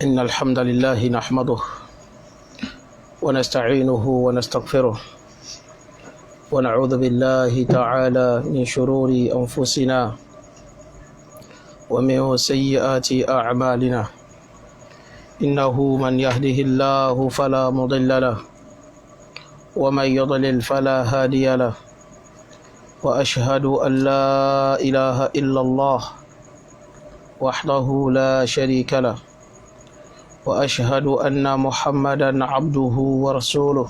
إن الحمد لله نحمده ونستعينه ونستغفره ونعوذ بالله تعالى من شرور أنفسنا ومن سيئات أعمالنا إنه من يهده الله فلا مضل له ومن يضلل فلا هادي له وأشهد أن لا إله إلا الله وحده لا شريك له وأشهد أن محمدا عبده ورسوله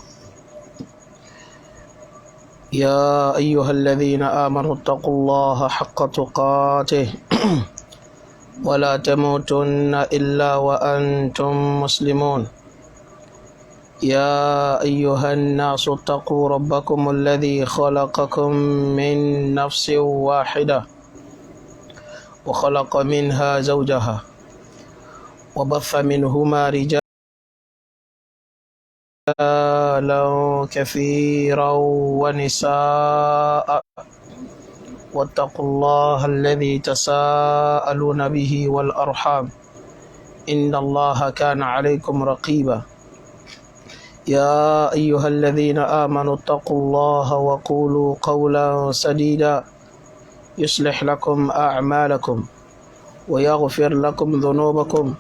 يا أيها الذين آمنوا اتقوا الله حق تقاته ولا تموتن إلا وأنتم مسلمون يا أيها الناس اتقوا ربكم الذي خلقكم من نفس واحدة وخلق منها زوجها وبث منهما رجالا كثيرا ونساء واتقوا الله الذي تساءلون به والأرحام إن الله كان عليكم رقيبا يا أيها الذين آمنوا اتقوا الله وقولوا قولا سديدا يصلح لكم أعمالكم ويغفر لكم ذنوبكم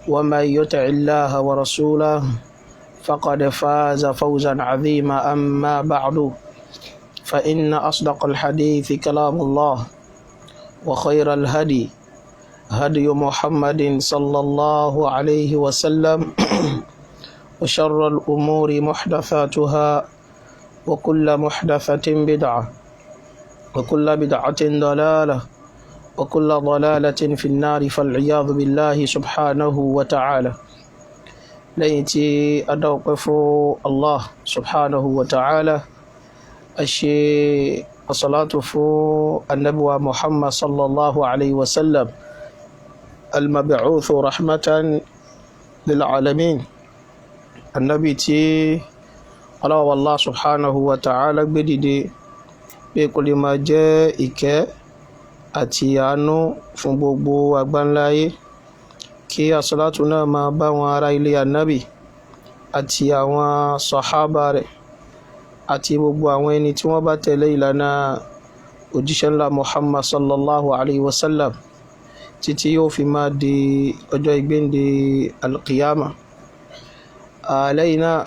ومن يطع الله ورسوله فقد فاز فوزا عظيما. أما بعد، فإن أصدق الحديث كلام الله، وخير الهدي هدي محمد صلى الله عليه وسلم، وشر الأمور محدثاتها، وكل محدثة بدعة، وكل بدعة ضلالة، وكل ضلالة في النار، فالعياذ بالله سبحانه وتعالى. Lẹ́yìn tí a dá ọpẹ́ fún Allah subhanahu wa ta'ala, a ṣe asalatu fún annabuwa Muhammad sallallahu alayhi wa sallam, almabi'uthu rahmatan lil alamin, annabi tí Allah subhanahu wa ta'ala gbé dìde pé kó lè máa jẹ́ ìkẹ́ àti àánú fún gbogbo àgbáńláyé. Kí asalatu náà máa bá wọn ará ilé annabi àti àwọn sàhábà rẹ̀ àti gbogbo àwọn ẹni tí wọ́n bá tẹ̀lé ìlànà òjíṣẹ́ ńlá Muhammad sallallahu alayhi wa sallam títí yóò fi máa di ọjọ́ ìgbéǹde alqiyama. Lẹ́yìn náà,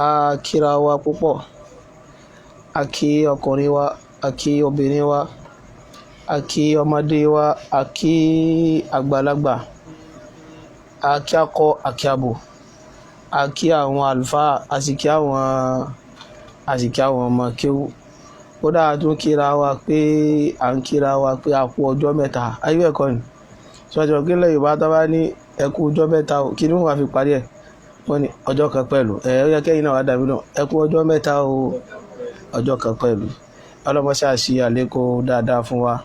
a kíra wa púpọ̀, a kí ọkùnrin wa, a kí obìnrin wa, a kí ọmọdé wa, a kí àgbàlagbà, a kí akọ, a kí abo, a kí àwọn àlùfáà, a sì kí àwọn ọmọ kéwú. Kódà a tún kíra wa pé à ń kíra wa pé a kú ọjọ́ mẹ́ta. Ayé ẹ̀kọ́ ni sọ́jọ́ kílẹ̀ Yorùbá tó bá ní ẹ kú ọjọ́ mẹ́ta o, kí ni wọ́n wá fi parí ẹ̀? Wọ́n ní ọjọ́ kan pẹ̀lú. Ẹ̀ ó yẹ kẹ́yìn náà wá dàbí náà, ẹ kú ọjọ́ mẹ́ta o, ọjọ́ kan pẹ̀lú. Ọlọ́mọṣẹ́ àṣì àlékún dáadáa fún wa.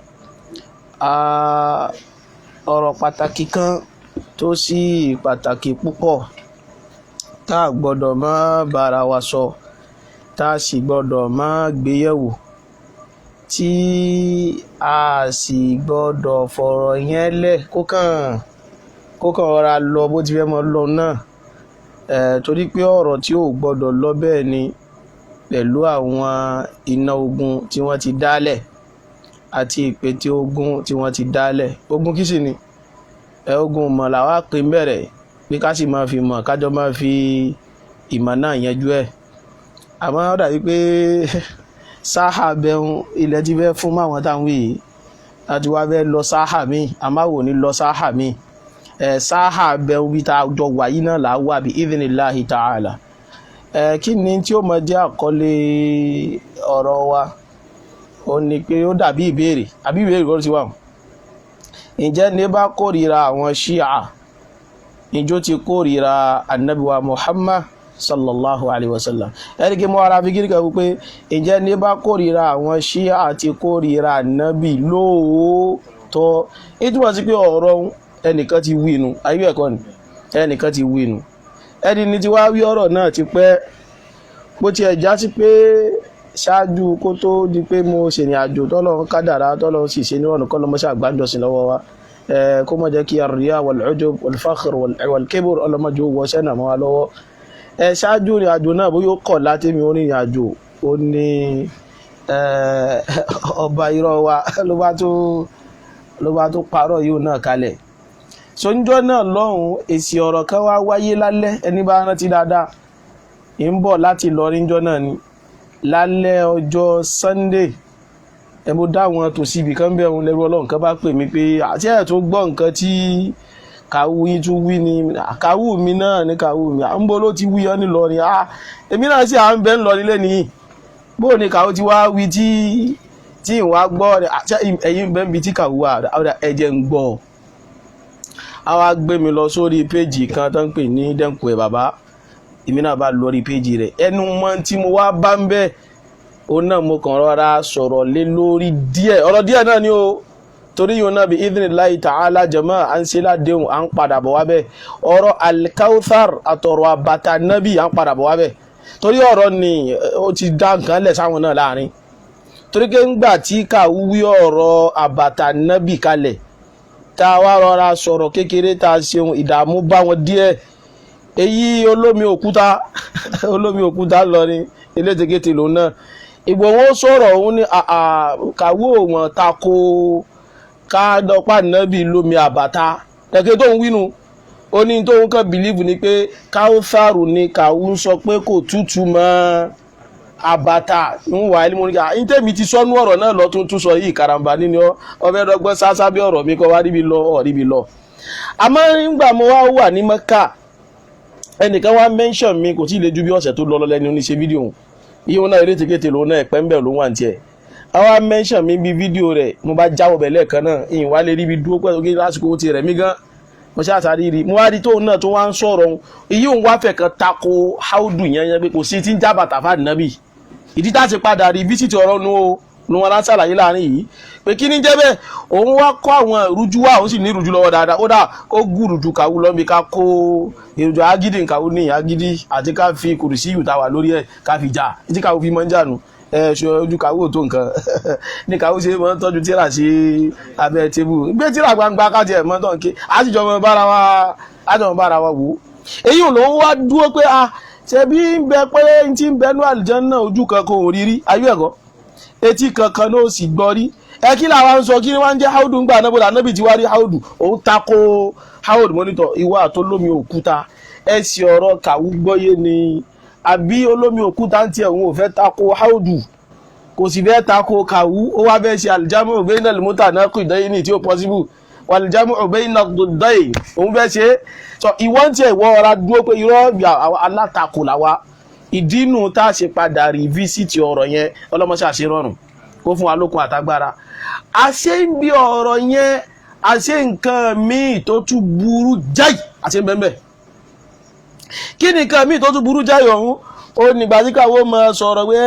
Ọ̀rọ̀ pàtàkì kan tó sì pàtàkì púpọ̀ tá a gbọ́dọ̀ má bára wa sọ, tá a sì gbọ́dọ̀ má gbéyẹ̀wò, tí a sì gbọ́dọ̀ fọ̀rọ̀ yẹn lẹ̀ kó kàn rọra lọ bó ti fẹ́ mọ́ lọ náà, torí pé ọ̀rọ̀ tí ò gbọ́dọ̀ lọ bẹ́ẹ̀ ni pẹ̀lú àwọn iná ogun tí wọ́n ti dálẹ̀ àti ìpètè ogun tí wọ́n ti dálẹ̀. Ogun kí sì ni? Ogun mọ̀ làwa pè ń bẹ̀rẹ̀ pé ká sì máa fi mọ̀, kájọ máa fi ìmọ̀ náà yanjú ẹ̀. Àmọ́ ó dàbí pé sáhà bẹ̀rùn ilẹ̀ ti fẹ́ fún máwọn táwọn yìí láti wá fẹ́ lọ sáhà míì, àmọ́ wò ní lọ sáhà míì. Sáhà bẹ̀rùn bí tá a jọ wà yìí náà là á wà bí idhnillahi ta'ala. Kí ni tí ó máa jẹ́ àkọlé ọ̀rọ̀ wa? Ó ní pé ó dàbí ìbéèrè, àbí ìbéèrè kọ́ ló ti wà. Ǹjẹ́ ní bá kórìíra àwọn ṣíà, ìjó ti kórìíra anabiwa Muhammad sallallahu alayhi wa sallam? Ẹni kí mo ara fi gírí kan wípé ǹjẹ́ ní bá kórìíra àwọn ṣíà ti kórìíra anabi lóòótọ́? Ìtumọ̀ sí pé ọ̀rọ̀ ẹnìkan ti wí nu, ayé ẹ̀kọ́ ni ẹnìkan ti wí nu. Ẹni ní ti wá wí ọ̀rọ̀ náà ti pẹ́, bó tiẹ̀ já sí pé Ṣáájú kó tó di pé mo ṣèrìn àjò tọ́lọ́run kádàrá tọ́lọ́run sì ṣe níwọ̀n kọ́ lọ́mọṣẹ́ àgbájọsìn lọ́wọ́ wa, kó má jẹ́ kí àríyá wal-ujub wal-fakhr wal-kibr ọlọ́mọdé wọ sẹ́nà mọ́ wa lọ́wọ́. Ṣáájú ìrìn àjò náà, bóyá ó kọ̀ láti mi ó rìnrìn àjò, ó ní ọba irọ́ wa ló bá tó parọ́ yìí náà kalẹ̀. Sọ́njọ́ náà lọ́hùn, èsì ọ̀rọ̀ kan wá wáyé lálẹ́. Ẹni bá rántí dáadáa, ń bọ̀ láti lọ níjọ́ náà ni lálẹ́ ọjọ́ Sunday. Ẹ mo dá wọn tòsí ibì kan bẹ́ẹ̀ òun lẹ́rú Ọlọ́run kan bá pè mí pé àti ẹ̀ tó gbọ́ nǹkan tí kàwú yín tún wí ni. Kàwú mi náà ní kàwú mi à ń bọ́ ló ti wí ọ́ nílọrin. Èmi náà sì à ń bẹ́ ń lọ nílé nìyí, bóò ni kàwú ti wá wí tí ìwà gbọ́ ẹ̀yìn bẹ́ẹ̀ bí tí kàwú wà ẹ̀jẹ̀ ń gbọ́. Àwa gbé mi lọ sórí péjì kan tó ń pè ní dẹ́kun ẹ̀ bàbá. Èmi náà bá lórí péjì rẹ̀, ẹnu mọ́ tí mo wá bá ń bẹ́ẹ̀, òun náà mo kàn rọra sọ̀rọ̀ lé lórí díẹ̀. Ọ̀rọ̀ díẹ̀ náà ni o, torí yóò náà bí idhnillahi ta'ala jama à ń ṣe ládéhùn, à ń padà bọ̀ wá bẹ́ẹ̀. Ọ̀rọ̀ Al-Kawthar àtọ̀rọ̀ àbàtà nábì, à ń padà bọ̀ wá bẹ́ẹ̀, torí ọ̀rọ̀ ni ó ti dá nǹkan lẹ̀ sáwọn náà láàrin. Torí pé ńgbà tí kàwú wí ọ̀rọ̀ àbàtà nábì kalẹ̀, tá a wá rọra sọ̀rọ̀ kékeré, tá a ṣeun ìdààmú bá wọn díẹ̀. Èyí olómi òkúta, olómi òkúta lọ ni elétekéte lòun náà. Ìgbò wọn sọ̀rọ̀, òun ní kàwé òun tako ká dọ́pà nábì lómi àbàtà ẹ̀kẹ́ tó ń wínú. Ó ní tóun kàn bìlíìfù ni pé káwùsàrù ni kàwú ń sọ pé kò tútù mọ́ àbàtà ń wà ní. Mo ní ká ní tèmi ti sọnú ọ̀rọ̀ náà lọ tún tún sọ yìí, karambà nínú ọbẹ̀ dọ́gbọ́n sáṣá bí ọ̀rọ̀ mi kọ́ wá ríbi lọ ọ̀ ríbi lọ. Àmọ́ nígbà mo wá wà ní Mẹ́kà, ẹnìkan wá mention mi, kò tí ì lè ju bí ọ̀sẹ̀ tó lọ lọ lẹ́ni oníṣe fídíò òun iye wọn náà, eré tèkéte lòun náà ẹ̀pẹ́ ń bẹ̀ ló wà ní tiẹ̀. Àwa mention mi bí fídíò rẹ̀, mo bá jáwọ́ bẹ̀ lẹ́ẹ̀kan náà, ìyìn wá lè rí ibi dúró pẹ̀lú kí lásìkò ti rẹ̀ mí gan. Mo ṣáà sáré rí, mo wá rí tóun náà tó wá ń sọ̀rọ̀ òun, èyí òun wá fẹ̀ kan tako haudu yẹn yẹn pé kò sí ti ń já bàtà fáàdì nábì. Ìdí tá a ti padà rí fíṣítì ọ̀rọ̀ nu o nu wọn lásàlàyé láàrin yìí pé kí ni jẹ́ bẹ́ẹ̀. Òun wá kọ́ àwọn ìrújú wá, òun sì ní ìrújú lọ́wọ́ dáadáa. Ó dà ó gùrù ju kàwú lọ́nbi ká kó ìrújú agídí kàwú ní agídí àti ká fi kùrùsí yù tá wà lórí ẹ̀ ká fi jà tí kàwú fi mọ́ ń jànú ẹ ṣe ojú kàwú ò tó nǹkan ní kàwú ṣe mọ́ ń tọ́jú tíra sí abẹ́ tébù gbé tíra gbangba ká tiẹ̀ mọ́ tán ké àtijọ́ mọ́ bára wa, àjọ mọ́ bára wa wò ó. Èyí ò lòun wá dúró pé a ṣebí ń bẹ pé ń ti ń bẹnu àlùjánnà, ojú kan kò rí rí ayé ẹ̀kọ́, etí kankan náà sì gbọ́ rí. Ẹ kí làwọn ń sọ, kí ni wọ́n ń jẹ́ haudu ń gbà náà bọ́lá anábì tí wàá rí haudu? Òun tako haudu mọ́nítọ̀ ìwọ àtolómi òkúta. Ẹ sì ọ̀rọ̀ kàwú gbọ́yé ni àbí olómi òkúta ń tiẹ̀, òun ò fẹ́ tako haudu, kò sì fẹ́ tako kàwú, ó wá fẹ́ ṣe aljamu bayna al-mutanaqidayni tí ó possible, wal-jamu bayna ad-diddayn òun fẹ́ ṣe. Sọ ìwọ ń tiẹ̀, ìwọ ọ̀rá dúró pé irọ́ alátakò làwa. Ìdínú tá a ṣe padà rìfísìtì ọ̀rọ̀ yẹn, ọlọ́mọṣẹ́ àṣerọ̀rùn kó fún wa lókun àtagbára. Àṣé ń bí ọ̀rọ̀ yẹn, àṣé nǹkan míì tó tún burú jáì àṣé ń bẹ́ẹ̀. Kí ni nǹkan míì tó tún burú jáì ọ̀hún? Ó nígbà tí káwọ́ máa sọ̀rọ̀ pé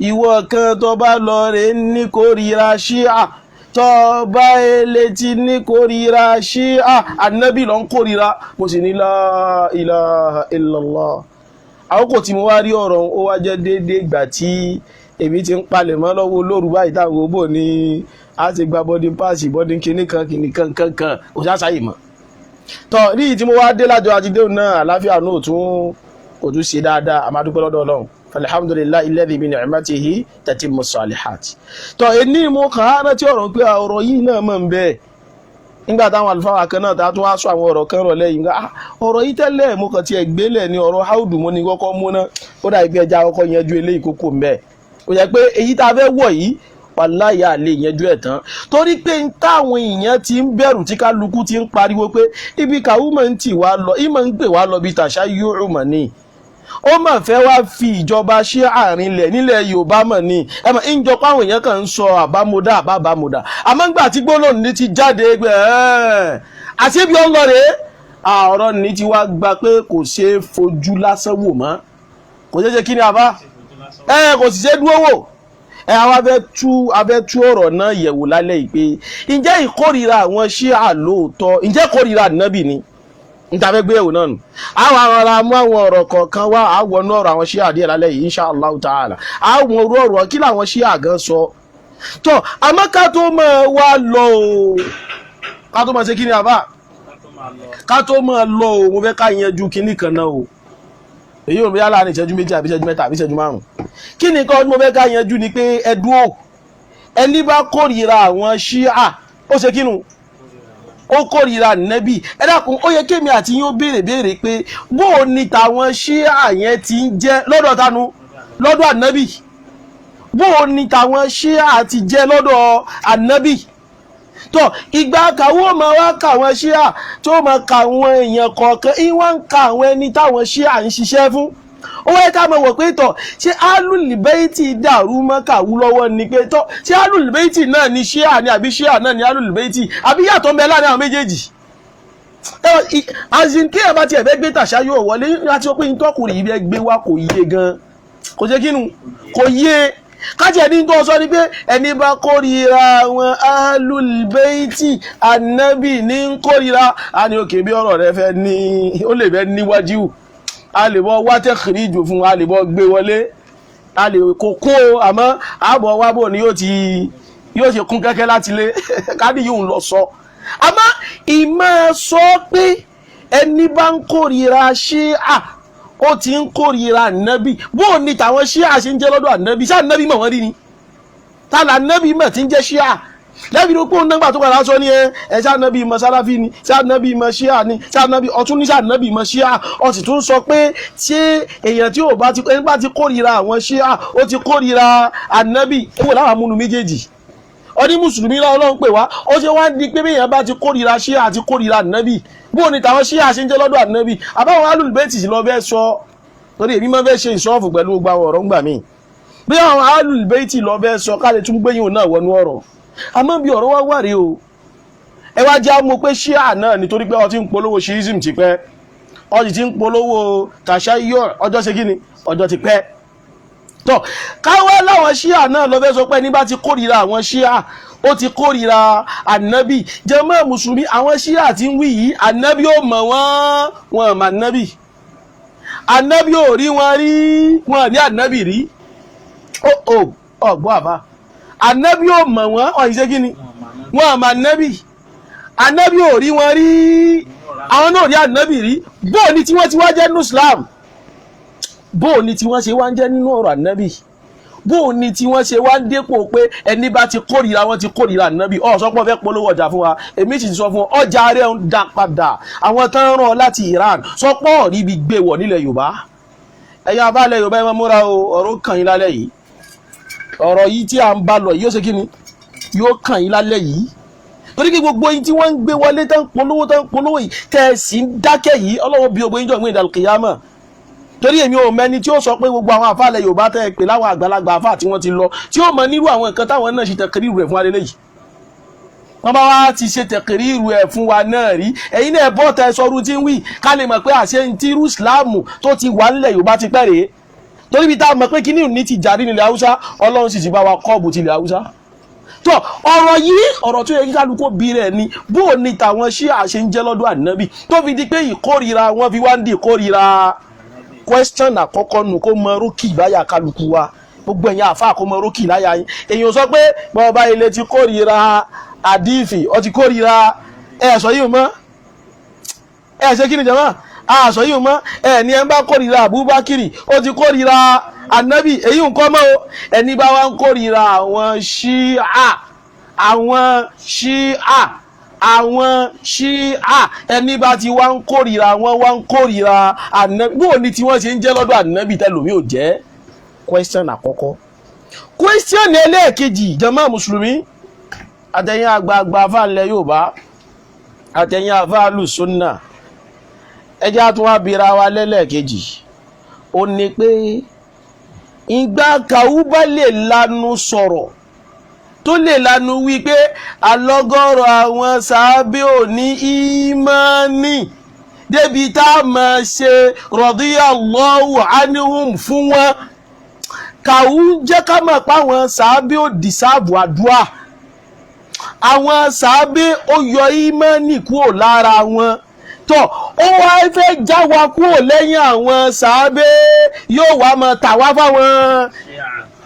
ìwọ kan tó bá lọ rè ní kórìíra ṣíà, tó bá elétí ní kórìíra ṣíà, ànábì ló ń kórìíra. Mo sì ní la ilaha illallah. Àkókò tí mo wá rí ọ̀rọ̀, ó wá jẹ́ déédéé ìgbà tí èmi ti ń palẹ̀ mọ́ lọ́wọ́ olóru báyìí, táwọn òbò ní a ti gba boarding pass, boarding kinní kan kinní kan kan kan, kò ṣáà ṣàyè mọ́. Tọ́ ní tí mo wá dé lájọ àti déhùn náà, àláfíà náà tún kò tún ṣe dáadáa. A máa dúpẹ́ lọ́dọ̀ Ọlọ́run, alhamdulillahi alladhi bi ni'matihi tatimmu salihat. Tọ́ ẹni mo kàn á rántí ọ̀rọ̀ pé ọ̀rọ̀ yìí náà mọ̀ ń bẹ́ẹ̀ nígbà táwọn àlùfáà kan náà tá a tún wá sọ àwọn ọ̀rọ̀ kan rọ̀ lẹ́yìn, ọ̀rọ̀ yìí tẹ́lẹ̀ mo kàn tiẹ̀ gbélẹ̀ ní ọ̀rọ̀ haudu, mo ní kọ́kọ́ mú ná, ó dà bí ẹja kọ́kọ́ yanjú eléyìí kókó ń bẹ́ẹ̀. Ó yẹ pé èyí tá a fẹ́ wọ̀ yìí, wàláyà lè yanjú ẹ̀ tán, torí pé n táwọn èèyàn ti ń bẹ̀rù, tí kálukú ti ń pariwo pé ibi kàwú mọ̀ ń tì wá lọ, ìmọ̀ ń gbè wá lọ bí tàṣà yóò mọ̀ ni ó mọ̀ fẹ́ wá fi ìjọba ṣí àárín ilẹ̀ nílẹ̀ Yorùbá mọ̀ ni. Ẹ mọ̀ ń jọ pé àwọn èèyàn kan ń sọ àbámọ́dá àbábámọ́dá, àmọ́ ńgbà tí gbólóhùn ní ti jáde pé àti ibi ó ń lọ rèé, ọ̀rọ̀ ní ti wá gba pé kò ṣeé fojú lásán wò mọ́, kò ṣeé ṣe kí ni àbá kò sì ṣe dúró wò. Ẹ àwa fẹ́ tú ọ̀rọ̀ náà yẹ̀wò lálẹ́ yìí pé ǹjẹ́ ìkórìíra àwọn Ṣíà lóòótọ́, ǹjẹ́ ìkórìíra ànábì ni? Níta fẹ́ gbé ẹ̀wò náà nù. Àwọn ará mú àwọn ọ̀rọ̀ kọ̀ọ̀kan wá, àwọn ọ̀nà ọ̀rọ̀ àwọn ṣíà díẹ̀ lálẹ́ yìí, insha Allah ta'ala. Àwọn orú ọ̀rọ̀ kí làwọn ṣíà gan sọ. Tọ́ àmọ́ ká tó máa wá lọ o, ká tó máa ṣe kí ni àbá, ká tó máa lọ o, mo fẹ́ ká yanjú kinní kan náà o. Èyí ò bí yálà ní ìṣẹ́jú 2 àbí ìṣẹ́jú 3 àbí ìṣẹ́jú 5. Kí ni nǹkan mo fẹ́ ká yanjú ni pé ẹdú o, ẹni bá kórìíra àwọn ṣíà, ó ṣe kínú, ó kórìíra nẹ́bì. Ẹ dákun, ó yẹ kémi àti yín ó béèrè béèrè pé bó o ní tàwọn ṣíà yẹn ti ń jẹ́ lọ́dọ̀ tanu, lọ́dọ̀ ànábì? Bó o ní tàwọn ṣíà ti jẹ́ lọ́dọ̀ ànábì? Tó ìgbà kàwọ́ máa wá kàwọn ṣíà tó máa ka àwọn èèyàn kọ̀ọ̀kan, ìwọ́n ń ka àwọn ẹni táwọn ṣíà ń ṣiṣẹ́ fún. Ó wáyé ká mọ̀ wọ̀ pé tọ̀, ṣé alùlùbẹ́ẹ̀tì dàrú mọ́ kàwú lọ́wọ́ ni pé tọ̀, ṣé alùlùbẹ́ẹ̀tì náà ni ṣíà ni, àbí ṣíà náà ni alùlùbẹ́ẹ̀tì, àbí yàtọ̀ ń bẹ láàrin àwọn méjèèjì? Azin kí ẹ bá tiẹ̀ fẹ́ gbé tàṣà yóò wọlé láti ó pé ní tọkùnrin yìí bẹ́ gbé wá kò yé gan, kò ṣe kínú kò yé. Kájí ẹni tó sọ ni pé ẹni bá kórìíra àwọn alùlùbẹ́ẹ̀tì, ànábì ní ń kórìíra. A ní òkè bí ọ̀rọ̀ rẹ fẹ́ ní ó lè fẹ́ níwájú, a lè bọ́ wá tẹ́kìrì jù fún, a lè bọ́ gbé wọlé, a lè kó kó o, àmọ́ àbọ̀ wá bò ní yóò ṣe kún kẹ́kẹ́ láti lé káàdì yóò lọ sọ. Àmọ́ ìmọ̀ sọ pé ẹni bá ń kórìíra ṣíà, ó ti ń kórìíra ànábì, bó o ní tàwọn ṣíà ṣe ń jẹ́ lọ́dọ̀ ànábì? Ṣáà ànábì mọ̀ wọ́n rí ni? Tààlà ànábì mọ̀ tí ń jẹ́ ṣíà? Lẹ́bi ló pọ́n nígbà tó padà sọ ní ẹ ṣáà ànábì mọ̀ sáláfì ni, ṣáà ànábì mọ̀ ṣíà ni, ṣáà ànábì ọtún ní, ṣáà ànábì mọ̀ ṣíà. Ó sì tún sọ pé ṣé èèyàn tí ò bá ti ẹni bá ti kórìíra àwọn ṣíà, ó ti kórìíra ànábì? Èwo láwọn amúnú méjèèjì? Ọdí mùsùlùmí Ọlọ́run pè wá, ó ṣe wá di pé béèyàn bá ti kórìíra ṣíà àti kórìíra ànábì? Bó ni tàwọn ṣíà ṣe ń jẹ́ lọ́dọ̀ ànábì? Àbáwọn alùlùbẹ́ẹ̀tì lọ fẹ́ sọ, torí èmi máa fẹ́ ṣe ìṣọ́ọ̀fù pẹ̀lú gbogbo àwọn ọ̀rọ̀ ń gbà mí. Bí àwọn alùlùbẹ́ẹ̀tì lọ fẹ́ sọ, ká lè tún gbẹ̀yìn náà wọnú ọ̀rọ̀. Àmọ́ bí ọ̀rọ̀ wá wà rí o, ẹ wá já mọ̀ pé ṣíà náà, nítorí pé ó ti ń polówó ṣíísìm ti pẹ́, ó sì ti ń polówó tàṣáyọ̀ ọjọ́ ṣe kí ni ọjọ́ ti pẹ́. Tọ́ káwá láwọn ṣíà náà lọ fẹ́ sọ pé ní bá ti kórìíra àwọn ṣíà, ó ti kórìíra ànábì. Jàmáà mùsùlùmí, àwọn ṣíà tí ń wí yìí, ànábì ò mọ̀ wọ́n, wọn mọ̀ ànábì. Ànábì ò rí wọn rí, wọn ní ànábì rí. Ó ò ọgbọ́n àbá, ànábì ò mọ̀ wọ́n, ọ̀yìn ṣe kí ni wọn mọ̀ ànábì. Ànábì ò rí wọn rí, àwọn náà rí ànábì rí. Bóò ni tí wọ́n ti wá jẹ́ nínú Islam? Bóò ni tí wọ́n ṣe wá ń jẹ́ nínú ọ̀rọ̀ ànábì? Bóò ni tí wọ́n ṣe wá ń dépò pé ẹni bá ti kórìíra wọn ti kórìíra ànábì? Ọ̀ sọ pé ó fẹ́ polówó ọjà fún wa, èmi sì sọ fún ọ, ọjà rẹ̀ ń dá padà. Àwọn tán rán ọ láti Iran sọ pé ọ̀rí ibi gbé wọ̀ nílẹ̀ Yorùbá. Ẹ̀yin abálẹ̀ Yorùbá, ẹ máa múra o, ọ̀rọ̀ kàn yín lálẹ́ yìí. Ọ̀rọ̀ yìí tí à ń bá lọ yìí yóò ṣe kí ni, yóò kàn yín lálẹ́ yìí, torí kí gbogbo yín tí wọ́n ń gbé wọlé tán polówó tán polówó yìí, tẹ́ ẹ sì ń dákẹ́ yìí, Ọlọ́run bí gbogbo yín jọ ìwé ìdàlùkìyàmọ̀. Torí èmi ò mẹ́ni tí ó sọ pé gbogbo àwọn àfáàlẹ̀ Yorùbá tẹ́ ẹ pè láwọn àgbàlagbà àfáà tí wọ́n ti lọ, tí ó mọ nírú àwọn nǹkan táwọn náà ṣe tẹ̀kìrìrù rẹ̀ fún wa lélẹ́yìí. Wọ́n bá wá ti ṣe tẹ̀kìrìrù ẹ̀ fún wa náà rí, ẹ̀yin náà bọ́ tẹ sọrú tí ń wí, ká lè mọ̀ pé àṣẹ ń tírú Ìsìláàmù tó ti wà nílẹ̀ Yorùbá ti pẹ́ rèé. Torí bí tá a mọ̀ pé kíní ní ti jàrí nílẹ̀ Haúsá, Ọlọ́run sì ti bá wa kọ́ọ̀bù tilẹ̀ Haúsá. Tó ọ̀rọ̀ yìí, ọ̀rọ̀ tó yẹ kí kálukú bí rẹ̀ ni, bó ní tàwọn ṣíà ṣe ń jẹ́ lọ́dọ̀ ànábì tó fi di pé ìkórìíra wọn fi wá ń di ìkórìíra? Question àkọ́kọ́ nù, kó mọ rókì báyà kálukú wa, gbogbo ẹ̀yin àfa, kó mọ rókì láyà yín. Èyàn sọ pé bọ́ọ̀bá ilé ti kórìíra àdìfì, ọ ti kórìíra ẹ̀ sọ yìí mọ́ ẹ̀ ṣe kí ni jama àṣọ yìí mọ́ ẹ̀ ní ẹ̀ ń bá kórìíra Abubakiri, ó ti kórìíra ànábì. Èyí nǹkan mọ́ o. Ẹni bá wá ń kórìíra àwọn ṣíà, àwọn ṣíà, àwọn ṣíà, ẹni bá ti wá ń kórìíra wọn, wá ń kórìíra ànábì, bóò ni tí wọ́n ṣe ń jẹ́ lọ́dọ̀ ànábì tẹ́lòmí ò jẹ́? Question àkọ́kọ́. Question ẹlẹ́ẹ̀kejì, jàmá mùsùlùmí, àtẹ̀yìn àgbààgbà afáàlẹ̀ Yorùbá, àtẹ̀yìn àfáàlù sunna, ẹjẹ́ á tún wá bira wa lẹ́lẹ́ẹ̀kejì. Ó ní pé ìgbà kàwú bá lè lanu sọ̀rọ̀, tó lè lanu wípé alọ́gọ́rọ̀ àwọn sàábé ò ní ìmánì débi tá a máa ṣe radiyallahu anhum fún wọn, kàwú jẹ́ ká mọ̀ pé àwọn sàábé ò dìsáàbù àdúrà. Àwọn sàábé ó yọ ìmánì kúrò lára wọn. Tọ́ ó wá fẹ́ já wa kúrò lẹ́yìn àwọn sàábé, yóò wá máa tà wá fáwọn.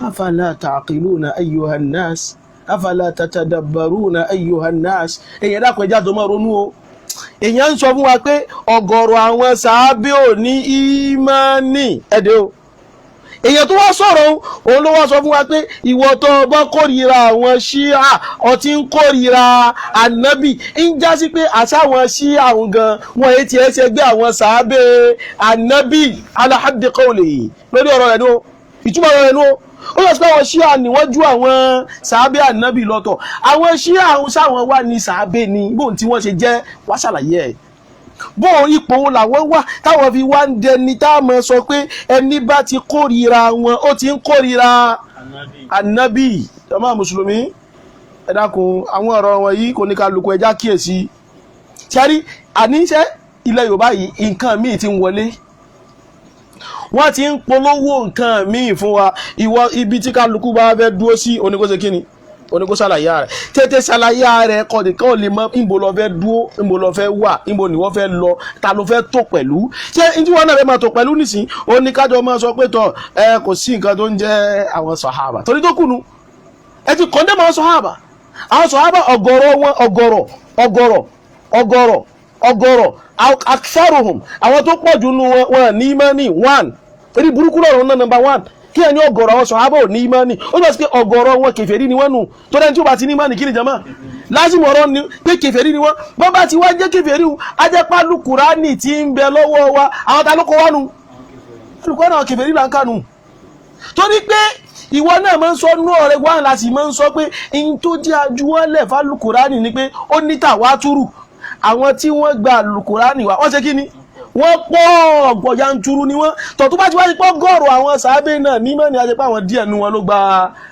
Afala taqiluna ayyuhan nas, afala tatadabbaruna ayyuhan nas. Èèyàn dákun, ẹja tó máa ronú o. Èèyàn ń sọ fún wa pé ọ̀gọ̀rọ̀ àwọn sàábé ò ní ìmánì ẹ̀dẹ́ o. Èèyàn tó wá sọ̀rọ̀, òun ló wá sọ fún wa pé ìwọ tó bá kórìíra àwọn ṣíà, ọtí ń kórìíra ànábì. Ń já sí pé àṣà àwọn ṣíà àwọn gan wọn èyí tiẹ̀ ṣe gbé àwọn sàábé ànábì ala haddi qawli lórí ọ̀rọ̀ rẹ̀ ní o. Ìtumọ̀ ọ̀rọ̀ rẹ̀ ní o. Ó lọ sí pé àwọn ṣíà ni wọ́n ju àwọn sàábé ànábì lọ́tọ̀. Àwọn ṣíà àwọn sáwọn wà ní sàábé ni bóun tí wọ́n ṣe jẹ́, wá ṣàlàyé ẹ̀ bó ipò wo làwọn wà táwọn fi wá ń dẹni tá a mọ̀ sọ pé ẹni bá ti kórìíra wọn, ó ti ń kórìíra ànábì. Ọmọ mùsùlùmí, ẹ dákun, àwọn ọ̀rọ̀ wọn yìí kò ní kálukú ẹja kíyèsí. Sẹ́rí àníṣe ilẹ̀ Yorùbá yìí, nǹkan míì ti ń wọlé, wọ́n ti ń polówó nǹkan míì fún wa. Ìwọ, ibi tí kálukú bá fẹ́ dúró sí, oníkóṣe kíni, oníkó ṣàlàyé rẹ̀, tètè ṣàlàyé rẹ̀ kọ́ nìkan ò lè mọ ìbò lọ fẹ́ dúró, ìbò lọ fẹ́ wà, ìbò ni wọ́n fẹ́ lọ, ta ló fẹ́ tó pẹ̀lú. Ṣé ní tí wọ́n náà fẹ́ máa tó pẹ̀lú nísìn, ó ní kájọ máa sọ pé tọ ẹ kò sí nǹkan tó ń jẹ́ àwọn sàhábà torí tó kùnú ẹ ti condemn àwọn sàhábà. Àwọn sàhábà, ọ̀gọ̀rọ̀ wọn, ọ̀gọ̀rọ̀, ọ̀gọ̀rọ̀, ọ̀gọ̀rọ̀, ọ̀gọ̀rọ̀, aktharuhum, àwọn tó pọ̀ jù nù wọn, wọn ní ìmánì. One torí burúkú lọ́rọ̀ náà, number one, kí ẹni ọ̀gọ̀rọ̀ àwọn sàhábà ò ní ìmánì, ó lọ sí pé ọ̀gọ̀rọ̀ wọn kèfèrí ni wọ́n nù. Tó dẹ́ni tí ó bá ti ní ìmánì, kí ni jama lásìmọ̀ ọ̀rọ̀ ni pé kèfèrí ni wọ́n. Bọ́n bá ti wá jẹ́ kèfèrí o, ajẹ́pálù Kùránì tí ń bẹ lọ́wọ́ wa, àwọn ta ló kọ́ wá nu olùkọ́ náà? Kèfèrí là ń kànú. Torí pé ìwọ náà máa ń sọ nú ọ̀rẹ́ wa láti máa ń sọ pé in tó jẹ́ ajúwọ́lẹ̀ fálùkùránì ni pé ó ní tàwátúrù. Àwọn tí wọ́n gba àlùkùránì wá, wọ́n ṣe kí ni? Wọ́n pọ̀ ọ̀pọ̀ yanturu ni wọ́n. Tọ̀ tó bá ti wá sí pọ́ gọ́ọ̀rọ̀ àwọn sàábé náà ní mọ́ni, àti pé àwọn díẹ̀ nu wọn ló gba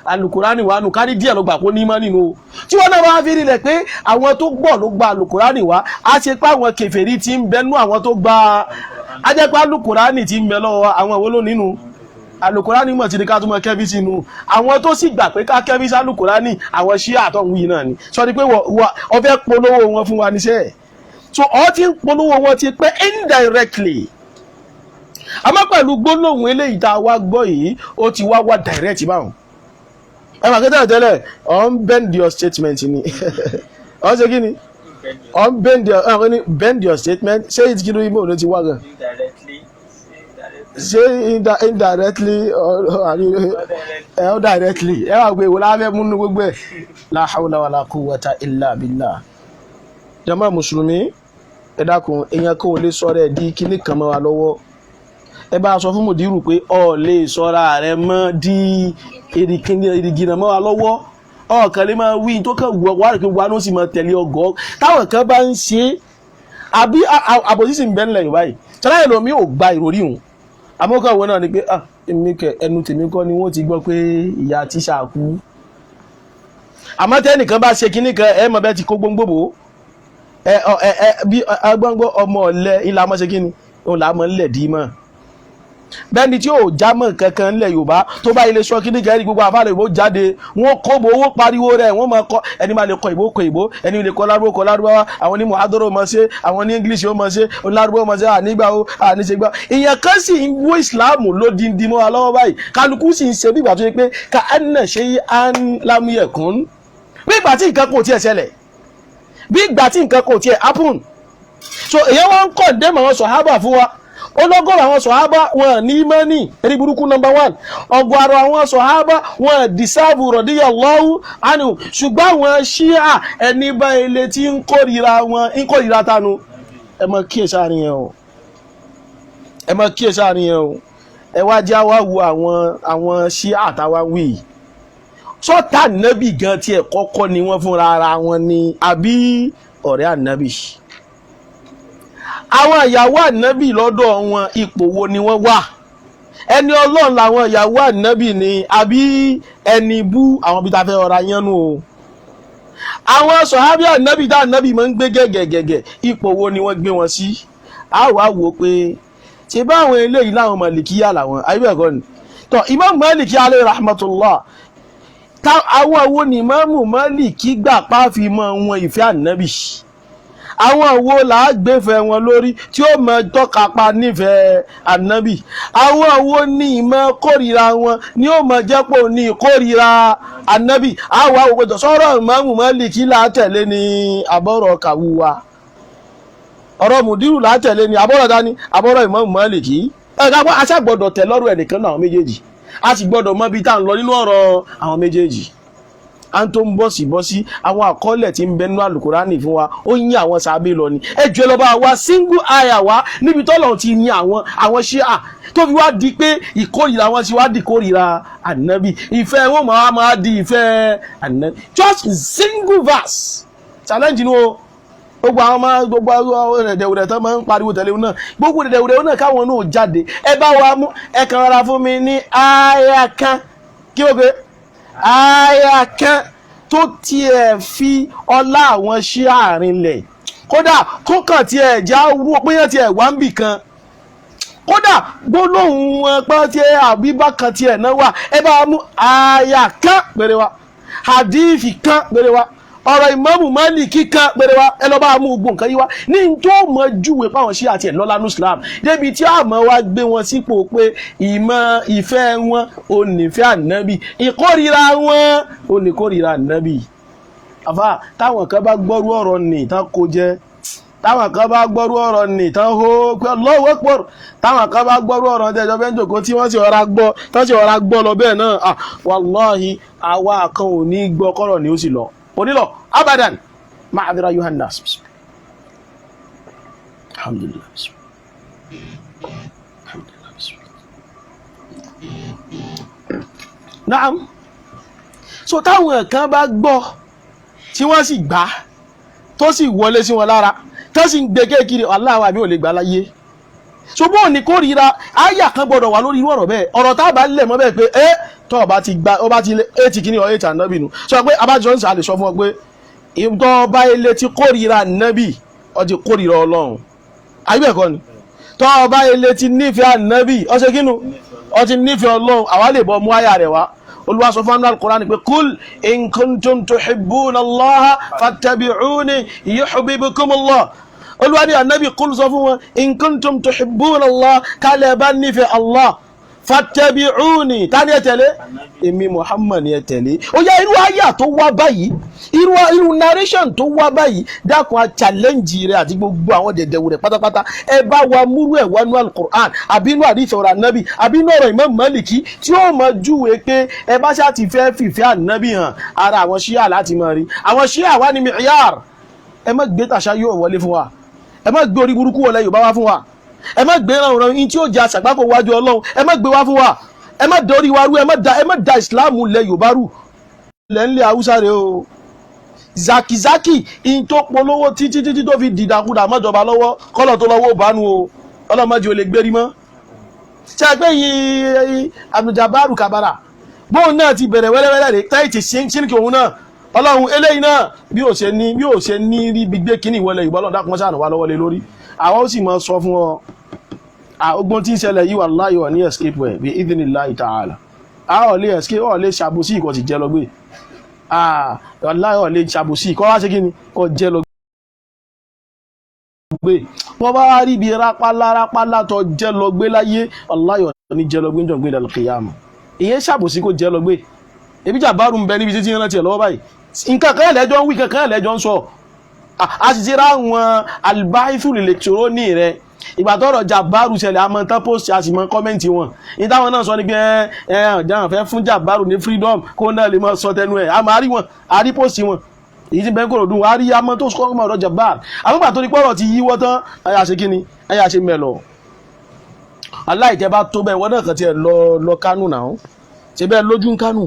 àlùkùránì wá nù, kárí díẹ̀ ló gbà kó ní mọ́ nínú o. Tí wọ́n náà bá fi rinlẹ̀ pé àwọn tó gbọ́ ló gba àlùkùránì wá, á ṣe pé àwọn kèfèrí ti ń bẹnú àwọn tó gba, á jẹ́ pé àlùkùránì ti ń bẹ lọ́wọ́ àwọn wo ló nínú àlùkùránì mọ̀ tí ní ká tún mọ kẹ́bí sínú. Àwọn tó sì gbà pé ká kẹ́bí sí àlùkùránì, àwọn ṣíà àtọ̀hún yìí náà ni. Sọ ni pé wọ́n fẹ́ polówó wọn fún wa níṣẹ́ ẹ̀. So ọ ti ń polówó wọn ti pẹ́ indirectly, àmọ́ pẹ̀lú gbólóhùn eléyìí tá a wá gbọ́ yìí, ó ti wá wá direct báwọn. Ẹ máa kẹ́tẹ́ tẹ́lẹ̀, ọ̀ ń bend your statement ni. Ọ̀ ń ṣe kí ni? Ọ̀ ń bend your, ọ̀ ní bend your statement. Ṣé ìdíkìlú ibo ló ti wá gan? Indirectly. Ṣé indirectly or ẹ ọ directly? Ẹ wà pé ìwòlá fẹ́ múnú gbogbo ẹ̀. La hawla wala quwwata illa billah. Jàmá mùsùlùmí, ẹ dákun, èèyàn kò lè sọ rẹ̀ di kíní kan mọ́ wa lọ́wọ́. Ẹ bá a sọ fún mùdírù pé ọ lè sọra rẹ mọ́ di èrìgìnà mọ́ wa lọ́wọ́. Ọkàn lè máa wí tó kàn wù ọ wá rẹ̀ pé wa ló sì máa tẹ̀lé ọgọ́ táwọn kan bá ń ṣe é. Àbí àbòsí sì ń bẹ nílẹ̀ Yorùbá yìí. Sọlá yẹn lomi ò gba ìròrí hùn, àmọ́ kàn wọ́n náà ni pé, ah, èmi kẹ ẹnu tèmi kọ́ ni wọ́n ti gbọ́ pé ìyá tíṣà kú. Àmọ́ tẹ́nìkan bá ṣe kinní kan, ẹ mọ̀ bẹ́ẹ̀ ti kó gbóngbò bò ẹ ẹ ẹ bí agbọ́ngbọ́ ọmọ ọ̀lẹ ìlà mọ́ ṣe kinní òun là mọ́ ńlẹ̀ dì í mọ́. Bẹ́ẹ̀ni tí yóò já mọ́ kankan ńlẹ̀ Yorùbá, tó bá ilé sọ kíní kan, gbogbo àfáàlẹ̀ Yorùbá jáde, wọ́n kó bo owó pariwo rẹ̀, wọ́n máa kọ́. Ẹni máa lè kọ ìbò, kọ ìbò. Ẹni lè kọ lárúbó, kọ lárúbáwá. Àwọn ní muhadoro mọ̀ ṣe, àwọn ní English ó mọ̀ ṣe, lárúbó mọ̀ ṣe. Ànígbà ó àníṣe gbà. Ìyẹn kan sì ń wó ìsìláàmù lódindi mọ́ wa lọ́wọ́ báyìí. Kálukú sì ń ṣe bí ìgbà tó yẹ pé ká ẹnà ṣe án lámúyẹ̀kún, bí ìgbà tí nǹkan kò tiẹ̀ ṣẹlẹ̀, bí ìgbà tí nǹkan kò tiẹ̀ happen. So èyàn wọn ń condemn àwọn sọ̀hábà fún wa, ọlọ́gọ́rọ̀ àwọn sọ̀hábà wọn ní mọ́nì eré burúkú number one. Ọgọ́rọ̀ àwọn sọ̀hábà wọn deserve radiyallahu anhu. Ṣùgbọ́n àwọn ṣíà, ẹni bá ilé tí ń kórìíra wọn, ń kórìíra tánu. Ẹ mọ kíyèsí àárín yẹn o, ẹ mọ kíyèsí àárín yẹn o. Ẹ wá já wá wo àwọn ṣíà àtàwọn wí sọ́tà nábì gan tiẹ̀ kọ́kọ́ ni wọ́n fúnra ara wọn ni, àbí ọ̀rẹ́ ànábì? Àwọn ìyàwó ànábì lọ́dọ̀ wọn, ipò wo ni wọ́n wà? Ẹni ọlọ́run làwọn ìyàwó ànábì ni, àbí ẹni bú? Àwọn bí ta fẹ́ ọ̀rọ̀ yánnú o. Àwọn sọ̀hábí ànábì tá ànábì máa ń gbé gẹ̀gẹ̀gẹ̀gẹ̀, ipò wo ni wọ́n gbé wọn sí? A wàá wò ó pé ṣe bá àwọn eléyìí láwọn màlìkíyà làwọn ayé ẹ̀kọ́ ni tọ́ Imam Málìkì alayhi rahmatullah. Àwọn wo ni Imam Málìkì gbà pàfi mọ́ wọn ìfẹ́ ànábì? Àwọn wo là á gbéfẹ́ wọn lórí tí ó mọ tọ́ka pa nífẹ̀ẹ́ ànábì? Àwọn wo ní ìmọ̀ kórìíra wọn ni ó mọ jẹ́pọ̀ ní ìkórìíra ànábì? Àwọn àwòkọ́jọ sọ̀rọ̀ Ìmáàmù Málíkì là á tẹ̀lé ní àbọ̀rọ̀ kàwúwa, ọ̀rọ̀ mùdírù là á tẹ̀lé ní àbọ̀rọ̀ dání àbọ̀rọ̀ Ìmáàmù Málíkì. Ẹ̀ka pé a ṣá gbọ́dọ̀ tẹ̀ lọ́rọ̀ ẹnìkan náà àwọn méjèèjì, a sì gbọ́dọ̀ mọ ibi tá à ń lọ nínú ọ̀rọ̀ àwọn méjèèjì. À ń tó ń bọ̀ sí bọ́ sí àwọn àkọọ́lẹ̀ tí ń bẹ nínú àlùkùránì fún wa, ó yín àwọn sábẹ́ lọ ni. Ẹ jù ẹ lọ bá wa single aya wa níbi tọ́lọ̀ ti yín àwọn ṣíà tó fi wá di pé ìkórìíra wọn ti wá di ìkórìíra ànábì, ìfẹ́ wọn máa di ìfẹ́ ànábì. Just single verse challenge ni o. Gbogbo àwọn ọmọ, gbogbo ẹ̀dẹ̀wẹ̀dẹ̀ tó máa ń pariwo tẹ̀lé náà, gbogbo ẹ̀dẹ̀wẹ̀dẹ̀ náà, káwọn náà jáde. Ẹ bá wa mú, ẹ kàn rárá fún mi ní aya kan, kí o pé aya kan tó tiẹ̀ fi ọlá àwọn ṣí àárín lẹ̀, kódà kó kàn tiẹ̀ já wú pé yẹn tiẹ̀ wá ń bì kan, kódà gbólóhùn wọn pọ́n tiẹ̀ àbí bákan tiẹ̀ náà wà. Ẹ bá mú aya kan péré wa, hadithi kan péré wa, ọ̀rọ̀ Ìmáàmù Málíkì kan péré wa. Ẹ lọ́ bá mú gbogbo nǹkan yìí wá ní n tó mọ júwe páwọn ṣí àti ẹ̀ lọ́lá ní Islam, débi tí àmọ́ wa gbé wọn sípò pé ìmọ̀ ìfẹ́ wọn ò nífẹ̀ẹ́ ànábì, ìkórìíra wọn ò ní kórìíra ànábì. Àfà, táwọn kan bá gbọ́rú ọ̀rọ̀ nì tán kó jẹ́, táwọn kan bá gbọ́rú ọ̀rọ̀ nì tán hó pé Allahu Akbar, táwọn kan bá gbọ́rú ọ̀rọ̀ tẹ́jọ́ bẹ́ẹ̀ ń jòkó tí wọ́n sì ọ̀rá gbọ́, tán sì ọ̀rá gbọ́ lọ bẹ́ẹ̀ náà, ah wàláhì, àwa kan ò ní gbọ́ kọ́rọ̀ ni ó sì lọ onílọ abadan. Ma'adira yohannas, alhamdulillah, alhamdulillah. Naam, so táwọn kan bá gbọ́ tí wọ́n sì gbà, tó sì wọlé sí wọn lára, tó sì ń gbé kéèkiri, aláwọ̀ àbí ò lè gbà láyé. So bóun ní kórìíra àyà kan gbọ́dọ̀ wà lórí irú ọ̀rọ̀ bẹ́ẹ̀, ọ̀rọ̀ tá a bá lẹ̀ mọ́ bẹ́ẹ̀ pé ẹ́ tó ọba ti gba ọba ti lé eight kìíní ọ̀ eight ànábì nù, sọ pé abájọ ń sàlè sọ fún ọ pé ìtọ́ ọba ilé ti kórìíra ànábì, ọ ti kórìíra Ọlọ́run, àbí ẹ̀kọ́ ni? Tọ́ ọba ilé ti nífẹ̀ẹ́ ànábì, ọ ṣe kínú, ọ ti nífẹ̀ẹ́ Ọlọ́run. Àwa lè bọ́ mú àyà rẹ̀ wá. Olúwa sọ fún Al-Qur'an pé kul in kuntum tuhibbuna Allaha fattabi'uni yuhbibkumullah. Olúwa ní ànábì kul sọ fún wọn, in kuntum tuhibbuna Allah, kálẹ̀ bá nífẹ̀ẹ́ Allah, fattabi'uni, tani ẹ tẹ̀lé? Èmi Muhammad ni ẹ tẹ̀lé. Ó yá, irú àyà tó wá báyìí, irú narration tó wá báyìí, dákun, a challenge rẹ àti gbogbo àwọn dẹ̀dẹ̀wò rẹ pátápátá. Ẹ bá wa múrú ẹ̀ wá nú Al-Qur'an, àbí inú àdìsí ọ̀rọ̀ ànábì, àbí inú ọ̀rọ̀ Imam Maliki tí ó mọ júwe pé ẹ bá ṣáà ti fẹ́ fìfẹ́ ànábì hàn, ara àwọn ṣíà láti mọ̀ rí. Àwọn ṣíà wá ní mìíyàr. Ẹ má gbé tàṣà yóò wọlé fún wa, ẹ má gbé orí burúkú wọlé Yorùbá wá fún wa, ẹ má gbé ràn yín tí ó jẹ àṣàgbákò wájú Ọlọ́run, ẹ má gbé wá fún wa, ẹ má dorí wa rú, ẹ má da ìsìláàmù lẹ Yorùbá rú. Ilẹ̀ ńlẹ̀ Haúsá rẹ o, zakizaki in tó polówó títí títí tó fi dìdàkudà mọ́jọba lọ́wọ́, kọ́lọ̀ tó lọ́wọ́ bánu o, ọlọ́mọdé ò lè gbérí mọ́. Ṣe é pé yìí Abduljabaru Kabara bóun náà ti bẹ̀rẹ̀ wẹ́rẹ́wẹ́rẹ́ rẹ̀ táyì ṣínkì òun náà, Ọlọ́run eléyìí náà bí ò ṣe ní rí gbígbé kíní ìwọlẹ̀ Yorùbá, Ọlọ́run dákun ṣàánú wa lọ́wọ́ lé lórí. Àwọn ó sì mọ sọ fún ọ, ogun tí ń ṣẹlẹ̀ yìí, wallahi, ọ̀ ní escape ẹ̀ bí idhnillahi ta'ala. A ò lè escape, ọ̀ lè ṣàbòsí ìkọ̀ sì jẹ́ lọ gbé. Wallahi, ọ̀ lè ṣàbòsí ìkọ̀ wá ṣe kí ni kọ̀ jẹ́ lọ gbé. Wọ́n bá rí ibi rápálá rápálá tó jẹ́ lọ gbé láyé, wallahi, ọ̀ ní jẹ́ lọ gbé níjọ́ gbé dal-qiyamah. Ìyẹn ṣàbòsí kó jẹ́ lọ gbé. Ebi jàbárù ń bẹ níbi títí rántí ẹ̀ lọ́wọ́ báyìí. Nǹkan kan lẹ́jọ́ ń wí, kankan lẹ́jọ́ ń sọ. A sì ti rá àwọn albaithul electronic rẹ. Ìgbà tọ́rọ̀ jàbárù ṣẹlẹ̀, àmọ́ tán post, a sì mọ comment wọn. Ní táwọn náà sọ ni pé ẹ ẹ ọ̀jáwọn fẹ́ fún jàbárù ní freedom kó náà lè mọ sọ tẹnu ẹ̀. Àmọ́ àrí wọn, àrí post wọn, èyí tí bẹ́ẹ̀ kò dùn àrí àmọ́ tó sọ ọ̀rọ̀ jàbárù. Àwọn ìgbà tó ní pọ̀rọ̀ ti yíwọ́ tán, ẹ̀yà ṣe kíni, ẹ̀yà ṣe mẹ́lọ̀. Aláìjẹ́ bá tó bẹ́ẹ̀, wọ́n náà kàn tiẹ̀ lọ lọ Kánò náà, ṣe bẹ́ẹ̀ lójú ń Kánò,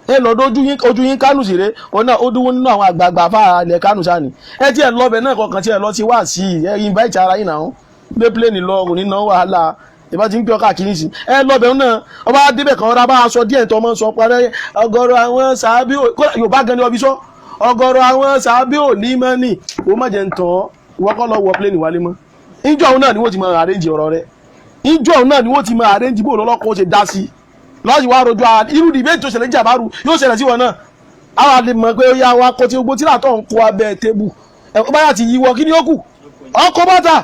ẹ lọ dójú yín, ojú yín Kánò sí rè. Òun náà ó dúró nínú àwọn àgbààgbà fáà ilẹ̀ Kánò sáà ni. Ẹ tiẹ̀ lọ́bẹ̀ náà kọkàn tiẹ̀ lọ sí wá sí ẹ invite ara yín náà, gbé plane lọ, kò ní ná wàhálà ìbá ti ń pè ọ́ káàkiri sí. Ẹ lọ́bẹ̀ náà, ọba débẹ̀ kan rárá bá a sọ díẹ̀ tó ọmọ sọ parẹ́. Ọ̀gọ̀rọ̀ àwọn sàábí Yorùbá gan ni ọbí sọ, ọ̀gọ̀rọ̀ àwọn sàábí ò ní mọ́ ní o má jẹ́ ń tàn ọ́. Ìwọ kọ́ lọ wọ plane wálé mọ́. Ìjọ òun náà ni wọ́n ti máa arrange ọ̀rọ̀ rẹ̀, ìjọ òun náà ni wọ́n ti máa arrange bó lọ́lọ́kọ́ ó ṣe dá sí lọ́sì wá rojú ara. Irú dìbẹ́tì tó ṣẹlẹ̀ jàbáru yóò ṣẹlẹ̀ sí wọn náà. Àwọn àlè mọ̀ pé ó yá wa kó tí gbogbo tíra tó ń kó abẹ́ tébù. Ẹ bá ti yíwọ, kí ni ó kù? Ọkọ̀ bọ́tà,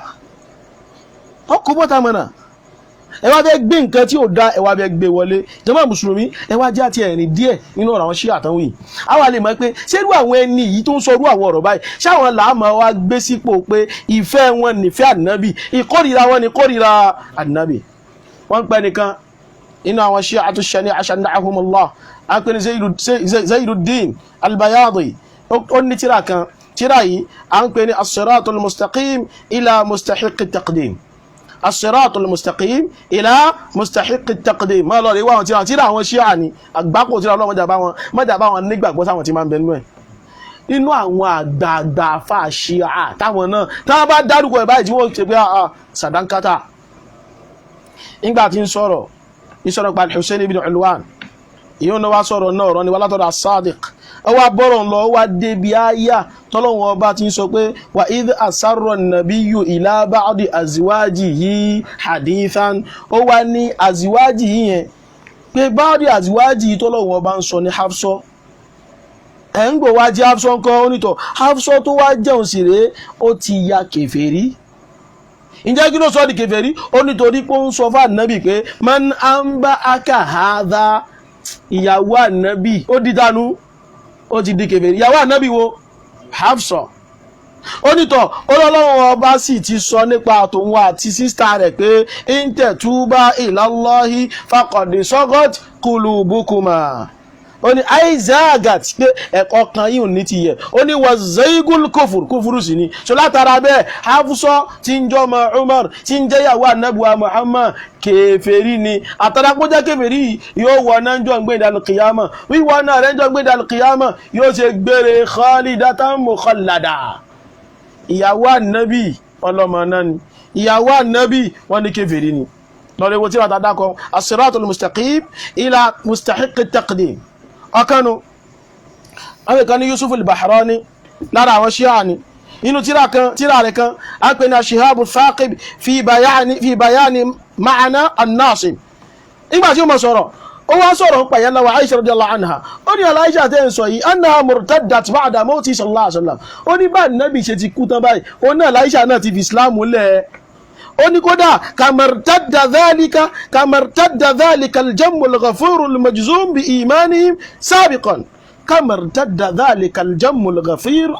ọkọ̀ bọ́tà mọ̀nà. Ẹ wá fẹ́ gbé nǹkan tí ò da, ẹ wá fẹ́ gbé wọlé. Jàmá mùsùlùmí, ẹ wá jẹ́ àti ẹ̀rìn díẹ̀ nínú ọ̀rọ̀ àwọn ṣíà àtàwọn yìí. Àwa lè mọ̀ pé ṣérú àwọn ẹni yìí tó ń sọ irú àwọn ọ̀rọ̀ báyìí, ṣáwọn làámọ̀ wá gbé sípò pé ìfẹ́ wọn nífẹ̀ẹ́ ànábì, ìkórìíra wọn ní kórìíra ànábì? Wọ́n ń pẹ́ nìkan inú àwọn ṣíà àtúnṣe aṣáájú, à ń pè ní Zaiduddin Albayadi. Ó ní tíra kan, tíra yìí à ń pè ní as-siratul mustaqim ila mustahiq at-taqdim, as-siratul mustaqim ila mustahiq at-taqdim. Má lọ rí wá àwọn tíra àwọn ṣíà ni àgbákò tíra. Ọlọ́mọdé bá wọn mọ́jà bá wọn nígbàgbọ́ sáwọn tí máa ń bẹ nínú ẹ̀, nínú àwọn àgbààgbà àfa ṣíà táwọn náà táwọn bá dárúkọ ẹ̀ báyìí tí wọ́n ṣe pé sàdánkátà. Nígbà tí ń sọ̀rọ̀, ń sọ̀rọ̀ pa Hussein ibn Ulwan, ìyóò náà wá sọ̀rọ̀ náà, ọ̀rọ̀ ni wà látọ̀dọ̀ as-Sadiq. Ó wá bọ́rọ̀ lọ, ó wá débi áyà tọ́lọ́wọ́n ọba ti ń sọ pé wa idh asarra an-nabiyyu ila ba'di azwajihi hadithan. Ó wá ní azwajihi yẹn, pé ba'di azwajihi tọ́lọ́wọ́n ọba ń sọ ní Hafsọ. Ẹ̀ ń gbò wá jẹ́ Hafsọ ńkọ́? Onítọ̀ Hafsọ tó wá jẹun sí rèé, ó ti ya kèfèrí. Ǹjẹ́ kí ló sọ di kèfèrí? Ó nítorí pé ó ń sọ fún ànábì pé man anba'aka hadha. Ìyàwó ànábì, ó di dànù, ó ti di kèfèrí. Ìyàwó ànábì wo? Hafsa. Ó nítọ̀ ọlọ́run ọba sì ti sọ nípa àtòun àti sister rẹ̀ pé in tatuba ilallahi faqad sagat qulubukuma. Ó ní aizagat, pé ẹ̀kọ́ kan yìí ò ní ti yẹ. Ó ní wà zaygul kufur, kúfúrú sí ni. So látara bẹ́ẹ̀, Hafsa tí ń jọmọ Umar, tí ń jẹ́yàwó anabuwa Muhammad, kèfèrí ni. Àtàràkójẹ́ kèfèrí, yóò wọ náà jọ ń gbé ìdàlù kìyàmà. Wíwọ náà rẹ̀ jọ ń gbé ìdàlù kìyàmà, yóò ṣe gbére khalidatan mukhallada. Ìyàwó ànábì, ọlọ́mọ náà ni. Ìyàwó ànábì, wọ́n ní kèfèrí ni. Lọ́rọ̀ ewo tí wọ́n ta dákọ̀ as-siratul mustaqim ila mustahiq at-taqdim. Ọ̀kanu àwọn ìkan ní Yusuf al-Bahrani, lára àwọn ṣíà ni. Inú tíra kan, tíra rẹ̀ kan, a pè ní ashihabu thaqib fi bayani ma'ana an-nasib. Nígbà tí ó mọ̀ sọ̀rọ̀, ó wá sọ̀rọ̀ ń pàyẹ́ lọ́wọ́ Aisha radiyallahu anha. Ó ní Aisha tẹ́ ń sọ yìí, annaha murtaddat ba'da mawti sallallahu alaihi wasallam. Ó ní bá nàbì ṣe ti kú tán báyìí, ó náà Aisha náà ti fi Islam lẹ̀. Ó ní kódà kamartadda dhalika al-jammu al-ghafuru al-majzum bi imanihim sabiqan, kamartadda dhalika al-jammu al-ghafir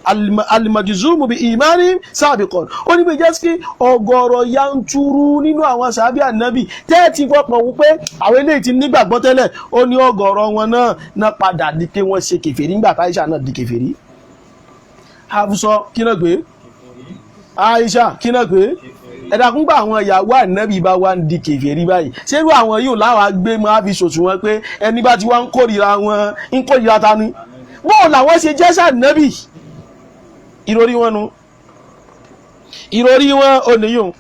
al-majzum bi imanihim sabiqan. Ó ní pé jẹ́ sí ọ̀gọ̀rọ̀ yanturu nínú àwọn sàábì ànábì tẹ́ẹ̀tì fọkàn wípé àwọn eléyìí ti nígbàgbọ́ tẹ́lẹ̀, ó ní ọ̀gọ̀rọ̀ wọn náà náà padà di pé wọ́n ṣe kèfèrí nígbà táyíṣà náà di kèfèrí. Hafsọ, kí náà pé? Aisha, kí náà pé? Ẹ̀dá kúngbà àwọn ìyàwó ànábì bá wá ń di kèfèrí báyìí, ṣé irú àwọn yóò láwọn gbé máa fi ṣòṣùwọ̀n pé ẹni bá ti wá ń kórìíra wọn, ń kórìíra ta ni? Bóò làwọn ṣe jẹ́ sànábì? Ìròrí wọn nu, ìròrí wọn ò níyùn.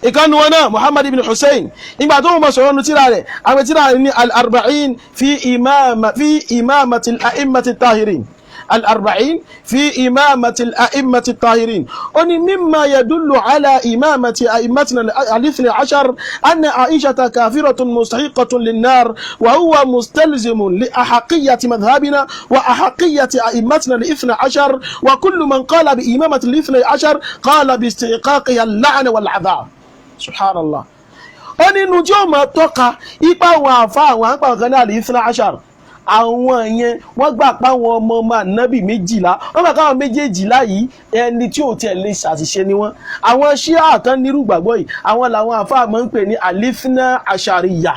Ìkànnì wọn náà, Muhammad ibn Hussein, ìgbà tó wọn sọ̀rọ̀ nu tíra rẹ̀, àwọn tíra rẹ̀ ní al-arba'in fi imamati al-a'immati tahirin, al-arba'in fi imamati al-a'immati tahirin. Ó ní mimma yadullu ala imamati a'immatina al-ithni ashar anna Aishata kafiratun mustahiqatun lin-nar, wa huwa mustalzimun li ahaqiyyati madhhabina wa ahaqiyyati a'immatina al-ithni ashar, wa kullu man qala bi imamati al-ithni ashar qala bi istihqaqiha al-la'na wal-'adhab. Subhanallah. Ó nínú tí ó máa tọ́ka ipa àwọn àfa, àwọn àpá kan ní al-ithna ashar, àwọn yẹn wọ́n gbà pa àwọn ọmọ ọmọ ànábì 12, wọ́n gbà káwọn méjèèjìlá yìí, ẹni tí ò tiẹ̀ lè ṣàṣìṣe ni wọ́n. Àwọn ṣíà tán nírú gbàgbọ́ yìí, àwọn làwọn àfa máa ń pè ní al-ithna ashariya.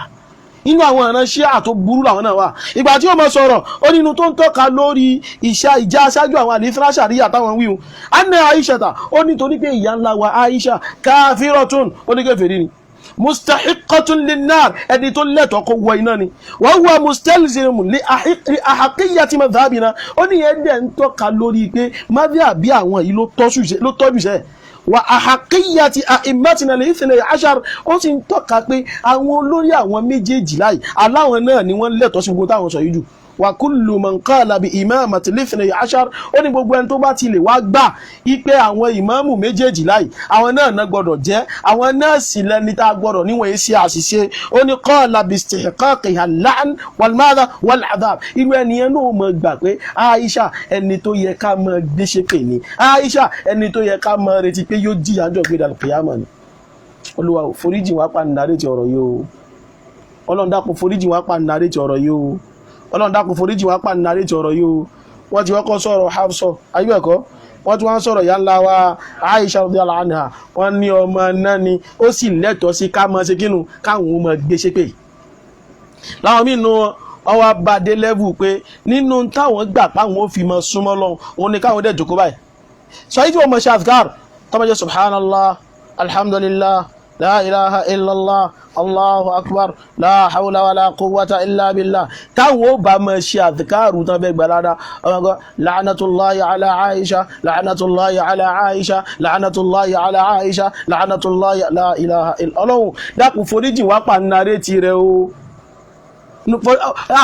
Inú àwọn ìran ṣíà tó burú làwọn náà wà. Ìgbà tí ó mọ sọ̀rọ̀, ó nínú tó ń tọ́ka lórí ìṣe ìjà aṣáájú àwọn al-ithna ashariya táwọn wíwù anna Aisha ta, ó nítorí pé ìyá ńlá wa Aisha kafiratun, ó ní kèfèrí ni, mustahiqatun linnar, ẹni tó lẹ́tọ̀ọ́ kó wọ iná ni, wa huwa mustalzimun li ahaqiyyati madhhabina. Ó ní yẹn dẹ̀ ń tọ́ka lórí pé madhhabi àwọn yìí ló tọ́jú sẹ́, wa ahaqiyyati a'immatina al-ithnay ashar. Ó sì ń tọ́ka pé àwọn olórí àwọn méjèèjì láì aláwọn náà ni wọ́n lẹ́tọ̀ọ́ sí gbogbo táwọn sọ yìí jù. Wa kullu man qala bi imamati lithnay ashar, ó ní gbogbo ẹni tó bá ti lè wá gbà ipe àwọn ìmáàmù méjèèjì láì àwọn náà náà gbọ́dọ̀ jẹ́, àwọn náà sì lẹni tá a gbọ́dọ̀ níwọ̀n yìí sí àṣìṣe. Ó ní qala bi istihqaqiha al-la'n wal-madha wal-adhab, irú ẹni yẹn náà mọ̀ gbà pé Aisha ẹni tó yẹ ká mọ̀ gbé ṣépè ni, Aisha ẹni tó yẹ ká mọ̀ retí pé yóò jìyà ń jọ gbé dàlù kìyàmọ̀ ni. Olúwa ò foríjì wá pa nàárẹ̀ ti ọ̀rọ̀ yìí o. Ọlọ́run dákun foríjì wá pa nàárẹ̀ ti ọ̀rọ̀ yìí o. Ọlọ́run dákun foríjì wá pa nàárẹ̀ ti ọ̀rọ̀ yìí o. Wọ́n ti kọ́kọ́ sọ̀rọ̀ Hafsa, ayé ẹ̀kọ́ wọ́n ti wá ń sọ̀rọ̀ ìyá ńlá wa Aisha radiyallahu anha, wọ́n ní ọmọ náà ni ó sì lẹ́tọ̀ọ́ sí ká máa ṣe kínú káwọn ọmọ gbé ṣépè. Láwọn míì nu wọn wá bá dé lẹ́vù pé nínú táwọn gbà páwọn ò fi mọ súnmọ́ lọ́hùn òun ni káwọn dẹ̀ jókòó báyìí. Sọ yìí tí wọ́n mọ̀ ṣe azkar tọ́mọ jẹ́ subhanallah, alhamdulillah, la ilaha illallah, allahu akbar, la hawla wala quwwata illa billah, táwọn ó bá máa ṣe àdìkáàrù tán fẹ́ gbà ládàá, ọmọ ọgọ́ la'natullahi ala Aisha, la'natullahi ala Aisha, la'natullahi ala Aisha, la'natullahi, la ilaha illallah. Ọlọ́run dákun foríjì wá pa nàrètí rẹ o.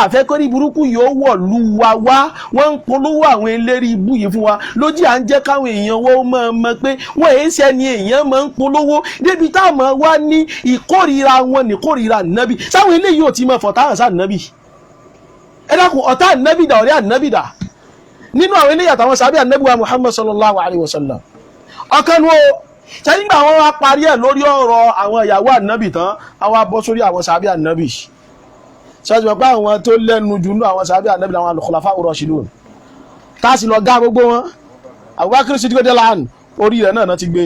Àfẹ́ kórí burúkú yóò wọ̀ lù wá wá. Wọ́n ń polówó àwọn eléré ibú yìí fún wa lójú, à ń jẹ́ káwọn èèyàn wọ́n máa mọ̀ pé wọ́n èé ṣe ni èèyàn máa ń polówó débi táwọn wá ní ìkórìíra wọn ní kórìíra nábì. Sáwọn eléyìí ò ti mọ fọ̀tá hàn sáà nábì. Ẹ dákun, ọ̀tá nábì dà, ọ̀rẹ́ ànábì dà nínú àwọn eléyìí àtàwọn sábẹ́ ànábì wa Muhammad sallallahu alayhi wa sallam? Ọ̀kan nu o. Ṣe nígbà wọn wá parí ẹ̀ lórí ọ̀rọ̀ àwọn ìyàwó ànábì tán, àwọn abọ́ sórí àwọn sábẹ́ ànábì. Ṣáàjú pé àwọn tó lẹ́nu jù nínú àwọn sábẹ́ ànábì làwọn al-khulafa ar-rashidun, tá a sì lọ gá gbogbo wọn. Abubakar Siddiq radiyallahu anhu, orí rẹ̀ náà ti gbé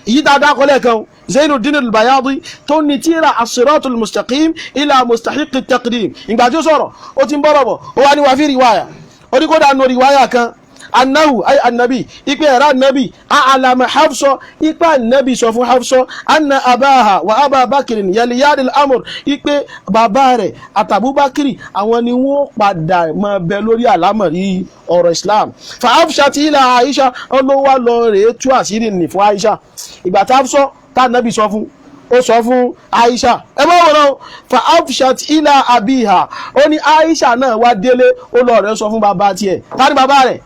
èyí tá a dá kọ́lẹ̀ kan. Zainuddin al-Bayadi tó ní tíra as-siratul mustaqim ila mustahiq at-taqdim, ìgbà tí ó sọ̀rọ̀, ó ti ń bọ̀rọ̀ bọ̀, ó wá ní wàá fi riwaya, ó ní kódà nù riwaya kan, annahu ay annabi, ipe ẹ̀rọ annabi a'lama Hafsa, ipe annabi sọ fún Hafsa, anna abaha wa aba bakirin yaliyadi al-amr, ipe bàbá rẹ̀ àtàbúbákiri àwọn ni wọ́n padà máa bẹ lórí àlámọ̀rí ọ̀rọ̀ Islam. Fa Hafsa ti ila Aisha, ọlọ́wà lọ rèé tú àṣírí nì fún Aisha. Ìgbà tí Hafsa tá annabi sọ fún, ó sọ fún Aisha, ẹ bá wọ́n náà. Fa Hafsat ila abiha, ó ní Aisha náà wá délé, ó lọ rẹ̀ sọ fún bàbá tiẹ̀. Tani bàbá rẹ̀?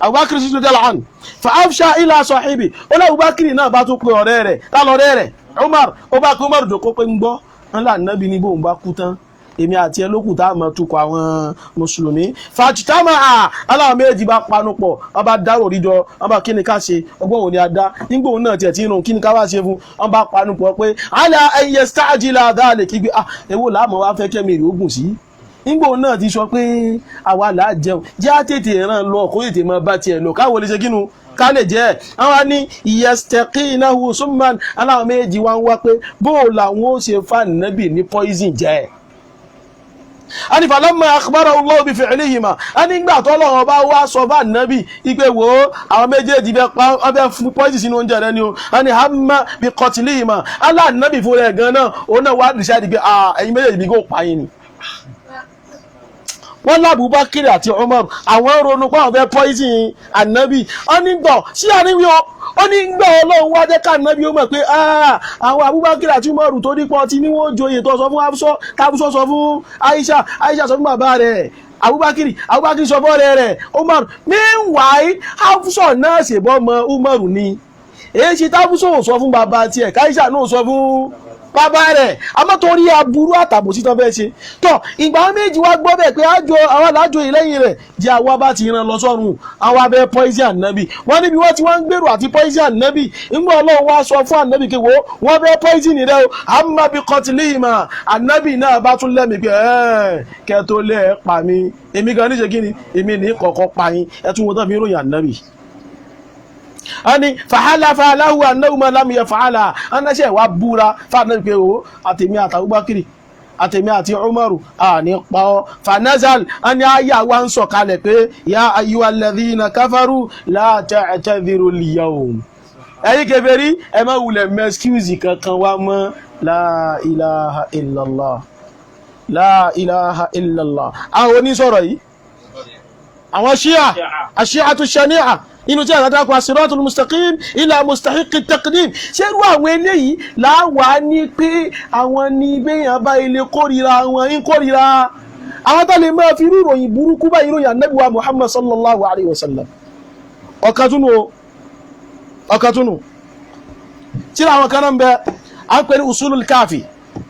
Abubakar sí lójú àlàn. Fa afsha ila sahibi, ó lọ Abubakar náà bá tún pe ọ̀rẹ́ rẹ̀. Tá lọ́rẹ́ rẹ̀? Umar. Ó bá kó Umar dòkó pé ń gbọ́ ńlá nàbí ní bóun bá kú tán, èmi àti ẹ lókù tá a mọ̀ tukọ̀ àwọn mùsùlùmí. Fàtìtámà à aláwọ̀ méjì bá panu pọ̀, wọ́n bá dárò ríjọ, wọ́n bá kí ni ká ṣe, ọgbọ́n òní adá nígbà òun náà tiẹ̀ tí ń rún, kí ni ká wá ṣe fún. Wọ́n bá panu pọ̀ pé àlà ẹ̀yẹ stáàjìlá dáàlè kí gbé ah èwo làámọ̀ wá fẹ́ kẹ́mi rè ogun sí, nígbà òun náà ti sọ pé àwa là á jẹun, jẹ́ á tètè ràn lọ kó tètè mọ bá tiẹ̀ lọ, káwọn lè ṣe kínú ká lè jẹ́ ẹ̀. Àwọn ní yastaqinahu summan, aláwọ̀ méjì wá ń wá pé bóò làwọn ó ṣe fà nábì ní poison jẹ́. A ní falamma akhbarahu Allahu bi fi'lihima, a nígbà tọ́lọ́run bá wá sọ bá nábì ipe wo àwọn méjèèjì bẹ́ pa ọbẹ̀ fún poison sínú oúnjẹ rẹ ni o, a ní hamma bi qatlihima, aláànábì fún rẹ̀ gan náà, òun náà wá decide pé ẹ̀yin méjèèjì bí kò pa yín ni. Wọ́n lábùbákiri àti Umar, àwọn ronú pé àwọn fẹ́ poison ànábì. Ó ní gbọ̀ sí àríwí o, ó ní gbọ́ Ọlọ́run wá jẹ́ ká ànábì ó mọ̀ pé àwọn Abubakar àti Umar tó dípọ̀ tí ní wọ́n joyè, tó sọ fún Hafsọ, tábùsọ sọ fún Aisha, Aisha sọ fún bàbá rẹ̀ Abubakar, Abubakar sọ fọ́ọ̀rẹ́ rẹ̀ Umar. Meanwhile, Hafsọ náà ṣèbọ́ mọ Umar ni. Èyí ṣe tábùsọ ò sọ fún bàbá tiẹ̀, káísà náà sọ fún bàbá rẹ̀, àmọ́ torí aburú àtàbòsí tán fẹ́ ṣe tọ́. Ìgbà wọn méjì wá gbọ́ bẹ́ẹ̀ pé àjọ àwọn alájọ ìlẹ́yìn rẹ̀ jẹ́ àwa bá ti rán lọ sọ́run, àwọn abẹ́ poison ànábì. Wọ́n níbi wọ́n ti wá ń gbèrò àti poison ànábì, ńgbà Ọlọ́run wá sọ fún ànábì pé wo wọ́n fẹ́ poison rẹ o, àmọ́ bí kọtìlíìmọ̀ ànábì náà bá tún lẹ́mìí pé ẹ́ẹ̀ kẹ́ tó lé ẹ̀ pa mí, èmi gan níṣe kí ni, èmi ní kọ̀ọ̀kan pa yín. Ẹ tún wọn tán fi ròyìn ànábì. Ani fàhálà fàhálàhù anáwó lam yaf'ala, anáṣẹ́ wa búra fàánà pé o àtèmi àtàbúbákiri, àtèmi àti Umaru àní pa ọ́. Fanazal, ani àyà wa ń sọ̀kalẹ̀ pé ya ayyuhal ladhina kafaru la ta'tadhiru al-yawm, ẹ̀yin kèfèrí, ẹ má wulẹ̀ mẹ́skúùsì kankan wá mọ́. La ilaha illallah, la ilaha illallah. Àwọn onísọ̀rọ̀ yìí, àwọn ṣíà, àṣíà ṣaníà, inú tí àtàkùn as-siratul mustaqim ila mustahiqi taqdim. Ṣé irú àwọn eléyìí láwàá ní pé àwọn ní béèyàn bá ilé kórìíra wọn ń kórìíra Àwọn tó lè máa fi irú ìròyìn burúkú báyìí ròyìn Ànábì wa Muhammad sallallahu alayhi wa sallam. Ọ̀kan túnú o, ọ̀kan túnú. Tíra àwọn kan náà ń bẹ, à ń pè ní Usulul Kafi,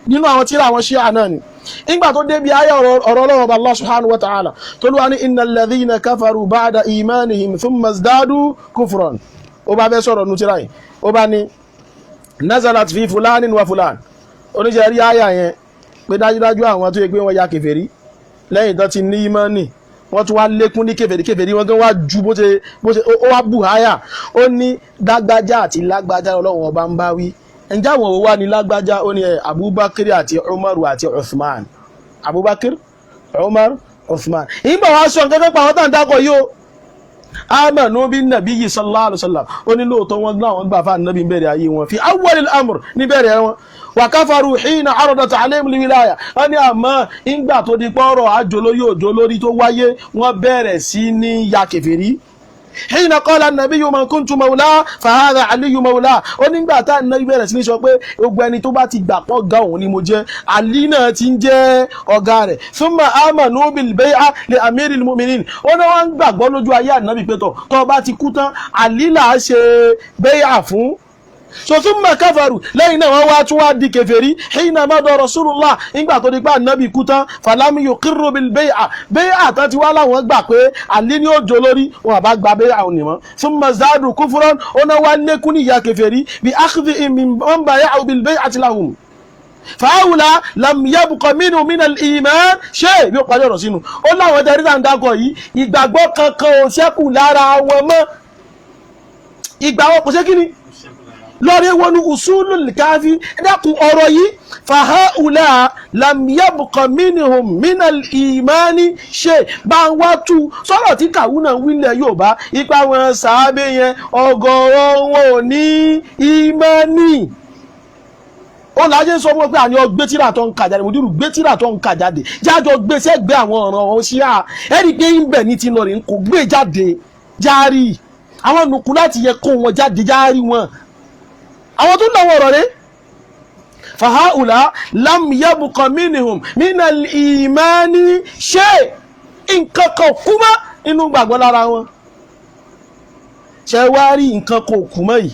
nínú àwọn tíra àwọn Ṣíà náà ni. Ìgbà tó débi ayé ọ̀rọ̀ Ọlọ́run Ọba Allah subhanahu wa ta'ala tó lù wá ní innal ladhina kafaru ba'da imanihim thumma izdadu kufran. Ó bá fẹ́ sọ̀rọ̀ nu tíra yìí, ó bá ní nazalat fi fulanin wa fulan. Oníṣẹ́ rí àyà yẹn pé dájúdájú àwọn tó yẹ pé wọ́n ya kèfèrí lẹ́yìn tó ti ní ìmánì, wọ́n tún wá lékún ní kèfèrí, kèfèrí wọn gan wá ju bó ṣe bó ṣe ó wá bù háyà. Ó ní lágbájá àti lágbájá Ọlọ́run Ọba ń bá wí. Ǹjẹ́ àwọn òwò wá ní lágbájá? Ó ní Abubakar àti Umaru àti Uthman. Abubakar, Umar, Uthman. Ìgbà wàá sọ nǹkan kan pa àwọn tá à ń dákọ̀ yìí o. Amanu bin nabiyyi sallallahu alaihi wasallam, ó ní lóòótọ́ wọn gbà, wọn gbà fún ànábì bẹ̀rẹ̀ ayé wọn, fi awwalil amr, ní bẹ̀rẹ̀ wọn. Wa kafaru hina aradat alayhim liwilaya. Wọ́n ní àmọ́ ìgbà tó di pọ́rọ̀ àjòlórí òjòlórí tó wáyé, wọ́n bẹ̀rẹ̀ sí ní ya kèfèrí. Hina qala an-nabiyyu man kuntu mawla fahadha aliyu mawla. Ó nígbà tá ànábì bẹ̀rẹ̀ sí ní sọ pé gbogbo ẹni tó bá ti gbà pọ̀ ga òun ni mo jẹ́, Ali náà ti ń jẹ́ ọ̀gá rẹ̀. Thumma amanu bil bay'a li amiril mu'minin. Ó ní wọ́n ń gbàgbọ́ lójú ayé ànábì pé tọ̀ tó bá ti kú tán, Ali là á ṣe bay'a fún. So thumma kafaru, lẹ́yìn náà wọ́n wá tún wá di kèfèrí. Hina mada rasulullah, nígbà tó di pé ànábì kú tán, falam yuqirru bil bay'a, bay'a tán ti wá láwọn gbà pé Àlí ní òjò lórí wọn àbá gba bay'a òní mọ́. Thumma zadu kufran, ó náà wá lékún ní ìyà kèfèrí, bi akhdhi man baya'u bil bay'ati lahum fàáwùlà lam yabqa minhu min al-iman ṣé bí ó parí ọ̀rọ̀ sínú. Ó láwọn tẹ́rí tá ń dákọ̀ yìí, ìgbàgbọ́ kankan ò ṣẹ́kù lára wọn mọ́. Ìgbàgbọ́ kò ṣe kí ni lórí wọnú Usulul Kafi. Ẹ̀dàkùn ọ̀rọ̀ yìí, fàáwùlà lam yabqa minhum min al-imani ṣe bá ń wá tú sọ̀rọ̀ tí kàwú náà wílẹ̀ Yorùbá ipa wọn sàábé yẹn, ọ̀gọ̀rọ̀ wọn ò ní ìmánì. Ó lájẹ́ sọ fún ọ pé àní ọ gbé tíra tó ń kà jáde, mùdírù gbé tíra tó ń kà jáde, jájọ gbé sẹ́gbẹ́ àwọn ọ̀ràn ọ̀hún sí à ẹ̀rí pé ń bẹ̀ ní ti lọ rè kò gbé jáde járí àwọn nùkú láti yẹ kó wọn jáde járí wọn àwọn tó náwó ọ̀rọ̀ rẹ̀. Fàháùlà lam yabqa minhum minal imani ṣe nǹkan kan kú mọ́ inú gbàgbọ́ lára wọn. Ṣe wá rí nǹkan kan kú mọ́ yìí?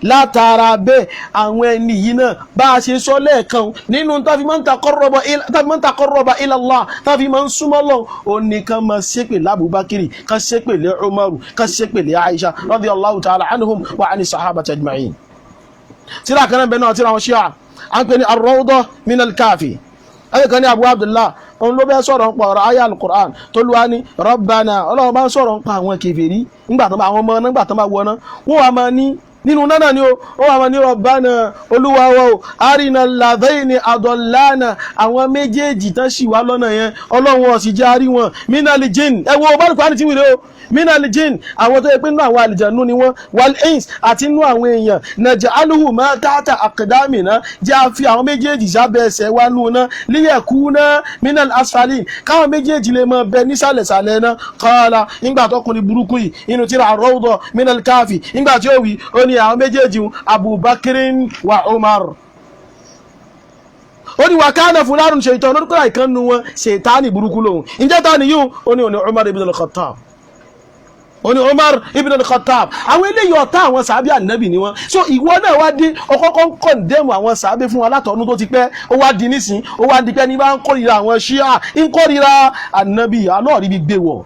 Látara bẹ́ẹ̀, àwọn ẹni yìí náà, bá a ṣe sọ lẹ́ẹ̀kan nínú tá fi máa ń taqarraba ila Allah, tá fi máa ń súnmọ́ lọ, ó ní kán máa ṣépè lábùbákiri, kán ṣépè lé Umaru, kán ṣépè lé Aisha radiyallahu ta'ala anhum wa ani sahabati ajma'in. Tíra kan náà bẹ́ẹ̀ náà, tíra wọn ṣíà, à ń pè ní ar-Rawda min al-Kafi. Ayé kan ní Abu Abdullah, òun ló bẹ́ sọ̀rọ̀ ń pa ọ̀rọ̀ ayé al-Qur'an tó lùwá ní Rabbana. Ọlọ́run bá ń sọ̀rọ̀ ń pa àwọn kèfèrí nígbà tó bá àwọn ọmọ nígbà tó bá wọná, wọ́n wà máa ní nínú náà ni ó wà máa ní Rabbana, olúwa wa o, arina alladhaini adallana, àwọn méjèèjì tán sì wá lọ́nà yẹn, Ọlọ́run ó sì jẹ́ àrí wọn, minal jinn. Ẹ wo bá Kùránì tí wìrẹ́ o, minal jinn, àwọn tó yẹ pé nínú àwọn àlìjànú ni wọ́n, wal ins, àti nínú àwọn èèyàn, naj'aluhuma tahta aqdamina, jẹ́ a fi àwọn méjèèjì sábẹ́ ẹsẹ̀ wa nù náà, liyakuna minal asfalin, káwọn méjèèjì lè máa bẹ nísàlẹ̀sàlẹ̀ náà. Qala, nígbà tọkùnrin burúkú yìí inú tíra ar-Rawda minal Kafi, nígbà tí ó wí, ó ní àwọn méjèèjì Abubakirin wa Umar. Ó ní wa kana fulanun shaytan, lórúkọ ìkànnù wọn ṣètánì burúkú lòun. Ǹjẹ́ ta ni yóò? Ó ní òní Umar ibn al-Khattab, ó ní Umar ibn al-Khattab. Àwọn eléyìí, ọ̀tá àwọn sàábì ànábì ni wọ́n. So ìwọ náà wá dé, ọkọ́kọ́ ń condemn àwọn sàábì fún wa látọ̀ọ́nú tó ti pẹ́. Ó wá di nísìn, ó wá di pé ní bá ń kórìíra àwọn ṣíà, ń kórìíra ànábì alọ́ọ̀rí bí gbé wọ̀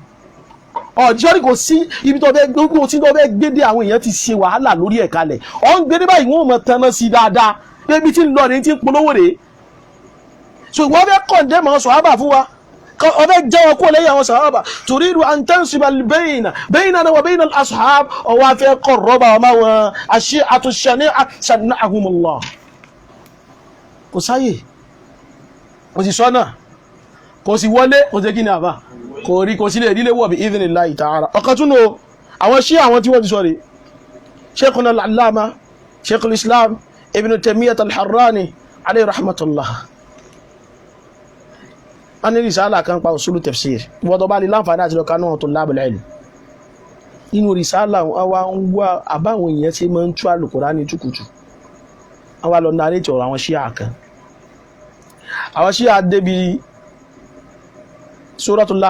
ọjọ́ kò sí ibi tó fẹ́ gbogbo tí tó fẹ́ gbé dé. Àwọn èèyàn ti ṣe wàhálà lórí ẹ̀ kalẹ̀, ọ̀ ń gbé dé báyìí, wọ́n ò mọ̀ tanná sí dáadáa pé ibi tí ń lọ rèé, tí ń polówó rèé. So ìwọ fẹ́ condemn àwọn sọ̀hábà fún wa, ọfẹ́ jẹ́ wọn kó lẹ́yìn àwọn sàhábà, turidu an tansiba bayna baynana wa bayna al-ashab, ọwọ́ afẹ́ kọ̀ rọ́bà ọmọ wọn ash-shi'atu ash-shani'a shanna'ahumullah. Kò sáyè, kò sì sọ́nà, kò sì wọlé, kò sí kí ni àbá kò rí, kò sí lè rí lè wọ̀ bí idhnillahi ta'ala. Ọ̀kan tún nù àwọn ṣí àwọn tí wọ́n ti sọ rí. Sheikhuna al-allama Sheikhul Islam Ibn Taymiyyah al-Harrani alayhi rahmatullah, wọ́n ní risala kan pa usulu tafsir. Ìwọ́n tó bá lè láǹfààní àti lọ́ka náà tó lábẹ̀lẹ̀ ilm nínú risala wọn, wá ń wá àbáwọn èèyàn ṣe máa ń tú Al-Qur'ani túkùtù. Wọ́n wá lọ narrate ọ̀rọ̀ àwọn ṣíà kan. Àwọn ṣíà débi Suratul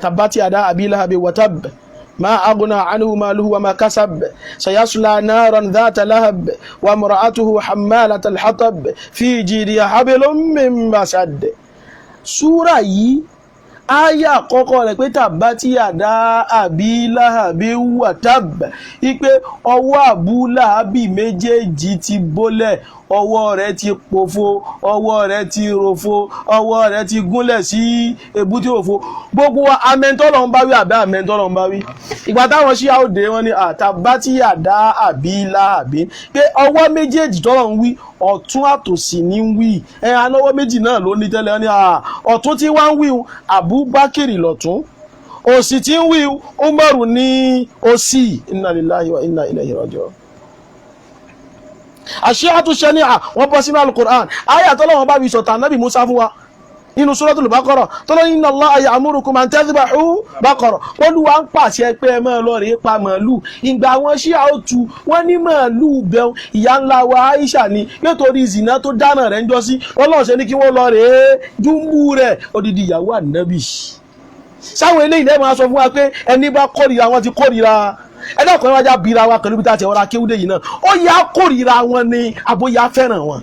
Tabbati yada Abi Lahabi wa tab ma aghna anhu maluhu wa ma kasab sayasla naran dhata lahab wa imra'atuhu hammalatal hatab fi jidiha hablum min masad. Súrà yìí, áyà àkọ́kọ́ rẹ̀ pé Tabbati yada Abi Lahabi wa tab, ipe ọwọ́ Abu Lahabi méjèèjì ti bólẹ̀, ọwọ́ rẹ̀ ti pòfo, ọwọ́ rẹ̀ ti rofo, ọwọ́ rẹ̀ ti gúnlẹ̀ sí èbúté òfo. Gbogbo wa amẹ́ntọ́lọ́ ń bá wí àbẹ́ amẹ́ntọ́lọ́ ń bá wí. Ìgbà táwọn ṣíà òde wọn ni Tabbati yada Abi Lahabi, pé ọwọ́ méjèèjì tọ́lọ̀ ń wí, ọ̀tún àtòsì ní ń wí. Ẹ alọ́wọ́ méjì náà ló ní tẹ́lẹ̀. Wọn ni ọ̀tún tí wá ń wí, Abubakar lọ̀tún, òsì tí ń wí, Umaru ní òsì. Inna lillahi wa inna ilayhi raji'un. Àṣíyàtú ṣẹ́níà wọ́n bọ́ sínú alukur'an, ayé àtọ́lọ́wọ́n bá fi sọ̀tà nábì Musa fún wa nínú Suratul Baqara, tọ́lọ́ inna Allaha ya'murukum an tadhbahu baqara. Olúwa ń pàṣẹ pé ẹ máa lọ rèé pa màálù. Ìgbà àwọn ṣíà ó tu, wọ́n ní màálù bẹ́ẹ̀ ìyá ńlá wa Aisha ni, nítorí ìzìnà tó dáná rẹ̀ ń jọ sí, Ọlọ́run ṣe ní kí wọ́n lọ rèé dúnbù rẹ̀, odidi ìyàwó ànábì. Sáwọn eléyìí lẹ́ẹ̀ máa sọ fún wa pé ẹni bá kórìíra wọn ti kórìíra. Ẹni ọkùnrin wájà bíra wa pẹ̀lú bí tá a ti ọ̀rọ̀ akéwúdé yìí náà, ó yá kórìíra wọn ni àbóyá fẹ́ràn wọn.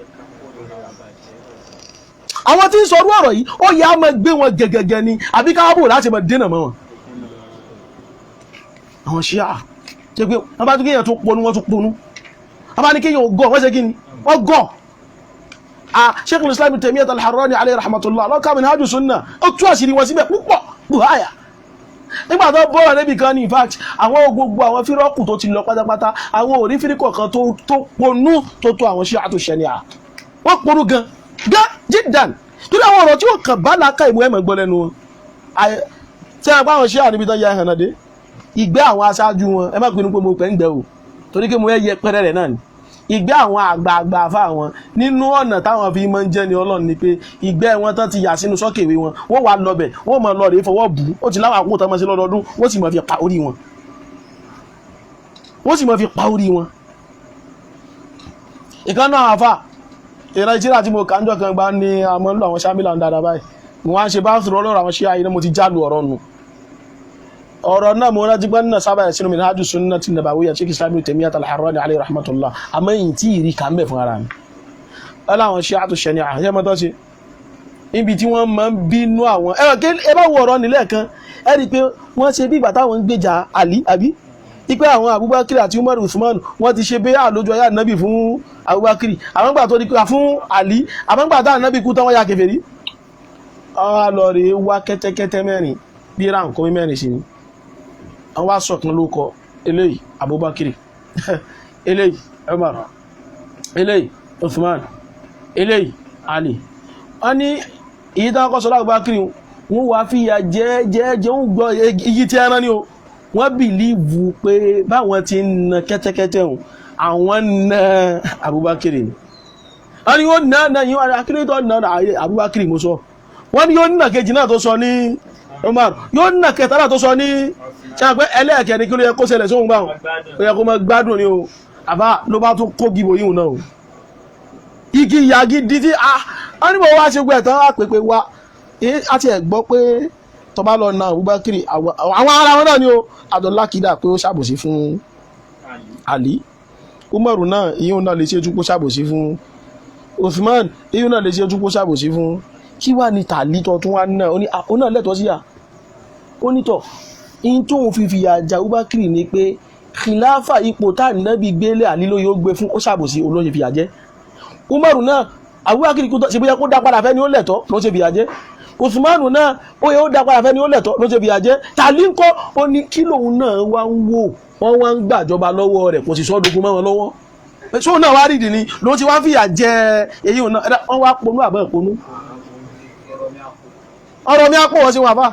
Àwọn tí ń sọ orú ọ̀rọ̀ yìí, ó yá máa gbé wọn gẹ̀gẹ̀gẹ̀ ni, àbí káwábò láti máa dènà mọ́ wọn. Àwọn ṣíà ṣe pé wọ́n bá tún kéèyàn tún ponú, wọ́n tún ponú. Wọ́n bá ní kéèyàn gọ̀, wọ́n ṣe kí ni, wọ́n gọ̀. Sheikh al-Islam Taymiyyah al-Harrani alayhi rahmatullah, lọ́kà Minhaj Sunnah, ó tú àṣírí wọn síbẹ̀ púpọ̀ buhaya. Nígbà tó bọ́ọ̀rọ̀ níbi kan ní, in fact, àwọn gbogbo àwọn fírọ́kù tó ti lọ pátápátá, àwọn ò rí fírikọ̀ kan tó ponú tó tó àwọn ṣíà tó ṣẹni à. Wọ́n ponú gan gan jiddan, torí àwọn ọ̀rọ̀ tí ó kàn bá làákà ìmú ẹ̀mọ̀ gbọ́ lẹ́nu wọn. Tí a bá àwọn ṣíà níbi tán ya ẹ̀hàn náà dé, ìgbẹ́ àwọn aṣáájú wọn, ẹ má pinnu pé mo pẹ́ ń gbẹ o, torí pé mo yẹ pẹ́rẹ́ rẹ̀ náà ni. Ìgbẹ́ àwọn àgbààgbà fáwọn nínú ọ̀nà táwọn fi máa ń jẹ́ ni Ọlọ́run ni pé ìgbẹ́ wọn tán ti yà sínú sọ́kèwé wọn, wọ́n wà lọ́bẹ̀, wọ́n máa lọ rèé fọwọ́ bù ú. Ó ti láwọn àkókò tán máa ṣe lọ́dọọdún, wọ́n sì máa fi pa orí wọn, wọ́n sì máa fi pa orí wọn. Ìkan náà àfà ìran ìtìrà tí mo kà ń jọ kan gbá ní àmọ́ ń lọ àwọn sámìlà ń dáadáa báyìí, mo wá ń ṣe bá ń sọ̀rọ̀ lọ́rọ̀ àwọn ṣíà yìí, mo ti jálu ọ̀rọ̀ nù. Ọ̀rọ̀ náà mo rántí pé nínú sábà sínú Minhaj Sunnah Nabawiyyah Sheikh Islam Taymiyyah al-Harrani alayhi rahmatullah, àmọ́ èyí tí ìrì kà ń bẹ̀ fún ara mi. Wọ́n láwọn ṣíà tó ṣẹni àṣẹ mọ́tọ́ ṣe níbi tí wọ́n máa ń bínú àwọn ẹ bá wo ọ̀rọ̀ nílẹ̀ kan, ẹ rí i pé wọ́n ṣe bí ìgbà táwọn ń gbèjà Ali, àbí ipe àwọn Abubakar àti Umar, Usman, wọ́n ti ṣe bẹ́ẹ̀ lójú ayé ànábì fún Abubakar, àwọn gbà tó di pé fún Ali, àwọn gbà tá ànábì kú tán, wọ́n ya kèfèrí. Àwọn á lọ rèé wá kẹ́tẹ́kẹ́tẹ́ mẹ́rin, bí ránkómi mẹ́rin sí ni. Àwọn wá sọ̀kan ló kọ eléyìí Abubakar, eléyìí Umar, eléyìí Uthman, eléyìí Ali. Wọ́n ní èyí tí wọ́n kọ́ sọ́lá Abubakar, wọ́n wá fìyà jẹ́ jẹ́ jẹ́, ń gbọ́ iyì tí ẹran ni o. Wọ́n believe pé báwọn ti ń na kẹ́tẹ́kẹ́tẹ́ hùn, àwọn ń na Abubakar ni. Wọ́n ní yóò ná náà yín wọ́n akérèdọ́ ná Abubakar mo sọ. Wọ́n ní yóò ná kejì náà tó sọ ní Umar, yóò ná kẹta náà tó sọ ní ṣe àpẹ ẹlẹ́ẹ̀kẹ́ ni. Kí ló yẹ kó ṣẹlẹ̀ sóhun báwọn? Ó yẹ kó máa gbádùn ni o. Àbá ló bá tún kó gìbò yíhun náà o, igi ìyá gidi tí a wọ́n ní mo wá ṣe gbọ́ ẹ̀tàn á pèpè wa a ti ẹ̀ gbọ́ pé tó bá lọ na Abubakar, àwọn ará wọn náà ni o àdọ́lákìdá pé ó ṣàbòsí fún Ali. Umaru náà, ìyóò náà lè ṣe ojú kó ṣàbòsí fún Uthman, ìyóò náà lè ṣe ojú kó ṣàbòsí fún. Kí wà ní tàlí tó tún wá náà? Ó ní ó náà lẹ́tọ̀ọ́ sí à. Ó nítọ̀ in tóun fi fìyà jà Abubakar ni pé khilafa, ipò tá ànábì gbélé Àlí ló yóò gbé fún, ó ṣàbòsí, olóyè fìyà jẹ. Umaru náà, Abubakar kú tó ṣe bóyá kó dá padà fẹ́ ni ó lẹ̀tọ́ ló ṣe fìyà jẹ. Usmanu náà, ó yẹ ó dá padà fẹ́ ni ó lẹ̀tọ́ ló ṣe fìyà jẹ. Tàlí ńkọ́? Ó ní kí lòun náà wá ń wò, wọ́n wá ń gbàjọba lọ́wọ́ rẹ̀, kò sì sọ́dọ̀gún mọ́ wọn lọ́wọ́. Ṣóun náà wá rídìí ni ló ti wá ń fìyà jẹ èyí òun náà? Wọ́n wá ponú àbọ̀ ìponú ọ̀rọ̀ mi á pọ̀ wọ́n sí wọn. Àbá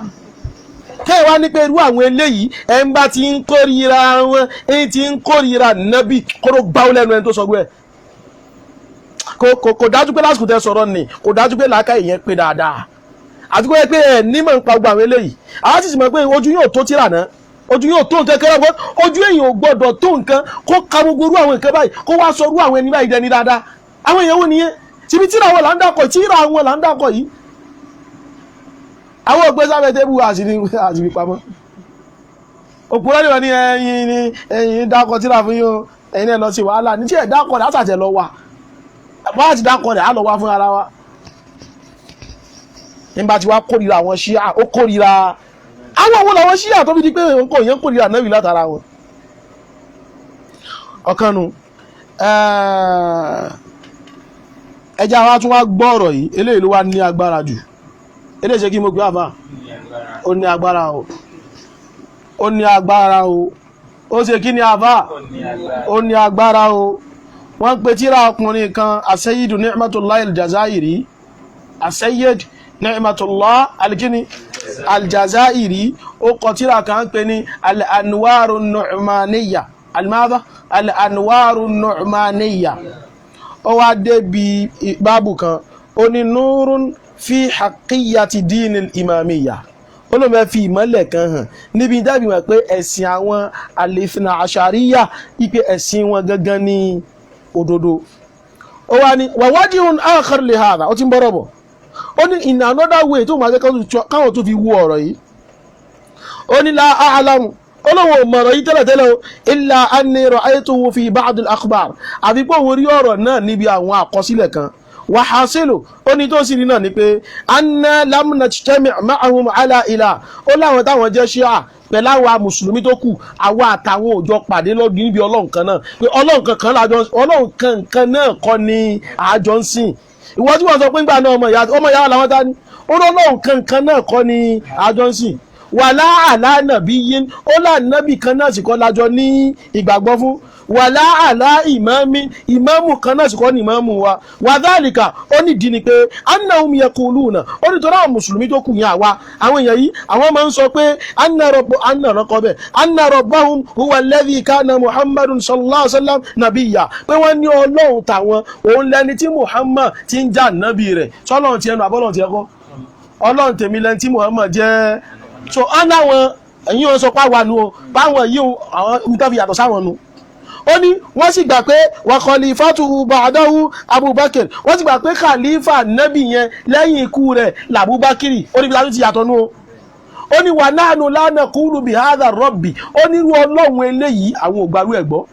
kẹ́ wá ní pé irú àwọn eléyìí, ẹ̀ ń bá ti ń kórìíra wọn, èyí ti ń kórìíra nábì, kóró gbáwó lẹ́nu ẹni tó sọ gbé ẹ̀. Kò dájú pé lásìkò tẹ sọ̀rọ̀ ni, kò dájú pé làákà ìyẹn pé dáadáa, àti kó yẹ pé ẹ nímọ̀ nípa gbogbo àwọn eléyìí. Àwọn sì mọ̀ pé ojú yóò tó tíra náà, ojú yóò tó nǹkan kẹrẹ, ojú èèyàn ò gbọdọ̀ tó nǹkan kó ka gbogbo irú àwọn nǹkan báyìí, kó wá sọ irú àwọn ẹni báyìí dẹni dáadáa. Àwọn èèyàn wo nìyẹn? Síbi tíra wọn là ń dàkọ̀, tíra wọn là ń dàkọ̀ yìí. Àwọn ògbé sábẹ́ tébù àti fi pamọ́. Òpùrọ́ ni wọ́n ní ẹ̀yin ní ẹ̀yin dákọ̀ tíra fún yín o, ẹ̀yin náà lọ sí wàhálà ní tí ẹ̀ dákọ̀ rẹ̀ àtàtẹ̀ lọ wà, bá ti dákọ̀ rẹ̀ á lọ wá fún ara wa. Nígbà tí wàá kórìíra àwọn ṣíà, ó kórìíra àwọn òun làwọn ṣíà tó fi di pé nǹkan òyìn kórìíra náà wí látara wọn. Ọ̀kan nu ẹja wa tún wá gbọ́ ọ̀rọ̀ yìí, eléyìí ló wá ní agbára jù. Eléyìí ṣe kí mo gbé àbá, ó ní agbára o, ó ní agbára o, ó ṣe kí ni àbá, ó ní agbára o. Wọ́n pe tíra ọkùnrin kan Asayyidu Ni'matullah al-Jazairi, Asayyid Ni'matullah alikini al-Jazairi, ó kọ tíra kan pè ní al-Anwaru Nu'maniyya, al-madha al-Anwaru Nu'maniyya. Ó wá débi báàbù kan, ó ní nurun fi haqiyyati dinil imamiyya. Ó ló fẹ́ fi ìmọ́lẹ̀ kan hàn níbi dábì mọ̀ pé ẹ̀sìn àwọn àlèfìnà àṣàríyà, ipe ẹ̀sìn wọn gangan ní òdodo. Ó wá ní wàwádìí akhar li hadha, ó ti ń bọ́rọ̀ bọ̀. Ó ní in another way tó máa jẹ́ káwọn tó fi wú ọ̀rọ̀ yìí. Ó ní la a'lamu, ó lóun ò mọ̀rọ̀ yìí tẹ́lẹ̀tẹ́lẹ̀ o, illa anni ra'aytuhu fi ba'd al-akhbar, àfi pé òun rí ọ̀rọ̀ náà níbi àwọn àkọsílẹ̀ kan. Wàhásílò, ó ní tó sì rí náà ni pé anna lam najtami' ma'ahum ala ilah. Ó láwọn táwọn jẹ́ ṣíà pẹ̀lú àwa mùsùlùmí tó kù, àwa àtàwọn òjò pàdé lọ́dún níbi ọlọ́run kan náà, pé ọlọ́run kan kan lájọ, ọlọ́run kan kan náà kọ́ ni àjọ ń sìn. Ìwọ tí wọ́n sọ pé ńgbà náà ọmọ ìyá làwọn ta ni, ó lọ́lọ́run kan kan náà kọ́ ni àjọ ń sìn. Wàlá àlá nàbí yín, ó là nàbì kan náà sì kọ́ lájọ ní ìgbàgbọ́ fún. Wàlá àlá ìmáàmí, ìmáàmù kan náà sì kọ́ ní ìmáàmù wa. Wàdálìkà, ó ní ìdí ni pé annahum yaquluna, ó ní torí àwọn mùsùlùmí tó kù yẹn, àwa àwọn èèyàn yìí, àwọn máa ń sọ pé anna rabbu, anna rọ́kọ bẹ́ẹ̀, anna rabbahum huwa alladhi kana muhammadun sallallahu alaihi wasallam nabiyya, pé wọ́n ní ọlọ́run tàwọn òun lẹni tí muhammad ti ń já nábì rẹ̀. Sọlọ́run ti ẹnu àbọ́lọ́run ti ẹkọ́, ọlọ́run tèmi lẹni tí muhammad jẹ́. So aláwọn ẹ̀yìn wọn sọ pé àwa nu o, báwọn yìí àwọn ibi tó fi yàtọ̀ sáwọn nu. Ó ní wọ́n sì gbà pé wa khalifatuhu ba'dahu abubakar, wọ́n sì gbà pé khalifa nabi yẹn lẹ́yìn ikú rẹ̀ làbúbákiri. Ó ní bí láti yàtọ̀ nú o. Ó ní wa nahnu la naqulu bi hadha rabbi, ó ní irú ọlọ́run eléyìí àwọn ò gbàrú ẹ̀ gbọ́.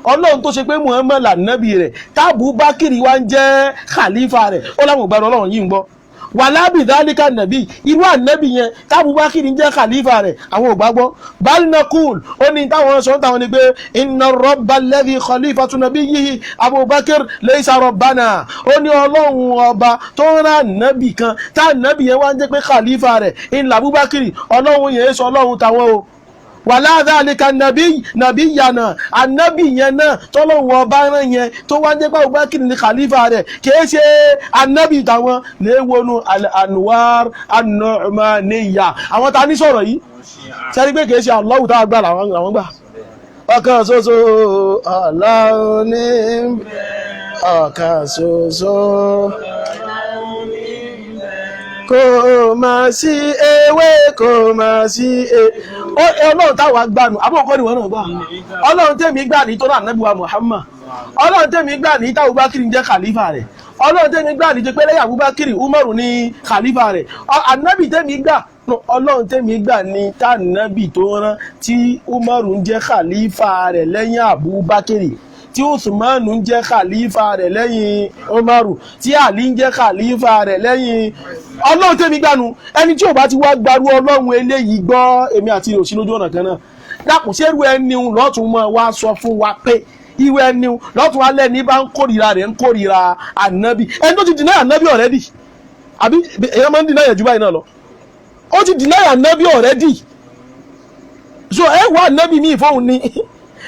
Ọlọ́run tó ṣe pé muhammad lànàbì rẹ̀ tábùbákiri wá ń jẹ́ khalifa rẹ̀, ó láwọn ò gbàrú ọlọ́run yìí ń gbọ́. Wàlábì dálíkà nàbí, irú ànábì yẹn tábùbákìrì ń jẹ́ khalifa rẹ̀, àwọn ò gbàgbọ́. Balnakul, ó ní táwọn sọ táwọn ni pé inna rabba alladhi khalifatu nabiyyihi abubakar laysa rabbana. Ó ní ọlọ́run ọba tó ń rán ànábì kan tá ànábì yẹn wá ń jẹ́ pé khalifa rẹ̀ ńlá abubakar, ọlọ́run yẹn sọ ọlọ́run táwọn o. Wàlá dhalika nàbí nàbí yànà, ànábì yẹn náà tọ́lọ́hun ọba rán yẹn tó wá ń jẹ́ pé Abubakar ní khalifa rẹ̀ kìí ṣe ànábì tàwọn. Léwónú al-anwar an-nu'maniyya, àwọn ta ní sọ̀rọ̀ yìí sẹ́ni pé kìí ṣe Allahu tá a gbà làwọn gbà. Ọ̀kan ṣoṣo Allahu ní ọ̀kan ṣoṣo, kò máa sí ewé, kò máa sí e. Ọlọ́run táwa gbà nù, àbúrò kọ́ ni wọ́n náà gbà. Ọlọ́run tẹ̀mí gbà ní tó náà Ànábì wa Muhammad, ọlọ́run tẹ̀mí gbà ní táwọn Abubakar ń jẹ́ khalifa rẹ̀, ọlọ́run tẹ̀mí gbà ní tó pé lẹ́yìn Abubakar Umaru ní khalifa rẹ̀, Ànábì tẹ̀mí gbà, ọlọ́run tẹ̀mí gbà ní tànàbì tó rán tí Umaru ń jẹ́ khalifa rẹ̀ lẹ́yìn Abubakar, tí Usmanu ń jẹ́ khalifa rẹ̀ lẹ́yìn Umaru, tí Ali ń jẹ́ khalifa rẹ̀ lẹ́yìn. Ọlọ́run tẹ́mi gbanu, ẹni tí ò bá ti wá gbarú ọlọ́run eléyìí gbọ́, èmi àti òsì lójú ọ̀nà kan náà. Dákun, ṣerú ẹni lọ́tún mọ́ wá sọ fún wa pé irú ẹni lọ́tún wa lẹ́ni bá ń kórìíra rẹ̀ ń kórìíra ànábì, ẹni tó ti deny ànábì already? Àbí èèyàn máa ń deny ẹ̀jú báyìí náà lọ? Ó ti deny ànábì already. So ẹ wá ànábì míì fóun ni,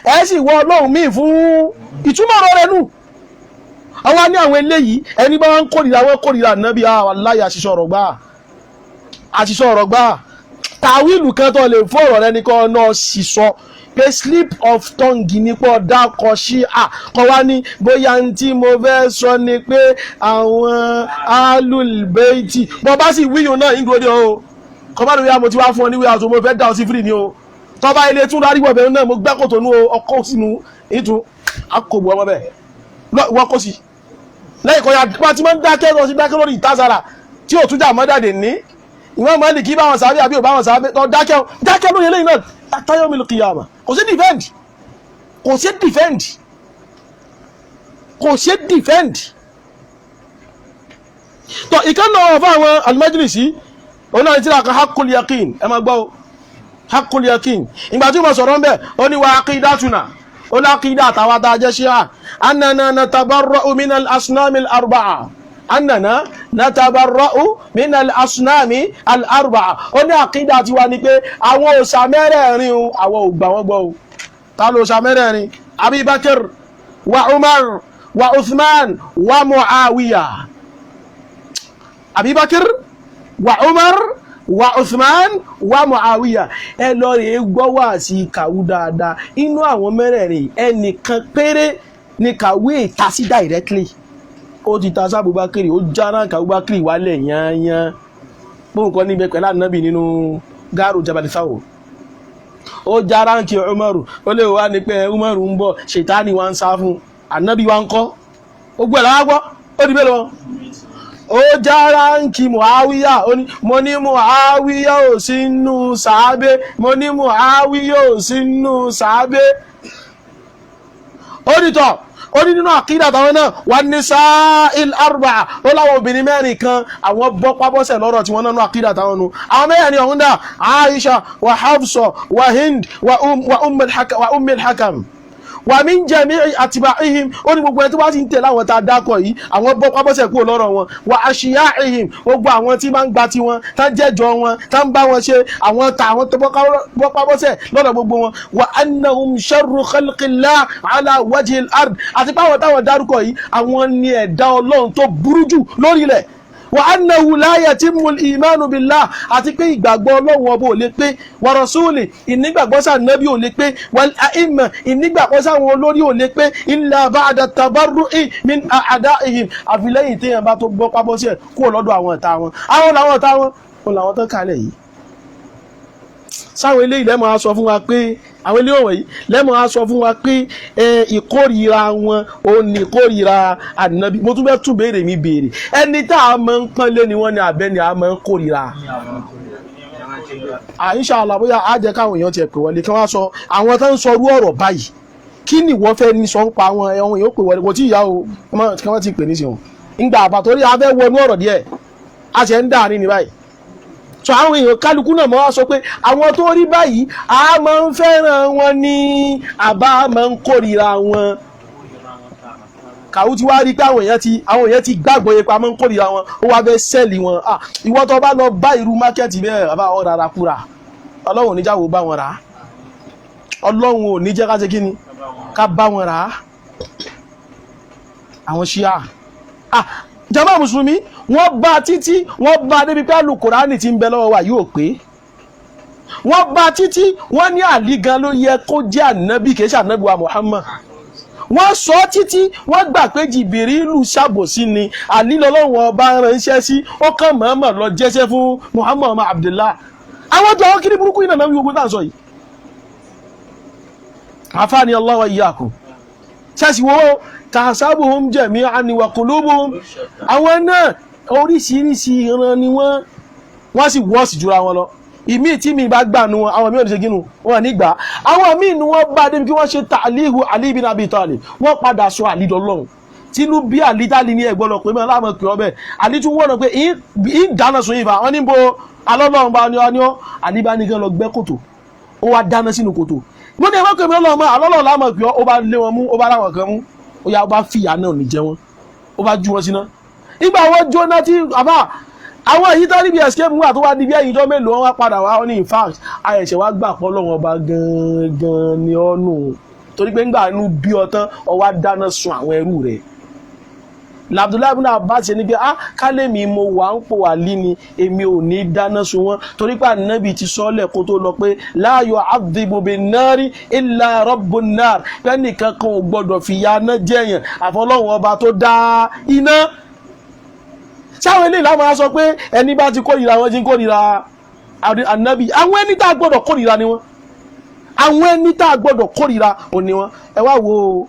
ẹ sì wọ ọlọ́run míì fún ìtumọ̀ ọ̀rọ̀ rẹ̀ nù. Àwọn ní àwọn eléyìí, ẹni bá ń kórìíra wọn kórìíra ànábì. Aláyà àṣìṣe ọ̀rọ̀ gbà, àṣìṣe ọ̀rọ̀ gbà. Tàwílù kan tó lè fún ọ̀rọ̀ rẹ ní kọ́ náà sì sọ pé slip of tongue ní pọ̀ dákọ̀ sí à kọ́ wá ní bóyá n tí mo fẹ́ sọ ni pé àwọn alulbeiti bọ́ bá sì wíyùn náà ń dúró dé o. Kọ́ bá lóye mo ti wá fún ọ ní wíyà tó mo fẹ́ dá ọ sí free ni o. Tọ́ba ilé tún rárí wọ̀bẹ̀ náà, mo gbẹ́ kòtò nú ọkọ̀ sínú ìtún akọ̀bù ọmọ bẹ́ẹ̀ wọ́n kó sí lẹ́yìn kan ya bá ti máa ń dákẹ́ lọ sí dákẹ́ lórí ìtazara tí ò tún jà mọ́ jáde ní Imam Málíkì bá wọn sàábé àbí ò bá wọn sàábé tó dákẹ́ dákẹ́ lórí eléyìí náà táyọ̀ qiyama. Kò sí defend, kò sí defend, kò sí defend. Tọ́ ìkan náà wọ́n fún àwọn al-Majlisi, òun náà ti rà kan Haqqul Yaqin. Ẹ máa gbọ́ o, Haqqul Yaqin. Ìgbà tí mo sọ̀rọ̀ ń bẹ̀, ó ní wa aqidatuna, ó ní aqida àtàwọn tá a jẹ́ ṣíà, annana natabarra'u minal asnami al-arba'a, annana natabarra'u minal asnami al-arba'a. Ó ní àkídà tiwa ni pé àwọn òòṣà mẹ́rẹ̀ẹ̀rin o, àwọn ò gbà wọ́n gbọ́ o. Ta ló òòṣà mẹ́rẹ̀ẹ̀rin? Abubakar wa Umar wa Uthman wa Muawiya. Abubakar wa Umar wa Uthman wa Muawiya. Ẹ lọ rèé gbọ́ wá sí kàwú dáadáa. Inú àwọn mẹ́rẹ̀ẹ̀rin, ẹnìkan péré ni kàwé ìta sí directly. Ó ti ta sí Abubakar, ó já ránkà Abubakar wálẹ̀ yányán, bóun kọ́ níbẹ̀ pẹ̀lú ànábì nínú gáàrú Jabal Thawr. Ó já ránkì Umaru, ó lè wá ní pé Umaru ń bọ̀, ṣètánì wa ń sá fún ànábì wa ń kọ́. Gbogbo ẹ̀ làwọn gbọ́, ó di bẹ́ẹ̀ lọ. Ó já ránkì Muawiya, ó ní mo ní Muawiya ò sí nù sàábé, mo ní Muawiya ò sí nù sàábé. Ó ní tọ̀, ó ní nínú àkídà táwọn náà wà ní sáìl arba'a, ó láwọn obìnrin mẹ́rin kan, àwọn bọ́ pábọ́sẹ̀ lọ́rọ̀ tí wọ́n nánú àkídà táwọn nu. Àwọn mẹ́rin ọ̀hún dà: Aisha wa Hafsa wa Hind wa Umm al-Hakam wa min jami'i atba'ihim. Ó ní gbogbo ẹni tó bá ti ń tẹ̀lé àwọn tá a dákọ̀ yìí, àwọn bọ́ pábọ́sẹ̀ kúrò lọ́rọ̀ wọn. Wa ashiya'ihim, gbogbo àwọn tí máa ń gba tiwọn, tá ń jẹ́jọ wọn, tá ń bá wọn ṣe, àwọn ta àwọn tó bọ́ pábọ́sẹ̀ lọ́dọ̀ gbogbo wọn. Wa annahum sharru khalqillah ala wajhi al-ard, àti pé àwọn táwọn dárúkọ yìí, àwọn ni ẹ̀dá Ọlọ́run tó burú jù lórí ilẹ̀. Wa annahu la yatimmu al-imanu billah, àti pé ìgbàgbọ́ Ọlọ́run ọba ò lè pé, wa rasuli, ìnígbàgbọ́ sáà nábì ò lè pé, wal a'imma, ìnígbàgbọ́ sáwọn olórí ò lè pé, illa ba'da tabarru'i min a'da'ihim, àfi lẹ́yìn téèyàn bá tó gbọ́ pábọ́ sí ẹ̀ kúrò lọ́dọ̀ àwọn ọ̀tá wọn. Àwọn làwọn ọ̀tá wọn, wọn làwọn tó kalẹ̀ yìí. Sáwọn eléyìí lẹ́mọ̀ á sọ fún wa pé àwọn eléyìí wọ̀nyí lẹ́mọ̀ á sọ fún wa pé ìkórìíra wọn ò ní ìkórìíra ànábì. Mo tún fẹ́ tún béèrè mi béèrè: ẹni tá a máa ń pọ́nlé ni wọ́n ní abẹ́ ni a máa ń kórìíra? Inshallah, bóyá á jẹ́ káwọn èèyàn tiẹ̀ pè wọlé kí wọ́n sọ àwọn tó ń sọ irú ọ̀rọ̀ báyìí, kí ni wọ́n fẹ́ ní sọ ń pa àwọn ẹ̀wọ̀n èèyàn pè wọlé. Kò tí ì yá o, kí wọ́n ti pè nísìnyí ńgbà àbàtórí abẹ́ wọnú ọ̀rọ̀ díẹ̀, a ṣe ń dà ní ní báyìí. So àwọn èèyàn kálukú náà mọ́ wá sọ pé àwọn tó rí báyìí, a máa ń fẹ́ràn wọn ní àbá máa ń kórìíra wọn. Kàwú ti wá rí pé àwọn èèyàn ti gbàgbọ́ yẹn pé a máa ń kórìíra wọn, ó wá fẹ́ sell wọn. Ìwọ tó bá lọ bá irú market bẹ́ẹ̀, bàbá ọ̀ rárá kúra. Ọlọ́run ò ní jáwọ́ bá wọn rà á. Ọlọ́run ò ní jẹ́ ká ṣe kí ni, ká bá wọn rà á. Àwọn ṣíà, jàmá mùsùlùmí, wọ́n bá títí, wọ́n bá débi pé Àlùkùránì tí ń bẹ lọ́wọ́ wa yóò pé. Wọ́n bá títí, wọ́n ní Àlí gan ló yẹ kó jẹ́ ànábì, kìí ṣe ànábì wa Muhammad. Wọ́n sọ títí, wọ́n gbà pé Jìbìrìlù ṣàbòsí ni, Àlí lọ́lọ́run ọba ránṣẹ́ sí, ó kàn mọ̀ọ́mọ̀ lọ jẹ́ṣẹ́ fún Muhammad ọmọ Abdullah. Àwọn tó àwọn kiri burúkú yìí náà wí gbogbo tá à ń sọ yìí. Àfáàní Allah wa iyyakum ṣáàṣì wo tahsabuhum jami'an wa qulubuhum. Àwọn náà, oríṣiríṣi ìran ni wọ́n, wọ́n sì wọ́ọ̀sì jura wọn lọ. Ìmí tí mi bá gbà nu wọn, àwọn míì ò ní ṣe gínú wọn ní gbà. Àwọn míì nu wọn bá débi kí wọ́n ṣe ta'lihu Ali bin Abi Talib, wọ́n padà sọ Àlí dọlọ́run. Tínú bí Àlí tálí ní ẹ̀gbọ́n lọ pé mọ́ láàmú pé ọbẹ̀ Àlí tún wọ́n pé ń dáná sun ìfà wọn ní bo alọ́lọ́run bá ní ọ ní ọ. Àlí bá ní kí wọ́n lọ gbẹ́ kòtò, ó wá dáná sínú kòtò. Mo ní ẹ̀fọ́ pé mi ọlọ́run mọ́ alọ́lọ́run láàmú pé ó bá lé wọn mú, ó bá láwọn kan mú, ó yá, ó bá fìyà náà ní jẹ wọn, ó bá ju wọn síná. Ìgbà wọn jóná tí àbá àwọn èyí tó níbi escape wà tó wá níbi ẹ̀yìn ìjọ mélòó, wọn wá padà wá ní in fact, àyẹ̀ṣẹ̀ wá gbà pọ́ lọ́wọ́ ọba gangan ni ọ́nù, torí pé ńgbà inú bí ọ tán, ọ wá dáná sun àwọn ẹrú rẹ̀. Abdullahi ibn Abbas ṣe ní pé, ah, kálẹ̀mí mo wà ń pò wà lí ni, èmi ò ní dáná sun wọn, torí pé ànábì ti sọ́lẹ̀ kó tó lọ pé la yu'adhibu bin-nari illa rabbun nar, pẹ́nìkan kan ò gbọ́dọ̀ fi ya iná jẹ̀yàn àfọlọ́hun ọba tó dá iná. Sáwọn eléyìí láwọn á sọ pé ẹni bá ti kórìíra wọn ti ń kórìíra ànábì. Àwọn ẹni tá a gbọ́dọ̀ kórìíra ni wọn, àwọn ẹni tá a gbọ́dọ̀ kórìíra ò ní wọn. Ẹ wá wo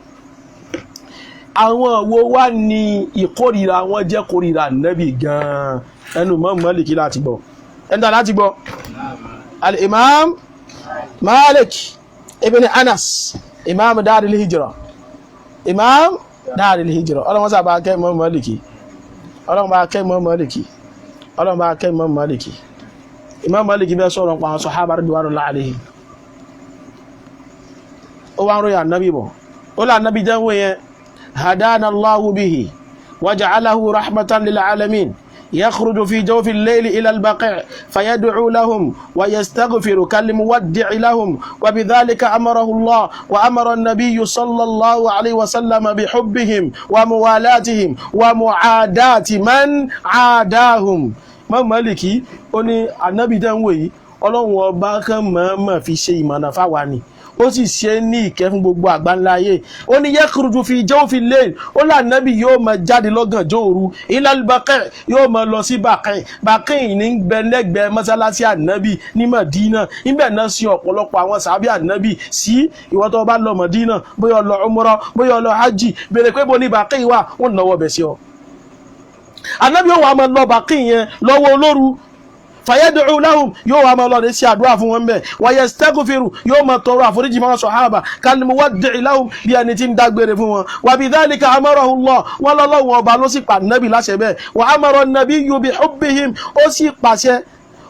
àwọn wo wá ní ìkórìíra wọn jẹ́ kórìíra ànábì gan-an. Ẹnu mọ́ Málíkì láti gbọ́. Ẹni láti gbọ́, al-Imam Malik ibn Anas, Imam Daril Hijra, Imam Daril Hijra. Ọlọ́run sábà kẹ́ Imam Maliki, Ọlọ́run bá kẹ́ Imam Maliki, Ọlọ́run bá kẹ́ Imam Maliki. Imam Maliki bẹ́ sọ̀rọ̀ pa àwọn sahaba ridwanullahi alayhim. Ó wá ń ròyìn ànábì bọ̀, ó lé ànábì jẹ́ wọ́n yẹn, hadana Allahu bihi waja'alahu rahmatan lil alamin, يخرج في جوف الليل إلى البقيع فيدعو لهم ويستغفر كالمودع لهم، وبذلك أمره الله وأمر النبي صلى الله عليه وسلم بحبهم وموالاتهم ومعاداة من عاداهم. Imam Maliki ó ní ànábì dẹ́ ń wò yìí, Ọlọ́run Ọba kan mọ̀ọ́mọ̀ fi ṣe ìmọ̀nà fáwa ni, ó sì ṣe ní ìkẹ́ fún gbogbo àgbáńlá ayé. Ó ní yakhruju fi jawfi layl, ó lànàbì yóò máa jáde lọ́gànjọ́ òru, ilal Baqi', yóò máa lọ sí Baqi'. Baqi' ní gbẹlẹ́gbẹ́ mọ́sálásí ànábì ní Madina. Níbẹ̀ náà sí ọ̀pọ̀lọpọ̀ àwọn sàábì ànábì sí. Ìwọ tó bá lọ Madina, bóyá ó lọ umrah, bóyá ó lọ hajj, béèrè pé bo ní Baqi' wà, wọ́n náwó bẹ̀ sí ọ. Ànábì yóò wá máa lọ Baqi' yẹn lọ́wọ́ olóru, fayad'u lahum, yóò wá máa lọ lè ṣe àdúrà fún wọn bẹ́ẹ̀, wa yastaghfiru, yóò máa tọrọ àforíjì máa sọ̀hábà, kalmuwaddi'i lahum, bí ẹni tí ń dágbére fún wọn. Wa bidhalika amarahu Allah, wọn lọ́lọ́wọ́ Ọba ló sì pa nàbì láṣẹ bẹ́ẹ̀. Wa amara an-nabiyyu bihubbihim, ó sì pàṣẹ,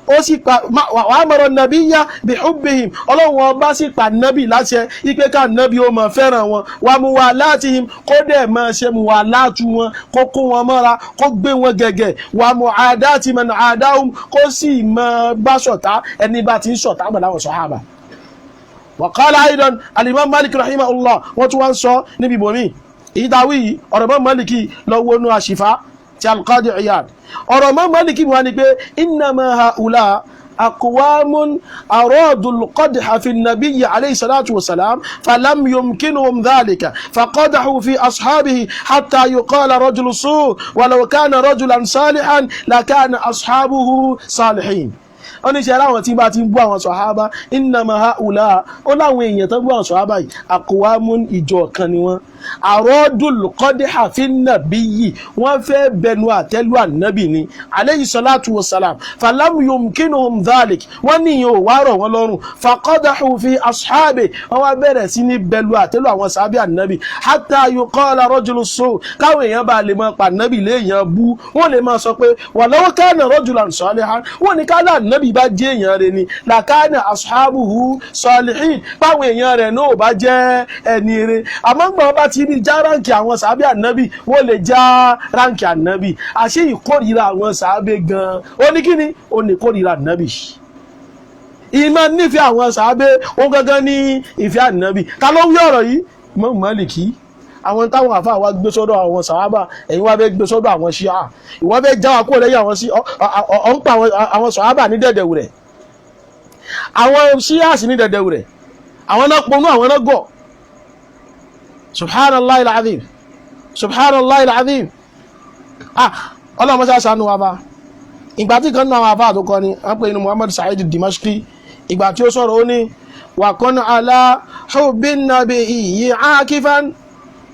ó sì pa, wa amara an-nabiyya bihubbihim, Ọlọ́run Ọba sì pa nàbì láṣẹ ipe ká nàbì ó máa fẹ́ràn wọn, wa muwalatihim, kó dẹ̀ máa ṣe muwalatu wọn, kó kó wọn mọ́ra, kó gbé wọn gẹ̀gẹ̀, wa mu'adati man adahum, kó sì máa bá ṣọ̀tá ẹni bá ti ń ṣọ̀tá pẹ̀lú àwọn sọ̀hábà. Wa qala aidan, al-Imam Malik rahimahullah, wọ́n tún wá ń sọ níbi ibòmí ìdáwí ọ̀rọ̀ Imam Maliki lọ wọnú àṣìfá ti al-Qadi Iyad. Ọ̀rọ̀ Imam Maliki wá ní pé innama haula aqwamun aradu al-qadha fi an-nabiy alayhi salatu wa salam, falam yumkinuhum dhalika, faqadahu fi ashabihi hatta yuqala rajulu su', walau kana rajulan salihan lakana ashabuhu salihin. Ó ní ṣe aláwọn tí bá ti ń bú àwọn sọ̀hábà, innama haula, ó láwọn èèyàn tó bú àwọn sọ̀hábà yìí, aqwamun, ìjọ kan ni wọ́n, aradul qadha fi nabiyyi, wọ́n fẹ́ bẹnu àtẹ́lù ànábì ni alayhi salatu wa salam, falam yumkinuhum dhalik, wọ́n ní ìyẹn ò wá rọ̀ wọ́n lọ́rùn, faqadahu fi ashabi, wọ́n wá bẹ̀rẹ̀ sí ní bẹnu àtẹ́lù àwọn sàábì ànábì, hatta yuqala rajulu su', káwọn èèyàn bá lè máa pa ànábì léèyàn bú, wọ́n lè máa sọ pé walau kana rajulan salihan, wọ́n ní ká ànábì bá jẹ́ èèyàn rẹ̀ ni, lakana ashabuhu salihin, báwọn èèyàn rẹ̀ náà bá jẹ́ ẹni rẹ̀. Àmọ́ gbọ́n bá ti rí já rank àwọn sàábì ànábì, wọ́n lè já rank ànábì. Àṣé ìkórìíra àwọn sàábì gan-an ó ní kíni? Ó ní ìkórìíra ànábì. Ìmọ̀ nífẹ̀ẹ́ àwọn sàábì ó gangan ní ìfẹ́ ànábì. Ta ló wí ọ̀rọ̀ yìí? Imam Málìkì. Àwọn táwọn àfa wa gbé sọ́dọ̀ àwọn sàhábà, ẹ̀yin wá fẹ́ gbé sọ́dọ̀ àwọn ṣíà. Ìwọ́n fẹ́ já wa kúrò lẹ́yìn àwọn sí ọ̀ ń pa àwọn sàhábà ní dẹ̀dẹ̀wù rẹ̀, àwọn ṣíà sì ní dẹ̀dẹ̀wù rẹ̀, àwọn náà ponú, àwọn náà gọ̀. Subhanallah alazim, subhanallah alazim. Ah, Ọlọ́run mọ́sá sànú wa bá. Ìgbà tí kan náà àwọn àfáà tó kọ́ ni wọ́n pè ní Muhammad Sa'id Dimashqi, ìgbà tí ó sọ̀rọ̀, ó ní wa kun ala hubbin nabiyyi akifan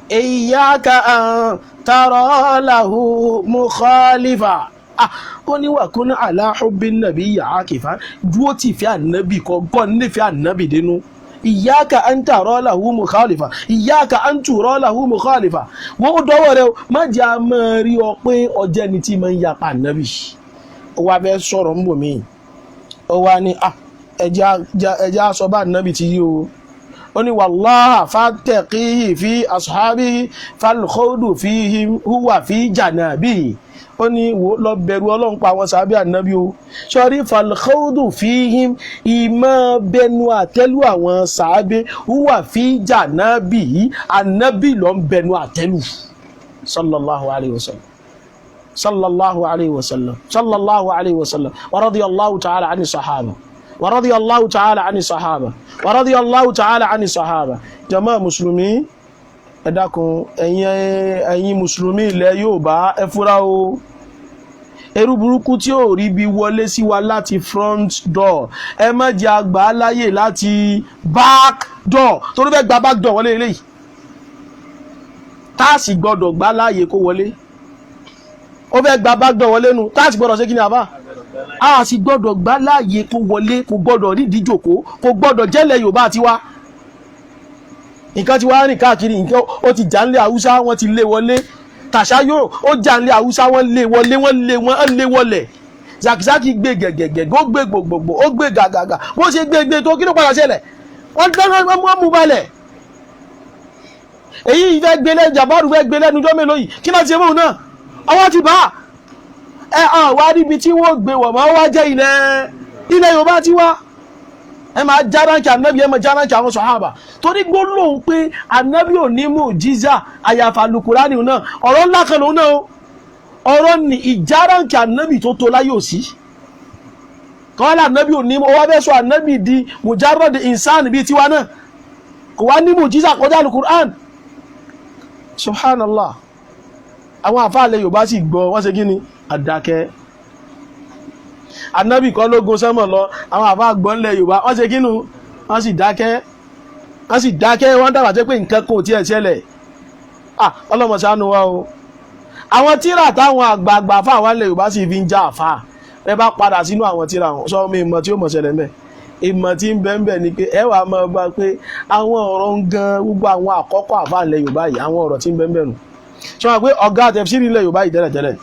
iyyaka an tara lahu mukhalifa. Ah, ó ní wa kun ala hubbin nabiyyi akifan, dúró tì fẹ́ ànábì kọ́ nífẹ̀ẹ́ ànábì dénú, iyyaka an tara lahu mukhalifa, iyyaka an tura lahu mukhalifa. Wọ́n ó dọ́wọ́ rẹ, má jẹ́ a máa rí ọ pé ọjẹ́ ni tí máa ń yapa ànábì. Ó wá fẹ́ sọ̀rọ̀ ń bò míì, ó wá ní ah, ẹjẹ́ aṣọ bá ànábì ti yí o. Ó ní wallaha fattaqihi fi ashabihi falkhawdu fihim huwa fi janabihi. Ó ní wò, lọ bẹ̀rù Ọlọ́run pa àwọn sàábì ànábì o. Sọrí falkhawdu fihim, ìmọ̀ bẹnu àtẹ́lù àwọn sàábì, huwa fi janabihi, ànábì ló ń bẹnu àtẹ́lù, sallallahu alayhi wa sallam, sallallahu alayhi wa sallam, sallallahu alayhi wa sallam. Wa radiyallahu ta'ala ani sahaba, wa radiyallahu ta'ala ani sahaba, wa radiyallahu ta'ala ani sahaba. Jama musulmi, ẹ dákun, ẹ̀yin mùsùlùmí ilẹ̀ Yorùbá, ẹ fura o. Eru burúkú tí ò rí bí wọlé sí wa láti front door, ẹ má jẹ́ àgbà láyè láti back door, torí fẹ́ gba back door wọlé eléyìí, tá a sì gbọ́dọ̀ gbà láàyè kó wọlé. Ó fẹ́ gba back door wọlé nu, tá a sì gbọ́dọ̀ ṣe kí ni àbá. A sì gbọ́dọ̀ gbà láàyè kó wọlé, kó gbọ́dọ̀ rídìí jòkó, kó gbọ́dọ̀ jẹ́lẹ̀ Yorùbá tiwa. Nǹkan ti wá rìn káàkiri, nǹkan ó ti jà nílẹ̀ Haúsá, wọ́n ti lé wọlé. Tàṣà yóò ó jà nílẹ̀ Haúsá, wọ́n lé wọlé, wọ́n lé wọ́n lé wọlé. Zakizaki gbé gẹ̀gẹ̀gẹ̀, ó gbé gbogbogbò, ó gbé gàgàgà. Bó ṣe gbé gbé tó, kí ló padà ṣẹlẹ̀? Wọ́n dáná, wọ́n mú balẹ̀. Èyí fẹ́ gbé lẹ́nu, Jàbáàrù fẹ́ gbé lẹ́nu ọjọ́ mélòó yìí, kí náà ti ṣe fóun náà? Ọwọ́ ti bá ẹ hàn wá níbi tí wọ́n gbé wọ̀ mọ́ wá jẹ́ ilẹ̀ Yorùbá ti wá. Ẹ máa járáǹkì ànábì, ẹ máa járáǹkì àwọn sọ̀hábà, torí gbólóhùn pé ànábì ò ní mùjísà àyàfà Àlùkùránì náà, ọ̀rọ̀ ńlá kan lòun náà o. Ọ̀rọ̀ ní ìjáráǹkì ànábì tó tó láyé òsì kọ́lá. Ànábì ò ní, ó wá fẹ́ sọ ànábì di mujarrad insan bíi tiwa náà, kò wá ní mùjísà kọjá Àlùkùránì. Subhanallah. Àwọn àfáàlẹ̀ Yorùbá sì gbọ́, wọ́n ṣe kí ni? Àdákẹ́. Ànábì kọ́ ló gun sánmọ̀ lọ. Àwọn àfáà gbọ́ ńlẹ̀ Yorùbá, wọ́n ṣe kí nu? Wọ́n sì dákẹ́, wọ́n sì dákẹ́. Wọ́n dàgbà jẹ́ pé nǹkan kò tiẹ̀ ṣẹlẹ̀. Ah, ọlọ́mọ ṣàánú wa o. Àwọn tíra táwọn àgbààgbà fáwọn ilẹ̀ Yorùbá sì fi ń já àfáà, ẹ bá padà sínú àwọn tíra wọn, sọ mi ìmọ̀ tí ó mọ̀ ṣẹlẹ̀ ńbẹ̀. Ìmọ̀ tí ń bẹ ńbẹ̀ ni pé ẹ wàá máa bá pé àwọn ọ̀rọ̀ ń gan gbogbo àwọn àkọ́kọ́ àfáà ilẹ̀ Yorùbá yìí, àwọn ọ̀rọ̀ tí ń bẹ ńbẹ̀ nù. Sọ wọn pé ọ̀gá tẹ̀fsírì ilẹ̀ Yorùbá yìí tẹ́lẹ̀tẹ́lẹ̀,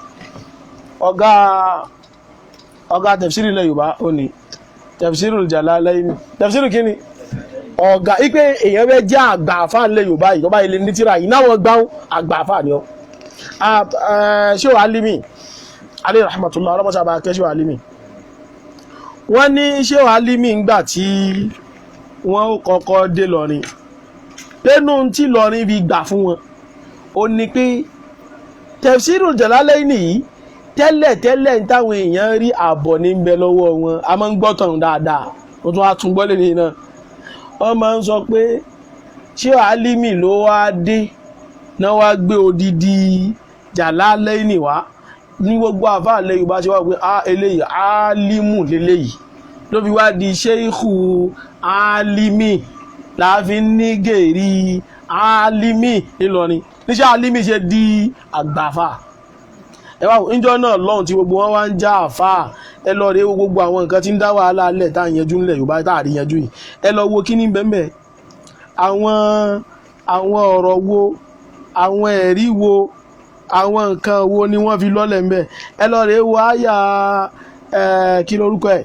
ọ̀gá tẹ̀fsírì ilẹ̀ Yorùbá, ó ní Tafsirul Jalalaini. Tẹ̀fsírì kíni ọ̀gá ipe èèyàn fẹ́ jẹ́ àgbà àfáà ilẹ̀ Yorùbá yìí, tó bá ilé ní tíra yìí náà, wọ́n gbáhùn àgbà àfáà ni ọ́. Ṣé wàá límì alẹ́ rahmatullah, ọlọ́mọṣà bá kẹ́ ṣé wàá límì. Wọ́n ní ṣé wàá límì ńgbà tí wọ́n kọ́kọ́ dé lọ́rin, lẹ́nu tí lọ́rin fi gbà fún wọn, ó ní pé Tafsirul Jalalaini yìí, tẹ́lẹ̀ tẹ́lẹ̀ ń táwọn èèyàn rí àbọ̀ ní bẹ lọ́wọ́ wọn. A máa ń gbọ́ tàn dáadáa, wọ́n tún wá tún gbọ́ lẹ́nu náà. Wọ́n máa ń sọ pé ṣé Álímì ló wá dé náà, wá gbé odidi Jalalaini wá ní gbogbo àfáàlẹ̀ Yorùbá ṣe wá pé a eléyìí álímù léléyìí, ló fi wá di ṣéìkù álímì, láàfin ní gèrè álímì ńìlọrin, níṣẹ́ álímì ṣe di àgbàfà. Ẹ wá níjọ́ náà lọ́hùn tí gbogbo wọn wá ń já àfà, ẹ lọ rèé wo gbogbo àwọn nǹkan tí ń dá wàhálà lẹ̀ tá à ń yanjú ńlẹ̀ Yorùbá, tá à rí yanjú yìí. Ẹ lọ wo kíní bẹ́ẹ̀, àwọn ọ̀rọ̀ wo, àwọn ẹ̀rí wo, àwọn nǹkan wo ni wọ́n fi lọ́lẹ̀ ńbẹ̀. Ẹ lọ rèé wo àyà ẹ̀, kí lorúkọ ẹ̀,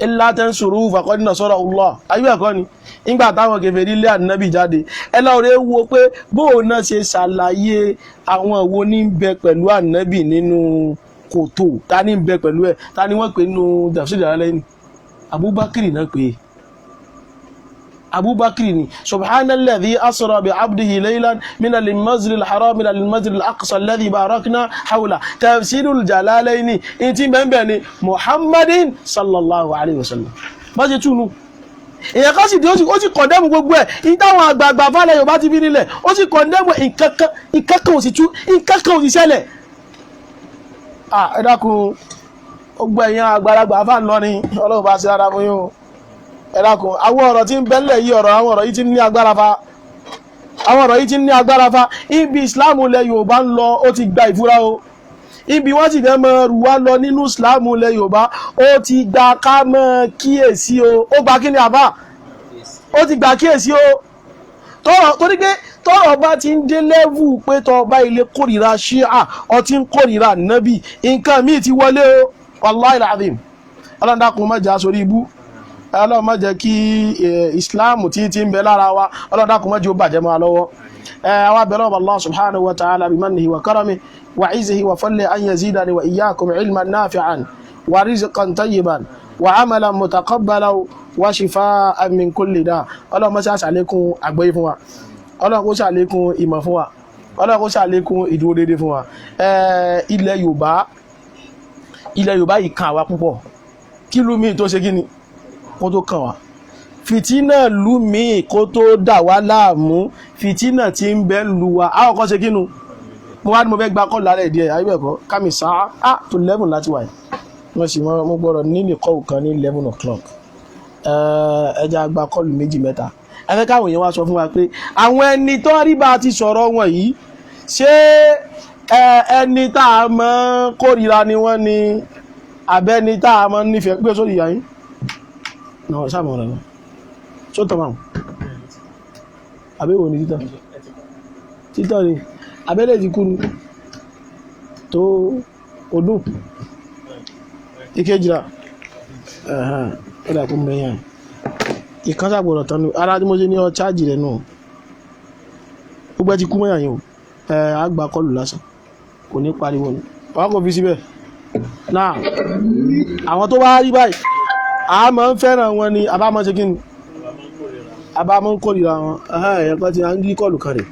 illa tansuru faqad nasarahu Allah, ayé ẹ̀kọ́ ni nígbà táwọn kèfèrí lé ànábì jáde. Ẹ lọ rèé wo pé bóun náà ṣe ṣàlàyé àwọn wo ní ń bẹ pẹ̀lú ànábì nínú kòtò, ta ní ń bẹ pẹ̀lú ẹ̀, ta ni wọ́n pè nínú Tafsir Jalalaini? Abubakar náà pè é, Abubakar ni. Subhanalladhi asra bi abdihi laylan min al-masjid al-haram ila al-masjid al-aqsa alladhi barakna hawla. Tafsirul Jalalaini in ti bẹ́ẹ̀ ni Muhammadin sallallahu alayhi wa sallam bá ṣe túnú. Èèyàn kan sì dé, ó sì condemn gbogbo ẹ̀ ní táwọn àgbààgbà falẹ̀ Yorùbá ti fi nílẹ̀. Ó sì condemn nǹkan kan, nǹkan kan ò sì tú, nǹkan kan ò sì ṣẹlẹ̀. Ẹ dákun, ó gbọ́ ẹ̀yìn àgbàlagbà fà ń lọ ni, Ọlọ́run bá ṣe rárá fún yín o. Ẹ dákun, àwọn ọ̀rọ̀ tí ń bẹ́lẹ̀ yìí, ọ̀rọ̀ àwọn ọ̀rọ̀ yìí ti ń ní agbára fa, àwọn ọ̀rọ̀ yìí ti ń ní agbára fa. Ibi Ìsìláàmù ilẹ̀ Yorùbá ń lọ, ó ti gba ìfura o. Ibi wọ́n sì fẹ́ mọ rù wá lọ nínú Ìsìláàmù ilẹ̀ Yorùbá, ó ti gba ká mọ́ kíyèsí o. Ó gba kí ni àbá? Ó ti gba kíyèsí o. Tọ́rọ̀ torí pé tọ́rọ̀ bá ti ń dé level pé tọ́ bá ilé kórìíra ṣíà, ọ ti ń kórìíra nábì, nǹkan míì ti wọlé o. Wallahi alazim. Ọlọ́run dákun, má jẹ́ aṣorí ibú. Ọlọ́run má jẹ́ kí Islam tí ti ń bẹ lára wa, Ọlọ́run dákun, má jẹ́ ó bàjẹ́ mọ́ wa lọ́wọ́. Àwa bẹ̀rẹ̀ ọba Allah subhanahu wa ta'ala bi mannihi wa karamihi wa izzihi wa fadlihi an yazidani wa iyyakum ilman nafi'an wa rizqan tayyiban wa amalan mutaqabbalan wa shifaan min kulli da. Ọlọ́run má ṣe àṣàlékún àgbọ́yé fún wa. Ọlọ́run kó ṣàlékún ìmọ̀ fún wa. Ọlọ́run kó ṣàlékún ìdúró déédéé fún wa. Ilẹ̀ Yorùbá, ilẹ̀ Yorùbá yìí kan àwa púpọ̀. Kí lú mi tó ṣe kí ni kó tó kàn wá, fìtínà lú mi kó tó dà wá láàmú, fìtínà tí ń bẹ lu wa àwọn kan ṣe kí nu. Mo wá ní mo fẹ́ gba call lálẹ́ díẹ̀, ayé bẹ́ẹ̀ kọ́ kámi sáà á tó 11 láti wáyé. Mo sì mo gbọ́dọ̀ nílé call kan ní 11 o'clock. Ẹ jẹ́ a gba call méjì mẹ́ta. Ẹ fẹ́ káwọn èèyàn wá sọ fún wa pé àwọn ẹni tó rí bá a ti sọ̀rọ̀ wọn yìí, ṣé ẹni tá a mọ̀ kórìíra ni wọ́n ni, Abẹ́ni tá a máa ń nífẹ̀ẹ́ pé sórí ìyá yín náà sáàmù rẹ̀ tó tọ́ máa àbẹ́wò ni títọ́ títọ́ ni abẹ́lẹ̀ ti kú ni tó ọdún ìkejìlá ẹ̀dà kún mẹ́yàn ìkan sàgbọ̀dọ̀ tán ni ara tí mo ṣe ní ọ chájì rẹ̀ náà gbogbo ẹ ti kú mẹ́yàn yìí o àgbà kọlù lásán kò ní pariwo ni wọ́n kò fi síbẹ̀ náà. Àwọn tó bá rí báyìí a máa ń fẹ́ràn wọn ni àbá máa ń ṣe kí ni àbá máa ń kórìíra wọn. Ẹ̀yàn kan ti à ń gí kọlù kan rè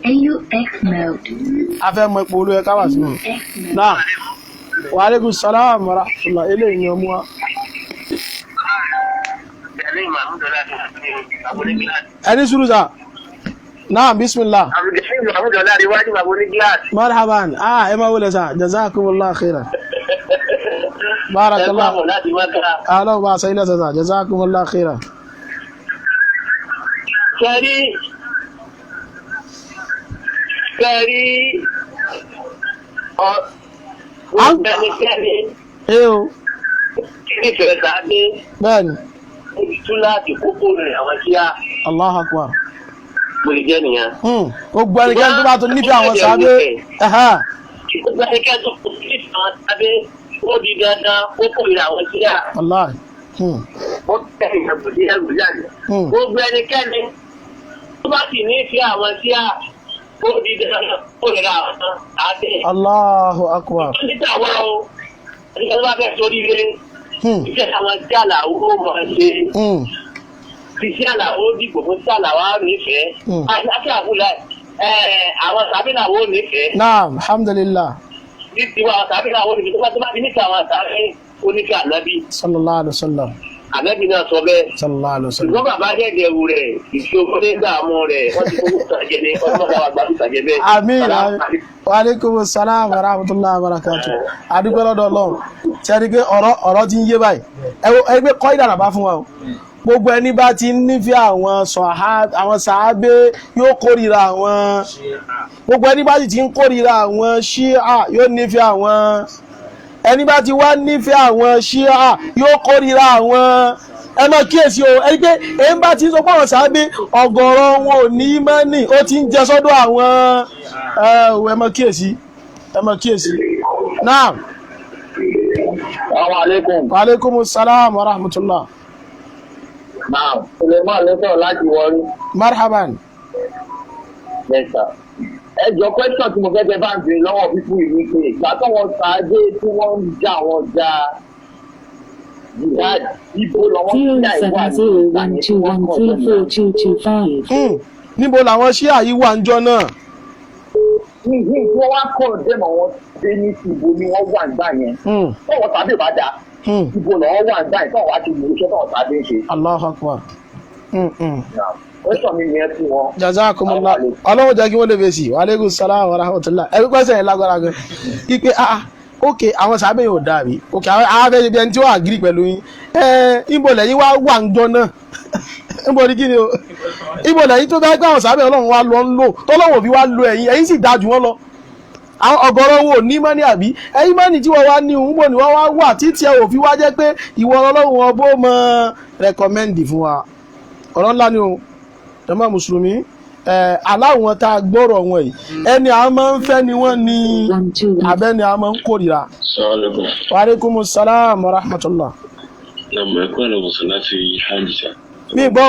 AUX mode. A fẹ́ mọ ipò olóyè káwà sínú X mode. Náà, wa alaikum salam wa rahmatullah. Eléyìí ni ọmú wa. Ẹni sùúrù sà náà, bismillah. Marhaban. Ah, ẹ máa wọlé sà, jazakumullah khairan, barakallah. Aláwọ̀ bá a sọ ilé sà, jazakumullah khairan. Kẹrí kẹrí ọ ẹnikẹ́ni Ẹ o. nífẹ̀ẹ́ sáadé Bẹ́ẹ̀ni. túláàtì kókó rẹ̀ àwọn tí a Allahu akbar. gbèrè jẹ́ nìyẹn. Gbogbo ẹnikẹ́ni tó bá tó nífẹ̀ẹ́ àwọn sábẹ́. Gbogbo ẹnikẹ́ni tó kò nífẹ̀ẹ́ àwọn sáadé, ó di dandan kókó rẹ̀ àwọn tí a Wallahi. ó tẹ̀ ìyàgbọ̀dé ẹgbẹ̀jáde. Gbogbo ẹnikẹ́ni tó bá sì nífẹ̀ẹ́ àwọn tí a, ó di dandan kókó rẹ̀ àwọn sáadé. Allahu akbar. Nígbà wá o, ẹnikẹ́ni tó bá fẹ́ sórí rẹ̀, iṣẹ́ àwọn tí àlàó mọ̀ ṣe, iṣẹ́ àlàó dìbò fún tí àlàó á nífẹ̀ẹ́ àti àfúlà àwọn tàbí làwọn ò nífẹ̀ẹ́. Naam, alhamdulillah. Ní tiwa, àwọn tàbí làwọn ò nífẹ̀ẹ́. Tó bá ti nífẹ̀ẹ́ àwọn tàbí, ó nífẹ̀ẹ́ ànábì. Sallallahu alaihi wasallam. Ànábì náà sọ bẹ́ẹ̀. Sallallahu alaihi wasallam. Ṣùgbọ́n bàbá jẹ́jẹ́ ewu rẹ̀ ìṣòro ní dààmú rẹ̀, wọ́n ti fowó tàjẹ́ ní ọdún mọ́ta wà gbàdúrà tàjẹ́ bẹ́ẹ̀. Àmín. Wa alaikum salam wa rahmatullahi wa barakatuh. Adúpẹ́ lọ́dọ̀ Ọlọ́run. Tí a rí pé ọ̀rọ̀ ti ń yé báyìí, ẹ wo ẹgbẹ́ kọ́ ìdàrà bá fún wa o. Gbogbo ẹni bá ti ń nífẹ̀ẹ́ àwọn sàábé yóò kórìíra àwọn, gbogbo ẹni bá sì ti ń kórìíra àwọn ṣíà yóò nífẹ̀ẹ́ àwọn, ẹni bá ti wá nífẹ̀ẹ́ àwọn ṣíà yóò kórìíra àwọn. Ẹ máa kíyèsí o, ẹni pé èyí bá ti ń sọ pé àwọn sàábé ọ̀gọ̀rọ̀ wọn ò ní mọ́nì, ó ti ń jẹ sọ́dọ̀ àwọn. Ẹ máa kíyèsí, ẹ máa kíyèsí náà. Assalamu alaikum. Wa alaikumus salam wa rahmatullah. Naam, Suleiman ló sọ̀rọ̀ láti Warri. Marhaban. Yes, sir. Ẹ jọ, question tí mo fẹ́ fẹ́ bá ń bèrè lọ́wọ́ fífún ìlú pé ìgbà tó wọn ṣáájú tí wọ́n ń jà wọ́n jà jihad, ibo lọ́wọ́ Zero jà ìwà seven zero one two one three four two two five. Níbo làwọn ṣíà yìí wà ń jọ náà? Ní tí wọ́n wá kọ̀ dẹ́mọ̀ wọn dé ní ti ibo ni wọ́n wà nígbà yẹn. Tọ́wọ́ tàbí ò bá dáa, ibo lọ́wọ́ wà nígbà yẹn tọ́wọ́ wá ti mú iṣẹ́ tọ́wọ́ tàbí ń ṣe. Allahu akbar. Question mi yẹn fún wọn. Jazakumullah. Ọlọ́run jẹ́ kí wọ́n lè fèsì. Wa alaikum salam wa rahmatullah. Ẹbí pẹ́sẹ̀ yẹn lágbára gan ipe ah, ok, àwọn sábẹ́ yóò dàbí ok, àwọn afẹ́ ibi ẹni tí wọ́n àgírí pẹ̀lú yín. Ẹ ibo lẹ́yìn wá wà ń jọ náà? Ibo ni kí ni o? Ibo lẹ́yìn tó dájú pé àwọn sábẹ́ Ọlọ́run wá lọ ń lò tọ́lọ́wọ̀ fi wá lo ẹ̀yìn, ẹ̀yìn sì dájú wọn lọ, àwọn ọ̀gọ̀rọ̀ wo ní mọ́ní àbí ẹ̀yìn mọ́ní tí wọ́n wá ní òun bò ní wọ́n wá wà títí ẹ ò fi wá jẹ́ pé ìwọ Ọlọ́run ọbọ̀ mọ́ rẹkọmẹ́ndì fún wa. Ọ̀rọ̀ ńlá ni o, jàmá mùsùlùmí. Ẹ aláwọn tá a gbọ́rọ̀ wọn yìí, ẹni a máa ń fẹ́ ni wọ́n ní One two one. abẹ́ni a máa ń kórìíra. Assalamualaikum. Wa alaikumus salam wa rahmatullah. Naam, ẹ kú àlọ́ bọ̀sán láti hajj sá. Mi gbọ́.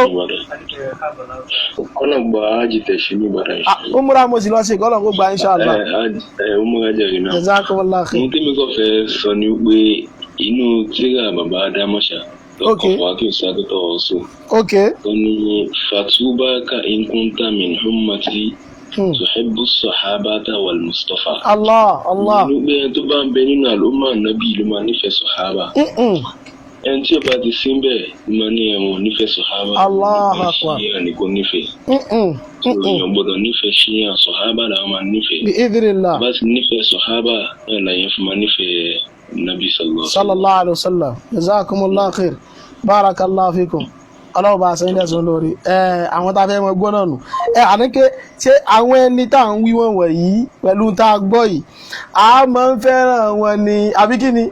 Kọ́nà gba hajj tẹ̀sí ní Ìbàdàn. Ah, umra mo sì lọ sí ìkọlọ̀ kó gba inshallah. Ẹ umra jẹ̀rì náà. Jazakumullah khair. Ohun tí mi kàn fẹ́ sọ ni pé inú tírà bàbá Adámọ̀ṣà Ok. lọ́kọ̀ wá kí n sá tó tọ̀ ọ́ sùn. Ó ní fatubaka in kunta min ummati tuhibbu sahabata wal Mustafa. Allah Allah. Nínú pé ẹni tó bá ń bẹ nínú àlùmọ́ nàbí ló máa nífẹ̀ẹ́ sọ̀hábà. Ẹni tí ó bá ti sí bẹ́ẹ̀ ló máa ní ẹ̀wọ̀n nífẹ̀ẹ́ sọ̀hábà. Allahu akbar. Ṣíyà ni kò nífẹ̀ẹ́. Èèyàn gbọ́dọ̀ nífẹ̀ẹ́ ṣíyà, sọ̀hábà làwọn máa nífẹ̀ẹ́. Bi idhnillah. Bá ti nífẹ̀ẹ́ sọ̀hábà náà làyẹn fún máa nífẹ̀ẹ́ nàbí sallallahu alaihi wasallam. Sallallahu alayhi wa sallam. Jazakumullah khair, barakallahu fikum. Ọlọ́run bá a sẹ́yìn lẹ́sùn lórí ẹ. Àwọn tá a fẹ́ mọ gbọ́ náà nù ẹ àníké ṣé àwọn ẹni tá à ń wí wọ̀n wọ̀nyí pẹ̀lú tá a gbọ́ yìí, a máa ń fẹ́ràn wọn ni àbí kí ni?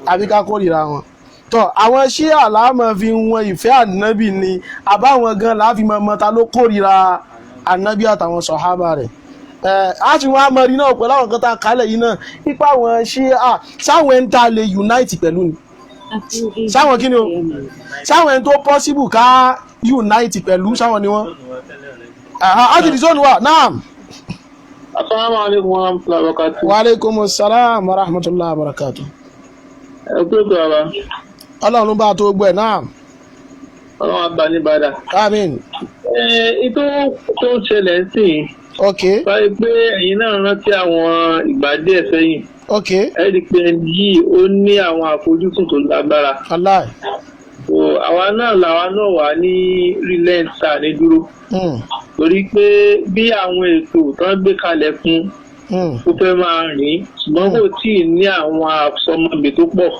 Àbí ká kórìíra wọn. Tọ́ àwọn ṣíà láàmọ̀ fi wọn ìfẹ́ ànábì ni, àbáwọn gan láàfin mọ̀ ta ló kórìíra ànábì àtàwọn sọ̀hábà rẹ̀. A ti wọ́n á mọ̀ rí náà pẹ̀lú àwọn kan tá a kálẹ̀ yìí náà, nípa àwọn ṣíà sáwọn ẹni tá a lè unite pẹ̀lú ni. Sáwọn kí ni o? Sáwọn ẹni tó possible ká unite pẹ̀lú, sáwọn ni wọ́n. A ti di zone wa, naam. Assalamu alaikum wa rahmatullahi wa barakatuh. Wa alaikumus salam wa rahmatullahi wa barakatuh. Ẹ kú ètò àbá. Ọlọ́run bá tó gbọ́ ẹ̀ náà. Ọlọ́run àgbà ní bàdà. Àmín. Ètò tó ń ṣẹlẹ̀ sí i. Ok. Báyìí pé ẹ̀yin náà rántí àwọn ìgbà díẹ̀ sẹ́yìn. Ok. Ẹ rí i pé ẹni yìí ó ní àwọn àfojúsùn tó lágbára. Aláì. Àwa náà làwa náà wà ní relent ta ní dúró. Torí pé bí àwọn ètò tó ń gbé kalẹ̀ fún ó fẹ́ máa rìn, ṣùgbọ́n kò tí ì ní àwọn àsọmọgbè tó pọ̀.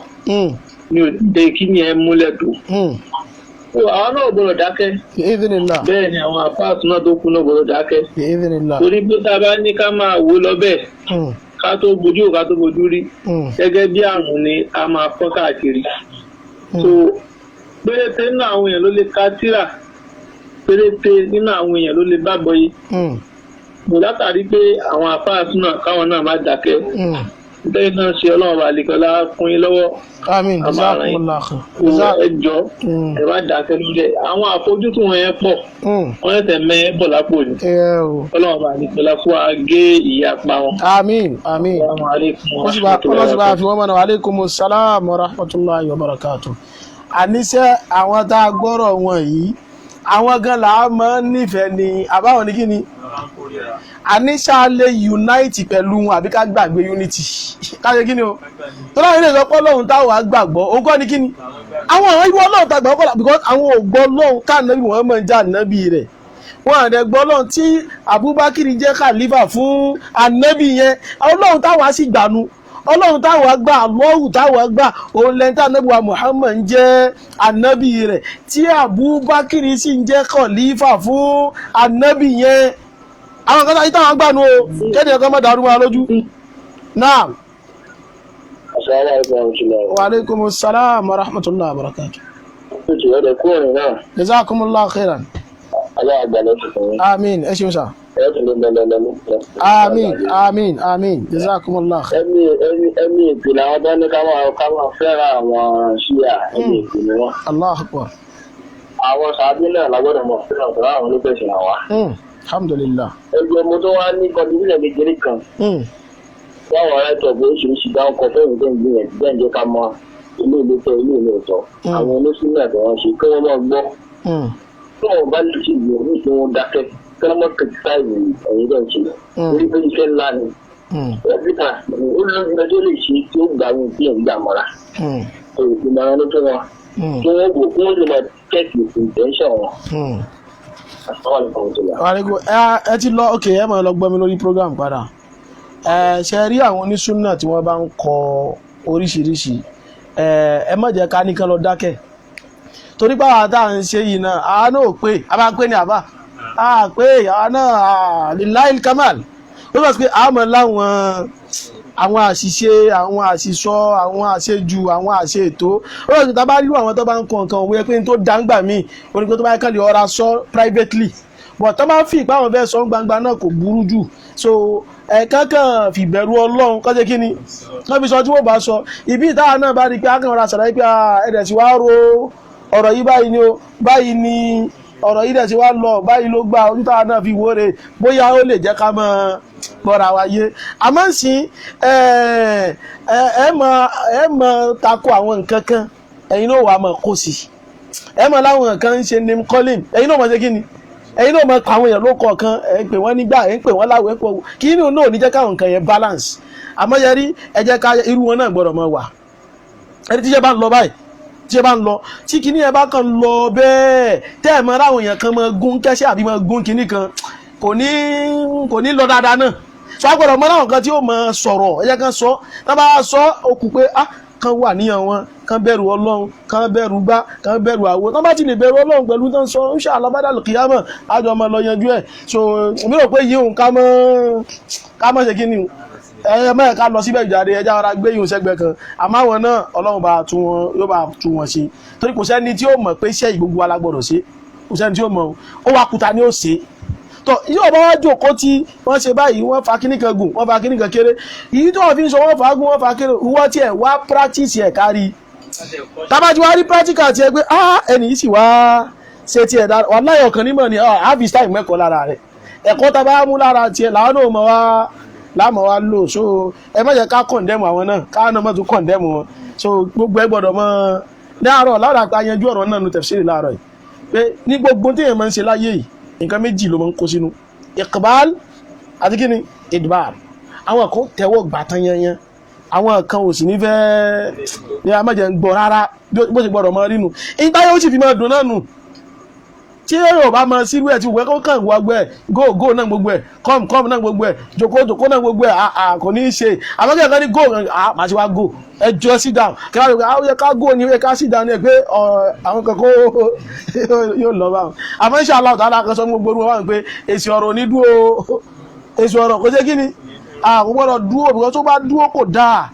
Ní òde kí ni ẹ múlẹ̀ tó. Àwọn náà gbọ́dọ̀ dákẹ́. Bẹ́ẹ̀ ni àwọn àfáàtún náà tó kú náà gbọ́dọ̀ dákẹ́. Torí pé tá a bá ní ká máa wò lọ bẹ́ẹ̀, ká tó bojú ká tó bojú rí, gẹ́gẹ́ bí àrùn ni a máa fọ́n káàkiri. So péréte nínú àwọn èèyàn ló lè ka tírà, péréte nínú àwọn èèyàn ló lè gbàgbọ́ yìí. Mo látàrí pé àwọn àfáàtún náà káwọn náà má dákẹ́. Lẹ́yìn náà ṣe Ọlọ́run àlekọ́lá fún yín lọ́wọ́. Àmín. Jazakumullahu khair. Ẹ jọ ẹ má dákẹ́ lórí ẹ̀. Àwọn àfojúsùn wọn yẹn pọ̀, wọ́n yẹn tẹ̀ mẹ́ bọ̀ lápò ni. Ọlọ́run àlekọ́lá fún wa gé ìyapa wọn. Àmín àmín. Ọlọ́sìn bá fi wọ́n mọ̀nà. Wa alaikumus salam wa rahmatullahi wa barakatuh. Àníṣe àwọn tá a gbọ́rọ̀ wọn yìí, àwọn gan là á mọ̀ nífẹ̀ẹ́ ni, àbáwọn ní kí ni? Àníṣà lè unite pẹ̀lú wọn àbí ká gbàgbé unity. Ká ṣe kí ni o? Tó láwọn ilé ìsọpọ̀ lọ́hùn táwọn á gbàgbọ́, òun kọ́ ni kí ni? Àwọn ọ̀rọ̀ ìwọ Ọlọ́run tá gbàgbọ́ kọ́lá, because àwọn ò gbọ́ Ọlọ́run ká nàbí wọn mọ̀ ń já nàbí rẹ̀. Wọ́n àdẹ gbọ́ Ọlọ́run tí Abubakar jẹ́ khalifa fún ànábì yẹn. Ọlọ́run táwọn á sì gbànú. Ọlọ́run táwọn á gbà, Allahu táwọn á gbà, òun lẹ́ni tá ànábì wa Muhammad ń jẹ́ ànábì rẹ̀, tí Abubakar sì ń jẹ́ khalifa fún ànábì yẹn. Àwọn kan táwọn àgbà nù o, kéde ọkọ mọ́ dàrú wa lójú. Naam. Wa alaikumus salam wa rahmatullahi wa barakatuh. Jazakumullahu khairan. Àmín. Ẹ ṣeun sá. Àmín àmín àmín. Jazakumullahu khairan. Ẹ̀mí ìpìlẹ̀ àwọn tó ní ká máa fẹ́ra àwọn ṣíà, ẹ̀mí ìpìlẹ̀ wọn. Allahu akbar. Àwọn sàbí náà lágbọ́dọ̀ mọ̀ fẹ́ràn pẹ̀lú àwọn onífẹ̀sìn àwa. Alhamdulillah. Ẹgbẹ́ mo tó wá ní kọndíṣẹ̀ kékeré kan. Báwọn ará ìtọ̀ pé oríṣiríṣi dáhùn kan fẹ́ẹ̀ tó ń gbìyànjú bẹ́ẹ̀ jẹ́ ká mọ ilé ìlú tẹ ilé ìlú ọ̀tọ̀. Àwọn oníṣúná àti wọn ṣe kí wọ́n máa gbọ́. Tí wọ́n bá lè ṣe ìgbìyànjú tí wọ́n dákẹ́ kí wọ́n máa kìtìsáìzì ẹ̀yìn bẹ́ẹ̀ ṣe. Orí pé iṣẹ́ ńlá ni. Ẹ̀fíkà ó lójú ẹjọ́ lè ṣe tí ó gbà wọn tí ẹ̀ ń gbà mọ́ra. Ìmọ̀ràn ló fún wọn. Kí wọ́n wò kí wọ́n lè máa tẹ̀sí ìtẹ̀ńṣọ̀ wọn. Ẹ ti lọ, ok, ẹ máa lọ gbọ́ mi lórí program padà. Ẹ ṣe rí àwọn onísúnà tí wọ́n bá ń kọ oríṣiríṣi, ẹ má jẹ́ ká nìkan lọ dákẹ́, torí pé àwọn tá à ń ṣe yìí náà, àwa náà ò pé, a bá pé ní àbá a pé àwa náà lillahi kamal, ó bá sọ pé àmọ́ láwọn àwọn àṣìṣe, àwọn àṣìṣọ, àwọn àṣejù, àwọn àṣeètò. Ó lọ́sùn tá a bá rí àwọn tó bá ń kọ nǹkan òwe pé n tó dáńgbà míì onígbó tó bá kàn lè ọ̀rá sọ privately, but tó máa ń fi ìpá àwọn bẹ́ẹ̀ sọ gbangba náà kò burú jù. So ẹ̀ẹ̀kan kan fìbẹ̀rù Ọlọ́run kọ́ ṣe kí ni wọ́n fi sọ tí wọ́n bá sọ. Ibi ìtawà náà bá rí pé akàn ọ̀rá ṣàlàyé pé ẹ̀dẹ̀ tí wàá ro ọ̀rọ̀ yìí báyìí ni o, báyìí ni ọ̀rọ̀ yìí dẹ̀ tí wàá lọ báyìí ló gbà, ojú táwa náà fi wóore bóyá ó lè jẹ́ ká mọ́ gbọ́ra wa yé. Àmọ́ sí ẹ mọ̀ tako àwọn nǹkan kan, ẹ̀yin náà wà mọ̀ kó sí, ẹ mọ̀ láwọn nǹkan ń ṣe name calling, ẹ̀yin náà mọ̀ ṣe kí ni, ẹ̀yin náà mọ̀ pa àwọn èèyàn ló kọ̀ọ̀kan, ẹ̀ ń pè wọ́n nígbà, ẹ̀ ń pè wọ́n láwọ̀, ẹ̀ ń pè wọ́n kí inú náà ò ní jẹ́ káwọn nǹkan yẹn balance. Àmọ́ yẹ rí, ẹ jẹ́ ká irú wọn náà gbọ́dọ̀ mọ̀ wà. Ẹni tíṣẹ́ bá ń lọ báyìí, tíṣẹ́ bá ń lọ, tí kinní yẹn bá kàn lọ bẹ́ẹ̀, tẹ́ ẹ̀ mọ̀ ráwọn èèyàn kan mọ̀ gún kẹ́sẹ́ àbí mọ̀ gún kinní kan, kò ní lọ dáadáa náà. So a gbọ́dọ̀ mọ̀ láwọn kan tí ó mọ̀ sọ̀rọ̀, ẹ jẹ́ kan sọ, tá bá sọ ó kù pé ah kan wà níyàn wọn, kan bẹ̀rù Ọlọ́run, kan bẹ̀rù gbá, kan bẹ̀rù àwo. Tán bá ti lè bẹ̀rù Ọlọ́run pẹ̀lú tán sọ, inshallah ba'dal qiyamah àjọ ọmọ lọ yanjú ẹ̀. So mi rò pé yìí òun ká mọ́ ṣe kí ni o, Ẹ mẹ́rin ká lọ síbẹ̀ ìjáde, ẹja ara gbé yìí sẹ́gbẹ̀ẹ́ kan. Àmọ́ àwọn náà Ọlọ́run bá tún wọn, yóò bá tún wọn ṣe, torí kò sẹ́ni tí ó mọ̀ pé iṣẹ́ ìgbógun wa la gbọ́dọ̀ ṣe, kò sẹ́ni tí ó mọ̀ ó wá kuta ni ó ṣe. Tọ yóò bá wá jókòó tí wọ́n ṣe báyìí, wọ́n fa kíní kan gùn, wọ́n fa kíní kan kéré, èyí tí wọ́n fi ń sọ wọ́n fa gùn, wọ́n fa kéré, ìwọ́ tiẹ̀ wá practice ẹ̀ kárí. Tábàtí wá rí practical tiẹ̀ pé ah ẹnì yìí sì wá ṣe tiẹ̀ dára, wàláhì ọ̀kan nímọ̀ ni harvest time mẹ́kọ̀ọ́ lára rẹ̀, ẹ̀kọ́ tá a bá mú lára tiẹ̀ làwọn náà mọ̀ wá láàmọ̀ wá lò. So ẹ má jẹ́ ká condemn àwọn náà, ká náà má tún condemn wọn. So gbogbo ẹ gbọ́dọ̀ mọ́ ní àárọ̀ lára pa yanjú ọ̀rọ̀ náà nu tafsiri láàárọ̀ yìí pé ní gbogbo tí èèyàn máa ń ṣe láyé yìí, nǹkan méjì ló máa ń kó sínú: iqbal àti kíni, idbar. Àwọn kan tẹ́wọ́ gbà tán yanyan, àwọn kan ò sì ní fẹ́ ní amájẹ ń gbọ́ rárá bó ṣe gbọ́dọ̀ mọ rínu. Ìgbà yóò sì fi máa dùn náà nù tí yóò bá mọ sírú ẹ̀ tí wọ́n kó kàn wá gbọ́ ẹ̀, go go náà gbogbo ẹ̀, come come náà gbogbo ẹ̀, jòkó jòkó náà gbogbo ẹ̀, àà kò ní í ṣe. Àmọ́ kí ẹ̀kan ní go, à màá ti wá go, ẹ jọ sit down, kí wọ́n á yẹ ká go ni, ó yẹ ká sit down ni ẹ pé àwọn kan kó yóò lọ báwọn. Àmọ́ insha Allah ta'ala kan sọ gbogbo orúkọ wọn pé èsì ọ̀rọ̀ ò ní dúró, èsì ọ̀rọ̀ kò ṣe kí ni, àwọn gbọ́dọ̀ dúró, because tó bá dúró kò dáa,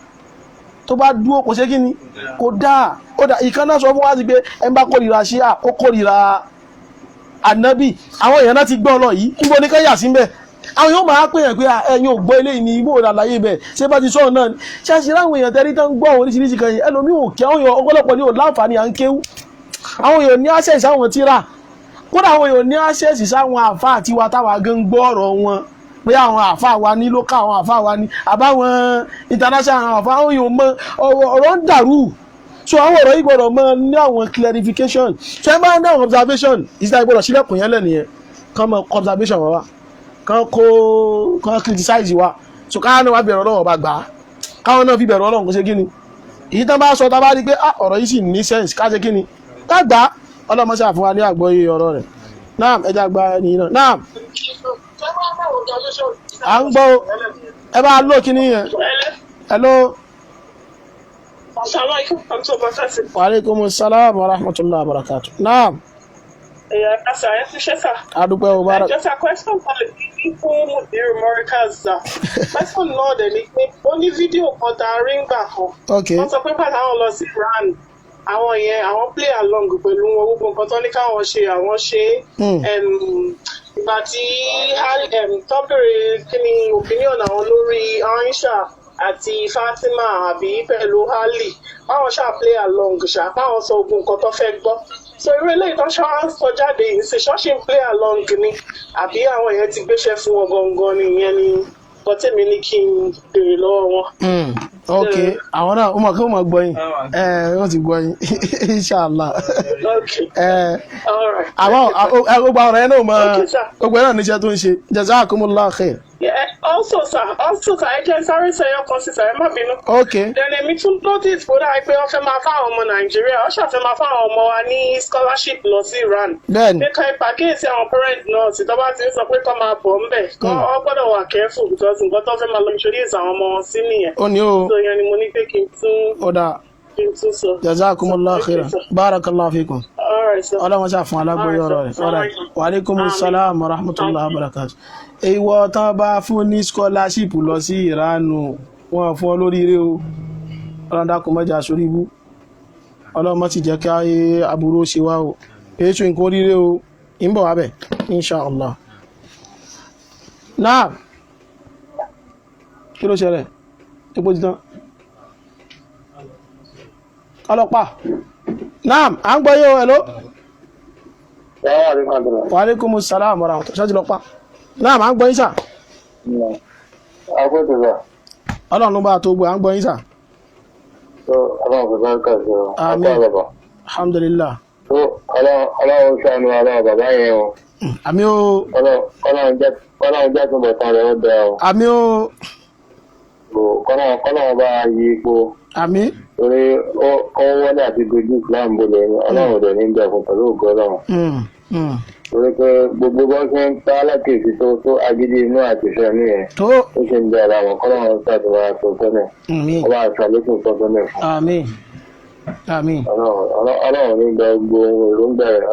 tó bá dúró kò ṣe kí ni, kò dáa. Ó dà ìkan náà sọ fún wa sí pé ẹ bá kórìíra ṣíà, ó kórìíra ànábì. Àwọn èèyàn náà ti gbọ́ lọ yìí, níbo ni ká yà sí ń bẹ̀? Àwọn yóò máa pè yàn pé ẹ̀yin ò gbọ́ eléyìí ní ibò àlàyé bẹ̀ ṣé bá ti sọ̀rọ̀ náà ṣé àṣírí àwọn èèyàn tẹ́rí tán gbọ́ oríṣiríṣi kan yìí, ẹlòmíì ò kí àwọn èèyàn ọ̀pọ̀lọpọ̀ ní ò láǹfààní à ń kéwú, àwọn èèyàn ní access sáwọn tíra, kódà àwọn èèyàn ní access sáwọn àáfàá tiwa táwa gan gbọ́ ọ̀rọ̀ wọn, pé àwọn àáfàá wa ní local, àwọn àáfàá wa ní àbáwọn international, àwọn àáfàá, àwọn èèyàn mọ ọ̀rọ̀ ń dàrú. So àwọn ọ̀rọ̀ yìí gbọ́dọ̀ mọ ní àwọn clarification. So ẹ bá ní àwọn observation ìsìlẹ̀ gbọ́dọ̀ sílẹ̀kùn yẹn lẹ́nìyẹn, kàn mọ observation wọn wá, kàn kó kàn criticize wa. So káwọn náà wá bẹ̀rù Ọlọ́run ọba gbà á, káwọn náà fi bẹ̀rù Ọlọ́run kó ṣe kí ni èyí tán bá sọ, tá bá rí pé ah ọ̀rọ̀ yìí sì ní sense, ká ṣe kí ni, ká gbà á. Ọlọ́mọ sí àfúnwa ní àgbọ́yé ọ̀rọ̀ rẹ̀ náà. Ẹja gba ẹni náà náà à ń gbọ́, ẹ bá lò kí ni yẹn. Hello. Wa alaikumus salam wa rahmatullahi wa barakatuh. Naam. Ẹ̀yà kásá ẹ fi ṣẹ́ sà. Adúpẹ́ o bára. Ẹjọ́ sà, question kan lè ní fún Mudiru Markaz sà. Question náà dẹ̀ ni pé ó ní fídíò kan tá a rí ń gbà kan. Wọ́n sọ pé pàtàkì àwọn lọ sí Iran, àwọn yẹn àwọn play along pẹ̀lú wọn, gbogbo nǹkan tó ní káwọn ṣe àwọn ṣe. Ìgbà tí tó bèrè kí ni opinion àwọn lórí Aisha àti Fatima àbí pẹ̀lú Ali, báwọn ṣáà play along ṣá, báwọn sọ ogun nǹkan tó fẹ́ gbọ́. So irú eléyìí tó ṣáà ń sọ jáde yìí ṣe ṣọ́ọ̀ṣì ń play along ni, àbí àwọn yẹn ti gbéṣẹ́ fún wọn gangan ni? Ìyẹn ni nǹkan tèmi ní kí n béèrè lọ́wọ́ wọn. Ok, àwọn náà ó mọ̀ kí wọ́n mọ̀ gbọ́ yín, ẹ wọ́n ti gbọ́ yín, inshallah. Okay. All right. Àwọn gbogbo ọ̀rọ̀ yẹn náà mọ̀ Okay, sir. gbogbo ẹ̀ náà níṣẹ́ tó ń ṣe. Jazakumullahu khair. Yeah, also sir, ẹ jẹ́ sáré sẹ́yọ́ kan sí sir, ẹ má bínú. Ok. Then èmi tún notice kó dáa pé wọ́n fẹ́ máa fáwọn ọmọ Nàìjíríà, wọ́n ṣàfẹ́ máa fáwọn ọmọ wa ní scholarship lọ sí Iran. Bẹ́ẹ̀ni. Pé ká ìpàkíyèsí àwọn parent náà tí tó bá ti ń sọ pé kọ́ máa bọ̀ ńbẹ̀, kọ́ ọ gbọ́dọ̀ wà careful because nǹkan tó fẹ́ máa lọ introduce àwọn ọmọ wọn sí nìyẹn. Ó ní o. So yẹn ni mo ní pé kí n tún Ó dáa. kí n tún sọ. Jazakumullahu Okay, khairan. sir. Barakallahu fikum. All right, sir. Ọlọ́run ṣáà fún alágbóyè ọ̀rọ̀ rẹ̀. All right, sir. Wa alaikumus salam wa rahmatullahi wa barakatuh. Ìwọ tán bá fún ní scholarship lọ sí Ìránù, wọn fún ọ lórí eré o. Ọlọ́run dákun má jà sórí ibú, Ọlọ́run má sì jẹ́ kí aburú ṣe wá o. Èyí tún nǹkan oríire o, ń bọ̀ wá bẹ̀ inshallah. Náà kí ló ṣẹlẹ̀? Epo ti tán ọlọ́pàá náà à ń gbọ́ yóò. Hello. Wa alaikumus salam wa rahmatullahi. Ṣáàjì lọ́pàá náà à ń gbọ́ yín sà. Ọlọ́run ló bá a tó gbọ́, à ń gbọ́ yín sà. Àmín. Alhamdulillah. Ọlọ́run ṣàánú ọlọ́run bàbá yẹn o. Àmín o. Ọlọ́run jẹ́ túnbọ̀ tán rẹ̀ ó bẹ̀ o. Àmín o. Kọ́lọ́run bá yí ipò. Àmín. Torí ó wọlé àti dojú Islam bolẹ̀ ni Ọlọ́run rẹ̀ ní bẹ̀ fún pẹ̀lú ògo Ọlọ́run. Torí pé gbogbo bó ṣe ń pa alákèésí tó tó agídí inú àti ìfẹ́ mi yẹn. Tó. Ó ṣe ń bẹ ara wọn, kọ́lọ́run ṣàtúnwá tó tọ́nà. Àmín. Ọba àṣàlékún tọ́tọ́nà fún. Àmín. Àmín. Ọlọ́run ní gba gbogbo ohun èròǹgbà rẹ̀,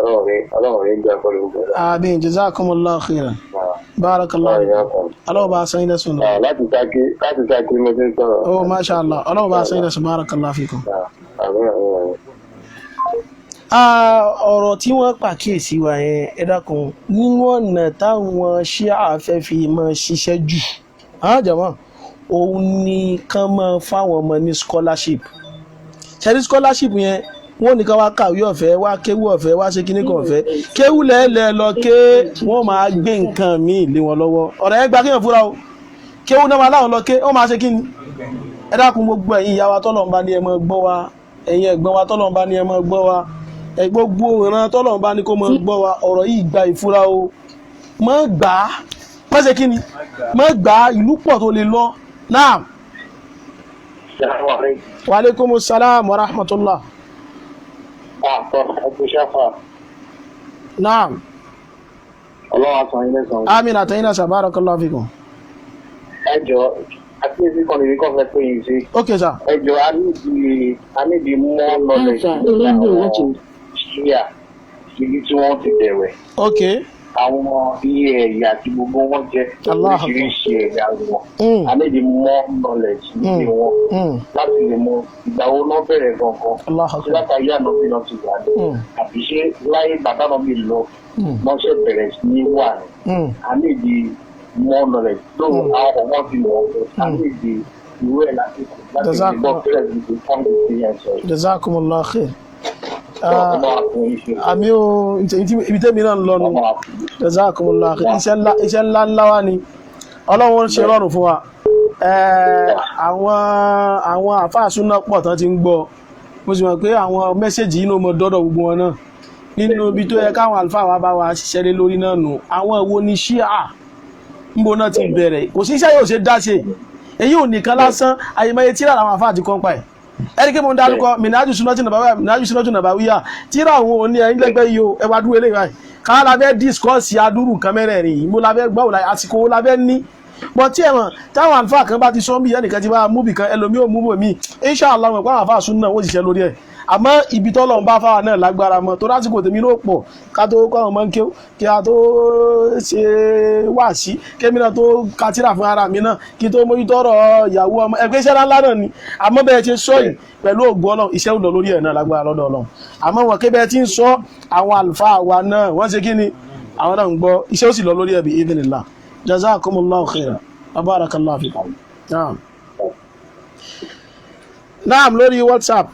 Ọlọ́run ní gba pẹ̀lú gbogbo rẹ̀. Àmín. Jazakumullahu khairan. Barakallahu fikum. Ọlọ́run bá san yín lẹ́san. Láti Ṣakí, láti Ṣakí mo ti ń sọ̀rọ̀. Oh, masha Allah. Ọlọ́run bá san yín lẹ́san. Barakallahu fikum. Ọ̀rọ̀ tí wọ́n pàkíyèsí wa yẹn, ẹ dákun, nínú ọ̀nà táwọn Ṣíà fẹ́ fi máa ṣiṣẹ́ jù, jàmá, òun ni kán máa fáwọn ọmọ ní scholarship. Ṣẹ́rí scholarship yẹn, wọ́n ní ká wá kàwé ọ̀fẹ́, wá kéwú ọ̀fẹ́, wá ṣe kíní kan ọ̀fẹ́, kéwú lẹ́ẹ̀lẹ́ lọ ké, wọ́n máa gbé nǹkan míì lé wọn lọ́wọ́. Ọ̀rọ̀ yẹn gba kéèyàn fúra o. Kéwú náà máa láwọn lọ ké, wọ́n máa ṣe kíni. Ẹ dákun, gbogbo ẹ̀yin ìyá wa tọ́lọ̀ ń bá ní ẹ máa gbọ́ wa, ẹ̀yin ẹ̀gbọ́n wa tọ́lọ̀ ń bá ní ẹ máa gbọ́ wa, gbogbo ìran tọ́lọ̀ ń bá ní kó máa gbọ́ wa, ọ̀rọ̀ yìí gba ìfura o. Má gbà á, má ṣe kíni, má gbà á, ìlú pọ̀ tó lè lọ. Naam. Wa alaikumus salam wa rahmatullah. Naam. Àmín àtẹ̀yìn náà, barakallahu fikum. Ẹ jọ̀ọ́, àkíyèsí kan lè kọ́ fẹ́ pé yìí sí. Ok sir. Ẹ jọ̀ọ́, a need more knowledge nípa àwọn Ṣíà ibi tí wọ́n ti bẹ̀rẹ̀. Ok. Àwọn iye ẹ̀yà tí gbogbo wọn jẹ́, oríṣiríṣi ẹ̀yà wọn. A need more knowledge níbi wọn láti lè mọ ìgbà wo náà bẹ̀rẹ̀ gangan. Ṣé látàrí ànábì náà ti wà ní? Àbí ṣé láyé bàbá náà mi lọ wọ́n ṣe bẹ̀rẹ̀ sí ní wà ní? A need more knowledge. Lóòrùn àwọn ọmọ ti mọ̀ ọ́, a need ìwé ẹ̀ láti lè gbọ́ bẹ̀rẹ̀ sí ní fọ́ọ̀mù ìgbéyàwó. Jazakumullahu khair. Àmì o, ibi tẹ́mi náà ń lọ nù. Jazakumullahu khair. Iṣẹ́ ńlá ńlá wá ni Ọlọ́run ṣe rọrùn fún wa. Àwọn àfáà súnà pọ̀ tán ti ń gbọ́, mo sì mọ̀ pé àwọn mẹ́sẹ̀jì yìí ló mọ dọ́dọ̀ gbogbo wọn náà. Nínú ibi tó yẹ káwọn àlùfáà wa bá wa ṣiṣẹ́ lé lórí náà nù, àwọn èwo ni Ṣíà ńbo náà ti bẹ̀rẹ̀? Kò sí iṣẹ́ yóò ṣe dá ṣe, èyí ò nìkan lásán, àyèmáyé tíra làwọn àfáà ti kọ́ ń pa ẹ̀. Ẹni kí mo ń dárúkọ Minhaju Sunnati Nabawiyya, Minhaju Sunnati Nabawiyya tíra àwọn òní ẹ̀yìn lẹ́gbẹ́ yìí o, ẹ wá dúró eléyìí báyìí. Ká la fẹ́ discourse adúrú nǹkan mẹ́rẹ̀ẹ̀rin yìí, mo la fẹ́ gbọ́ àsìkò wo la fẹ́ ní. Bọ́ tí ẹ̀wọ̀n táwọn àlùfáà kan bá ti sọ bí ẹnìkan ti bá mú bì kan, ẹlòmíì ò mú bò mí, inshallah wọn pàwọn àfáà súnà wọ́n ṣiṣẹ́ lórí ẹ̀. Àmọ́ ibi tọ́lọ̀ ń bá fáwa náà lágbára mọ́, tó lásìkò tèmi ló pọ̀ ká tó kọ́ àwọn ọmọ ń kéw, kí a tó ṣe wáàsí, kémi náà tó ka tírà fún ara mi náà, kí tó mójútó ọ̀rọ̀ ìyàwó ọmọ ẹgbẹ́ iṣẹ́ ńlá náà ni. Àmọ́ bẹ́ẹ̀ ṣe sọ yìí pẹ̀lú ògo Ọlọ́run, iṣẹ́ ò lọ lórí ẹ̀ náà lágbára lọ́dọ̀ Ọlọ́run. Àmọ́ wọn kébẹ́ tí ń sọ àwọn àlùfáà wa náà wọ́n ṣe kí ni àwọn náà ń gbọ́, iṣẹ́ ó sì lọ lórí ẹ̀ bí idhnillah. Jazakumullahu khairan wa barakallahu fikum. Naam. Naam, lórí WhatsApp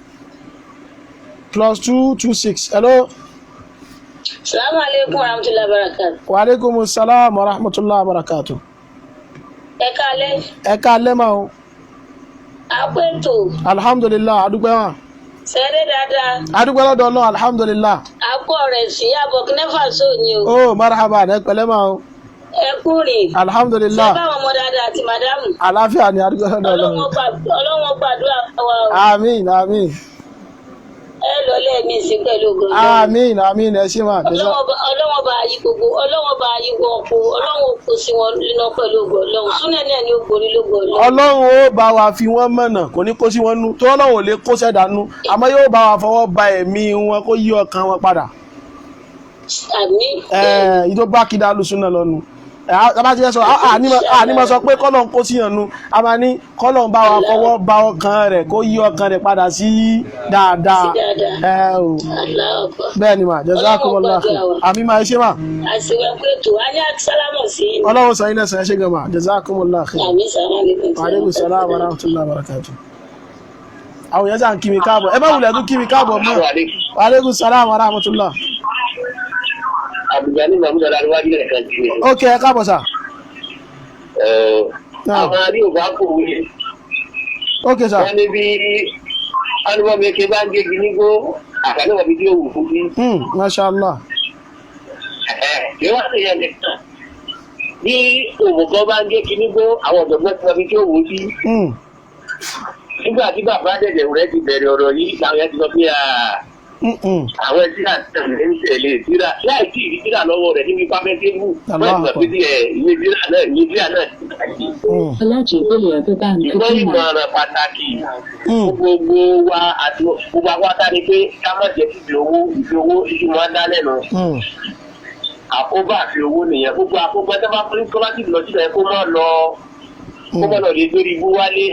+226. Hello. Salamu alaikum wa rahmatullahi wa barakatuh. Wa alaikum salam wa rahmatullahi wa barakatuh. Ẹ káalẹ́. Ẹ káalẹ́ ma o. Àpètò. Alhamdulillah, adúpẹ́ wa. Sẹ́rẹ́ dáadáa. Adúpẹ́ lọ́dọ̀ Ọlọ́run, alhamdulillah. Àpò rẹ̀ sí Burkina Faso ni o. Oh, marhaba, ẹ pẹ̀lẹ́ ma o. Ẹ kú rìn. Alhamdulillah. Ṣé báwọn ọmọ dáadáa àti màdámù? Àlàáfíà ni, adúpẹ́ lọ́dọ̀ Ọlọ́run. Ọlọ́run gbàdúrà wa o. Àmín, àmín. Ẹ lọ lẹ́ẹ̀mí sí pẹ̀lú ògo Ọlọ́run. Àmín, àmín, ẹ ṣé máa. Ọlọ́wọ́n bá yí gbogbo, ọlọ́wọ́n bá yí wọn kó, ọlọ́wọ́n kò sí wọn nínú pẹ̀lú ògo Ọlọ́run. Súnà náà ni ó borí lógo Ọlọ́run. Ọlọ́run ó bá wa fi wọ́n mọ̀nà, kò ní kó sí wọn nú, tó Ọlọ́run ò lè kó sẹ́dá nú, àmọ́ yóò bá wa fọwọ́ ba ẹ̀mí wọn kó yí ọkàn wọn padà. Àmín. Ìjọ bá kí dá lùsùn náà lọ́nu. Bá ti fẹ́ sọ, àní máa sọ pé kọ́lọ̀ ń kó síyàn nu, a máa ní kọ́lọ̀ ń bá wa fọwọ́ ba ọkàn rẹ̀ kó yí ọkàn rẹ̀ padà sí dáadáa. Bẹ́ẹ̀ ni mà, jazakumullahu khair. Àmì máa ṣe mà. Ọlọ́run sọ ilé sàn ṣe gan mà, jazakumullahu khair. Wa alaikum salam wa rahmatullahi wa barakatuh. Àwọn èèyàn sàn kí mi káàbọ̀, ẹ bá wulẹ̀ tún kí mi káàbọ̀ mọ́. Wa alaikum salam wa rahmatullah. Àbùjá ní Mahmoud Aláwájú rẹ̀ kan jù. Ok, ẹ káàbọ̀ sà. Àwọn aríòbá kò wé. Ok sà. Wọ́n ní bí alúbọ̀mẹ́kẹ́ bá ń gégi nígbó, àgbàlẹ́wọ̀ bí yóò wù fún bí. Masha Allah. Kí wọ́n sì yẹ nìkan. Bí òmùgọ̀ bá ń gégi nígbó, àwọn ọ̀dọ́gbọ́n ti wọ́n bí yóò wù sí. Nígbà tí bàbá dẹ̀dẹ̀ rẹ̀ ti bẹ̀rẹ̀ ọ̀rọ̀ yìí, làwọn yẹn ti sọ pé àwọn tíra tẹ̀lé ń tẹ̀lé tíra láì tí ìrí tíra lọ́wọ́ rẹ̀ níbi pápẹ́tẹ́bù wọ́n ti sọ pé ìwé tíra náà ìwé tíra náà ti bàjẹ́. Ìgbọ́n ìmọ̀ràn pàtàkì gbogbo wa àti gbogbo akọ́ta ni pé ká má jẹ́ ìfi owó ìfi owó ìfi máa ń dá lẹ́nu. Àkóbá àti owó nìyẹn. Gbogbo àkóbá tó bá fún kó bá sì lọ sílẹ̀ kó má lọ kó má lọ lè gbérí ibú wálé.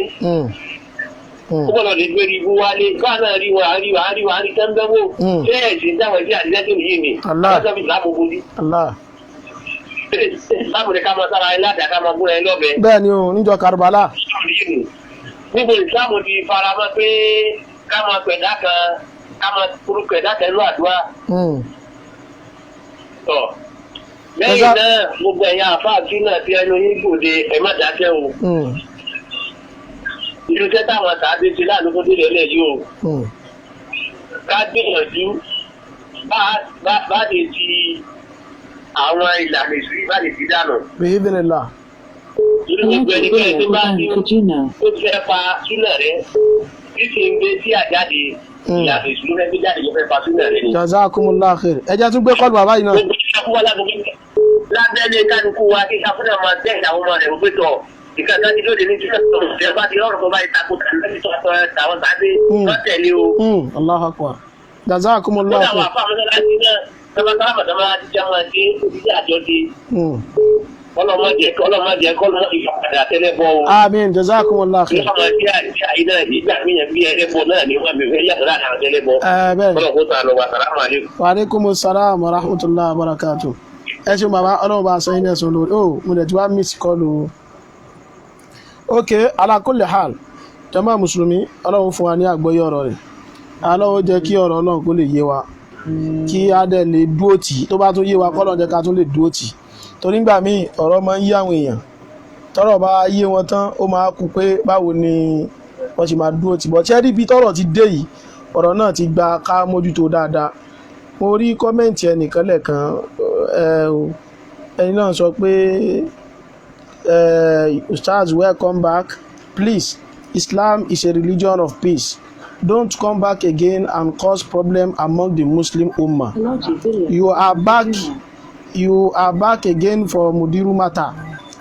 Kó má lọ lè gbérí ibú wálé. Káà náà rí wa rí wa rí wa rí tẹ́ńbẹ́wò. Ṣé ẹ̀sìn táwọn ẹbí àti ẹ̀sìn yìí ni? Ọlọ́sọ̀ fi ìsìlámù bojú. Ìsìlámù ni ká máa sára ẹ ládàá ká máa gúnra ẹ lọ́bẹ. Bẹ́ẹ̀ ni o, níjọ Karbala. Níbo ìsìlámù ti faramọ́ pé ká máa pẹ̀dá kan ká máa orúkọ ẹ̀dá kan ló àdúrà. Tọ́ lẹ́yìn náà gbogbo ẹ̀yin àfáà tún náà fi ẹnu yín gbòde ẹ má dákẹ́ o. Irúṣẹ́ táwọn tàbí ti láàánú tó délé lẹ̀ yìí o. Ká gbìyànjú bá lè di àwọn ìlànà ìṣúrí bá lè di dànù. Bi'idhnillah. Irú gbogbo ẹnikẹ́ni tó bá ní ó fẹ́ pa súnà rẹ̀ títí ń gbé sí àjáde. Jazakumullahu khair. Ẹ jẹ́ tún gbé kọ́ọ̀lù bàbá yìí náà. Lábẹ́lé kálukú wa kí káfíńtà máa tẹ́ ìyàwó ọmọ rẹ̀ wípé tọ̀ ìkàkà ti lóde ní túnṣe tó ń bá ti rọrùn tó bá ìtakò tàbí tó tàwọn tàbí wọ́n tẹ̀lé o. Allahu akbar. Jazakumullahu khair. Kódà àwọn àfa mọ́sálásí náà sábàsábà sábà ti já máa dé orí àjọ dé. Ọlọ́mọdé kọ́lọ́mọdé kọ́lọ́mọdé ìfàkàdà tẹ́lẹ̀ bọ́ o. Àmín, jazakumullahu khair. Ọlọ́mọdé àti àyínà ìgbà míyàn bí ẹlẹ́bọ náà ni wọ́n mi fẹ́ yàtọ̀ láàrin àwọn tẹ́lẹ̀ bọ́. Bẹ́ẹ̀. Ọlọ́kùn tó àlọ́ wa, sàlámù alaykum. Wa alaikumus salam wa rahmatullahi wa barakatuh. Ẹ ṣeun bàbá, Ọlọ́run bá aṣọ yín ní ẹ̀sùn lórí. Ó mo dẹ̀ ti wá miss call o. Ok, ala kulli hal, jàmá mùsùlùmí, Ọlọ́run fún wa ní àgbọ́yé ọ̀rọ̀ rẹ̀. Ọlọ́run jẹ́ kí ọ̀rọ̀ Ọlọ́run kó lè yé wa. Kí á dẹ̀ lè dúró tì í. Tó bá tún yé wa, k'Ọlọ́run jẹ́ ká tún lè dúró tì í. Torí nígbà míì ọ̀rọ̀ máa ń yé àwọn èèyàn, tọ́rọ̀ bá yé wọn tán ó máa kú pé báwo ni wọ́n ṣe máa dúró tì bọ́ ṣé rí ibi tọ́rọ̀ ti dé yìí, ọ̀rọ̀ náà ti gba ká mójútó dáadáa. Mo rí kọ́mẹ̀ntì ẹnìkan lẹ́ẹ̀kan, ẹni náà sọ pé Ustaz, welcome back, please, Islam is a religion of peace, don't come back again and cause problem among the Muslim Ummah. You are back. You are back again for Mudiru matter.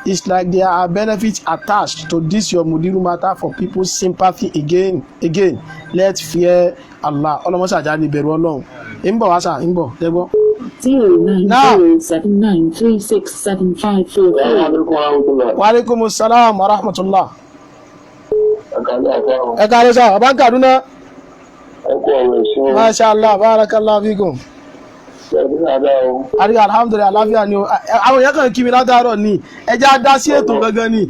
It's like there are benefits attached to this your Mudiru matter for people's sympathy again. Again, let's fear Allah. Ọlọ́mọ ṣàjà ní ìbẹ̀rù Ọlọ́run. Ń bọ̀ wá sà, ń bọ̀, jẹ́ gbọ́. 09079 367 544. Wa alaikumus salam wa rahmatullah. Ẹ káàárọ̀ sà, bàbá ń Kaduna. Masha Allah, barakallahu fikum. Àríkà alhamdulillah, àlàáfíà ni o. Àwọn èèyàn kan kí mi látàárọ̀ ni ẹ jẹ́ á dá sí ètò gangan ni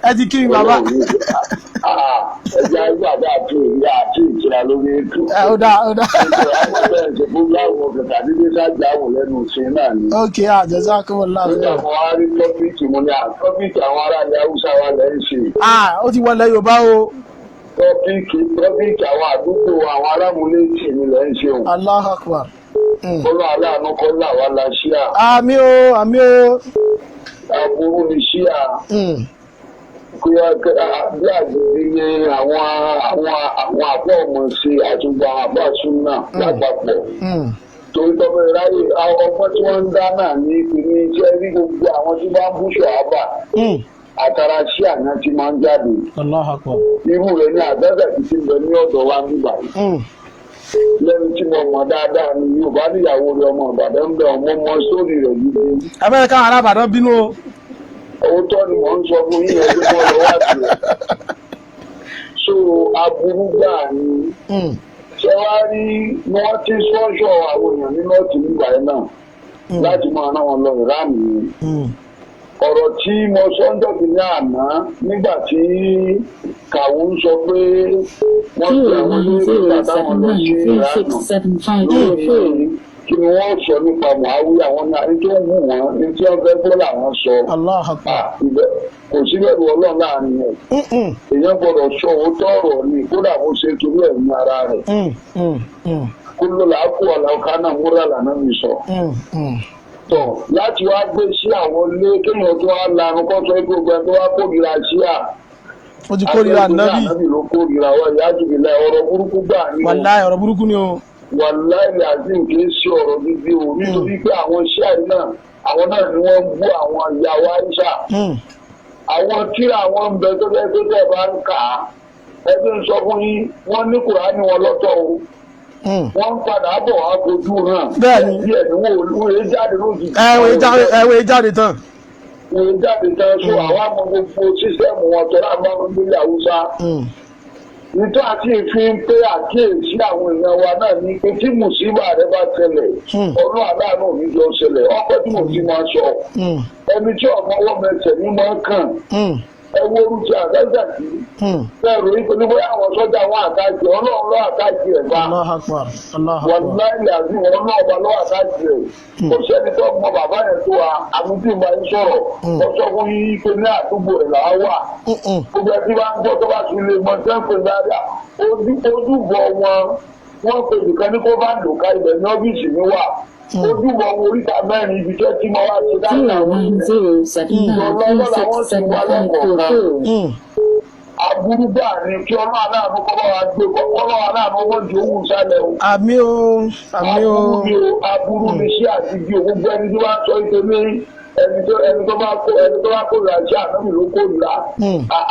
ẹ ti kí mi bàbá. Ẹ jẹ́ àgbàdo àti ìyá àti ìtura lórí ètò. Ó dáa ó dáa. Àwọn bẹ́ẹ̀ ṣe fúláwọ̀ kẹta dídé sájà wò lẹ́nu ìṣe náà ni. Ok, jazakumullahu Nígbà kan wá rí tọ́pìkì mo ní tọ́pìkì àwọn ará ilẹ̀ Haúsá wa lẹ́ ń ṣe. Ó ti wọlé Yorùbá o. Tọ́pìkì àwọn àdúgbò àwọn arámúlétì ni lẹ́ ń ṣe o. Allahu akbar. Kọ́lá aláàánú kọ́lá wa la ṣíà. Àmín o, àmín o. Aburú ni ṣíà. Bí àgbègbè ni àwọn àbọ̀ ọmọ ṣe àtúgbò àwọn àbọ̀ àsúná lápapọ̀. Torí tọ́pẹ́ ráyè ọgbọ́n tí wọ́n ń dá náà ní ìpínlẹ̀ iṣẹ́ rí gbogbo àwọn tí wọ́n ń bú ṣọ̀hábà. Àtàrà ṣíà náà ti máa ń jáde. Allahu akbar. Irú rẹ̀ ní àgbẹ̀fẹ̀ ti ti bẹ ní ọ̀dọ̀ wa nígbà yìí. Lẹ́nu tí mo mọ̀ dáadáa ni Yorùbá níyàwó rẹ̀ ọmọ Ìbàdàn ń bẹ ọmọ mọ sórí rẹ̀ gidi. Abẹ́rẹ́ káwọn ará Ìbàdàn bínú o. Òótọ́ ni mò ń sọ fún yín ẹgbẹ́ mọ́ lọ wá sí ẹ̀. So aburú gbà ni. Ṣé wàá rí wọ́n ti sọ́ṣọ̀ àwọn èèyàn ní nọ́ọ̀tì nígbà yẹn náà láti máa rán wọn lọ Ìránì yẹn. Ọ̀rọ̀ tí mo sọ ń dọ̀tí ní àná nígbà tí Kàwú ń sọ pé wọ́n ti àwọn olóyè táwọn lọ sí Ìránì lórí kí ni wọ́n sọ nípa Muawiya, àwọn ní àní tó ń wù wọ́n ní tí wọ́n fẹ́ gbọ́ làwọn sọ. Kò sí bẹ̀rù Ọlọ́run láàrin ẹ̀. Èèyàn gbọ́dọ̀ sọ òótọ́ ọ̀rọ̀ ni kódà bó ṣe torí ẹ̀mí ara rẹ̀. Kó ló làákù ọ̀làkà náà múra lànà mi sọ. Tọ̀ láti wá gbé sí àwọn ilé kéèyàn tó wá lanu kó sọ pé gbogbo ẹni tó wá kórìíra sí à. Ó ti kórìíra nábì. Ànábì ló kórìíra wa ìyá jùlọ ọ̀rọ̀ burúkú gbà ní. Wàláhì ọ̀rọ̀ burúkú ni o. Wàláhì àzìm kì í ṣe ọ̀rọ̀ gidi o nítorí pé àwọn ṣíà náà àwọn náà ni wọ́n ń bú àwọn ìyàwó Aisha. Àwọn tí àwọn ń bẹ tó fẹ́ tó tẹ̀ bá ń kà á ẹbí ń sọ fún yín wọ́n ní Kùránì wọn lọ́tọ̀ o. Wọ́n ń padà bọ̀ wá fojú hàn. Bẹ́ẹ̀ni. Díẹ̀ ni wọ́n ò jáde lójijì. Ẹ̀wẹ̀ jáde tán. Wọ́n jáde tán, so àwa mọ gbogbo sísẹ́mù wọn tọ́lá máa ń gbélé Haúsá. Nítorí àti ìfi ń pé àkíyèsí àwọn èèyàn wa náà ní pé tí mùsíbà rẹ bá ṣẹlẹ̀, ọdún aláàánú mi jọ ṣẹlẹ̀, ọpẹ́ tí mo ti máa sọ. Ẹni tí ọmọ ọwọ́ mẹsẹ̀ ní máa ń kàn. Ẹ wo orúkọ àgbẹ̀sẹ̀ sí. Bẹ́ẹ̀ ròyìn pé níbo àwọn sọ́jà wọn àtàjì ọlọ́run lọ́ àtàjì ẹ̀ bá. Allahu Akbar, Allahu Akbar. Wàláhì àbí wọn náà bá lọ́ àtàjì ẹ̀. Kò sẹ́ni tó mọ bàbá yẹn tó wa, àmì tí ìgbà yín sọ̀rọ̀. Ó sọ fún yín pé ní àdúgbò ẹ̀ là á wà. Gbogbo ẹbí wa ń gbọ́ tó bá ti lè mọ sẹ́ńpẹ̀ dáadáa. Ojúbọ wọn, wọ́n pe nìkan ní kó bá ń lò ká ibẹ̀ ní ọ́fíìsì mi wà. Ojúbọ wọn oríta mẹ́rin ibi tó ti máa wá ṣe dáadáa. 0 9 0 7 9 3 6 7 5 4 4. Aburú gbà ní kí ọlọ́run aláàánú kọ́ bá wa gbé kọ́ ọlọ́run aláàánú ọmọ di owó sálẹ̀ o. Àmín o, àmín o. Aburú ni sí àti bí o gbogbo ẹni tó bá sọ ìtòmí ẹni tó bá kó ìrà sí ànábì ló kó ìrà.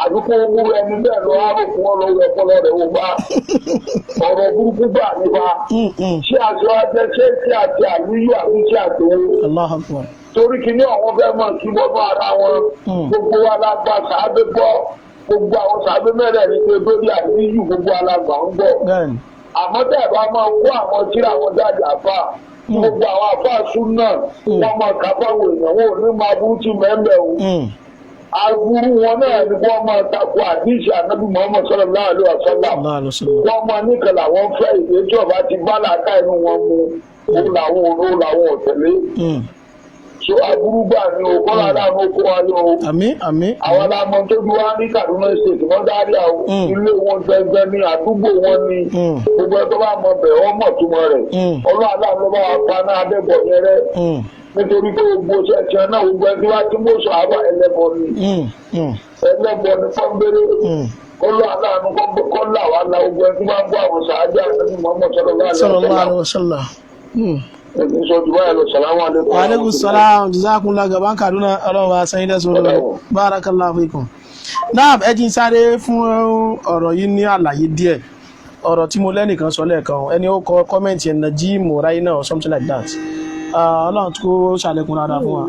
Àdúgbò owó ẹni bẹ́ẹ̀ lọ àròkún ọlọ́wọ́ ọpọlọ rẹ̀ wò bá. Ọ̀rọ̀ burúkú gbà nípa. Ṣé àti ọjọ́ ṣé ṣé àti àlúyò àbí ṣé àtòwò. Allahu Akbar. Torí kí ni àwọn fẹ́ mọ̀ kí wọ́n ara wọn. Gbogbo wa la gba sàábé gbọ́. Gbogbo àwọn sàábé mẹ́rẹ̀ẹ̀rin pé lórí àlúyò gbogbo alágbà ń gbọ́. Àmọ́ tẹ́ ẹ̀ bá máa kó àwọn tíra wọn jáde àfà. Gbogbo àwọn àfáà súnà wọn máa kà fáwọn èèyàn wọn ò ní máa burú tí mẹ́mẹ́ o. Aburú wọn náà ni wọ́n máa takò àdìsí ànábì Muhammad sallallahu alaihi wasallam. Wọ́n máa níkan làwọn fẹ́ ìwé tí ọba ti bá làákà inú wọn mu òun làwọn òun làwọn ọ̀tẹ̀lé. So aburú gbà ní o kọ́lá aláàánú kó wa yọ o. Àmín àmín. Àwọn aláàmọ tó bí wá ní Kaduna State wọ́n dárí àwọn ilé wọn gbẹngbẹ ní àdúgbò wọn ní gbogbo ẹ tó bá mọ bẹ̀ wọ́n mọ̀ túmọ̀ rẹ̀. Ọlọ́run aláàánú bá wa pa náà adébọ̀ yẹn rẹ́. Nítorí pé gbogbo ṣẹ̀ṣẹ̀ náà gbogbo ẹni wá tí mo sọ àbá ẹlẹ́bọ ni. Ẹlẹ́bọ ni pọ́nbélé. Kọ́lá aláàánú kọ́lá wa la gbogbo ẹni tí wọ́n ń gbọ́ àwọn sàájà àti Muhammad sallallahu alaihi wasallam. Wa alaikum salam, jazakumullahu gaban Kaduna, Ọlọ́run wa san yín lẹ́san olóore. Barakallahu fikum. Náà ẹ jí n sáré fún ọ̀rọ̀ yìí ní àlàyé díẹ̀. Ọ̀rọ̀ tí mo lẹ́nìkan sọ lẹ́ẹ̀kan, ẹni ó kọ kọ́mẹ̀ntì ẹ̀ Najim Raina or something like that. Ọlọ́run tó ṣàlékún dáadáa fún wa.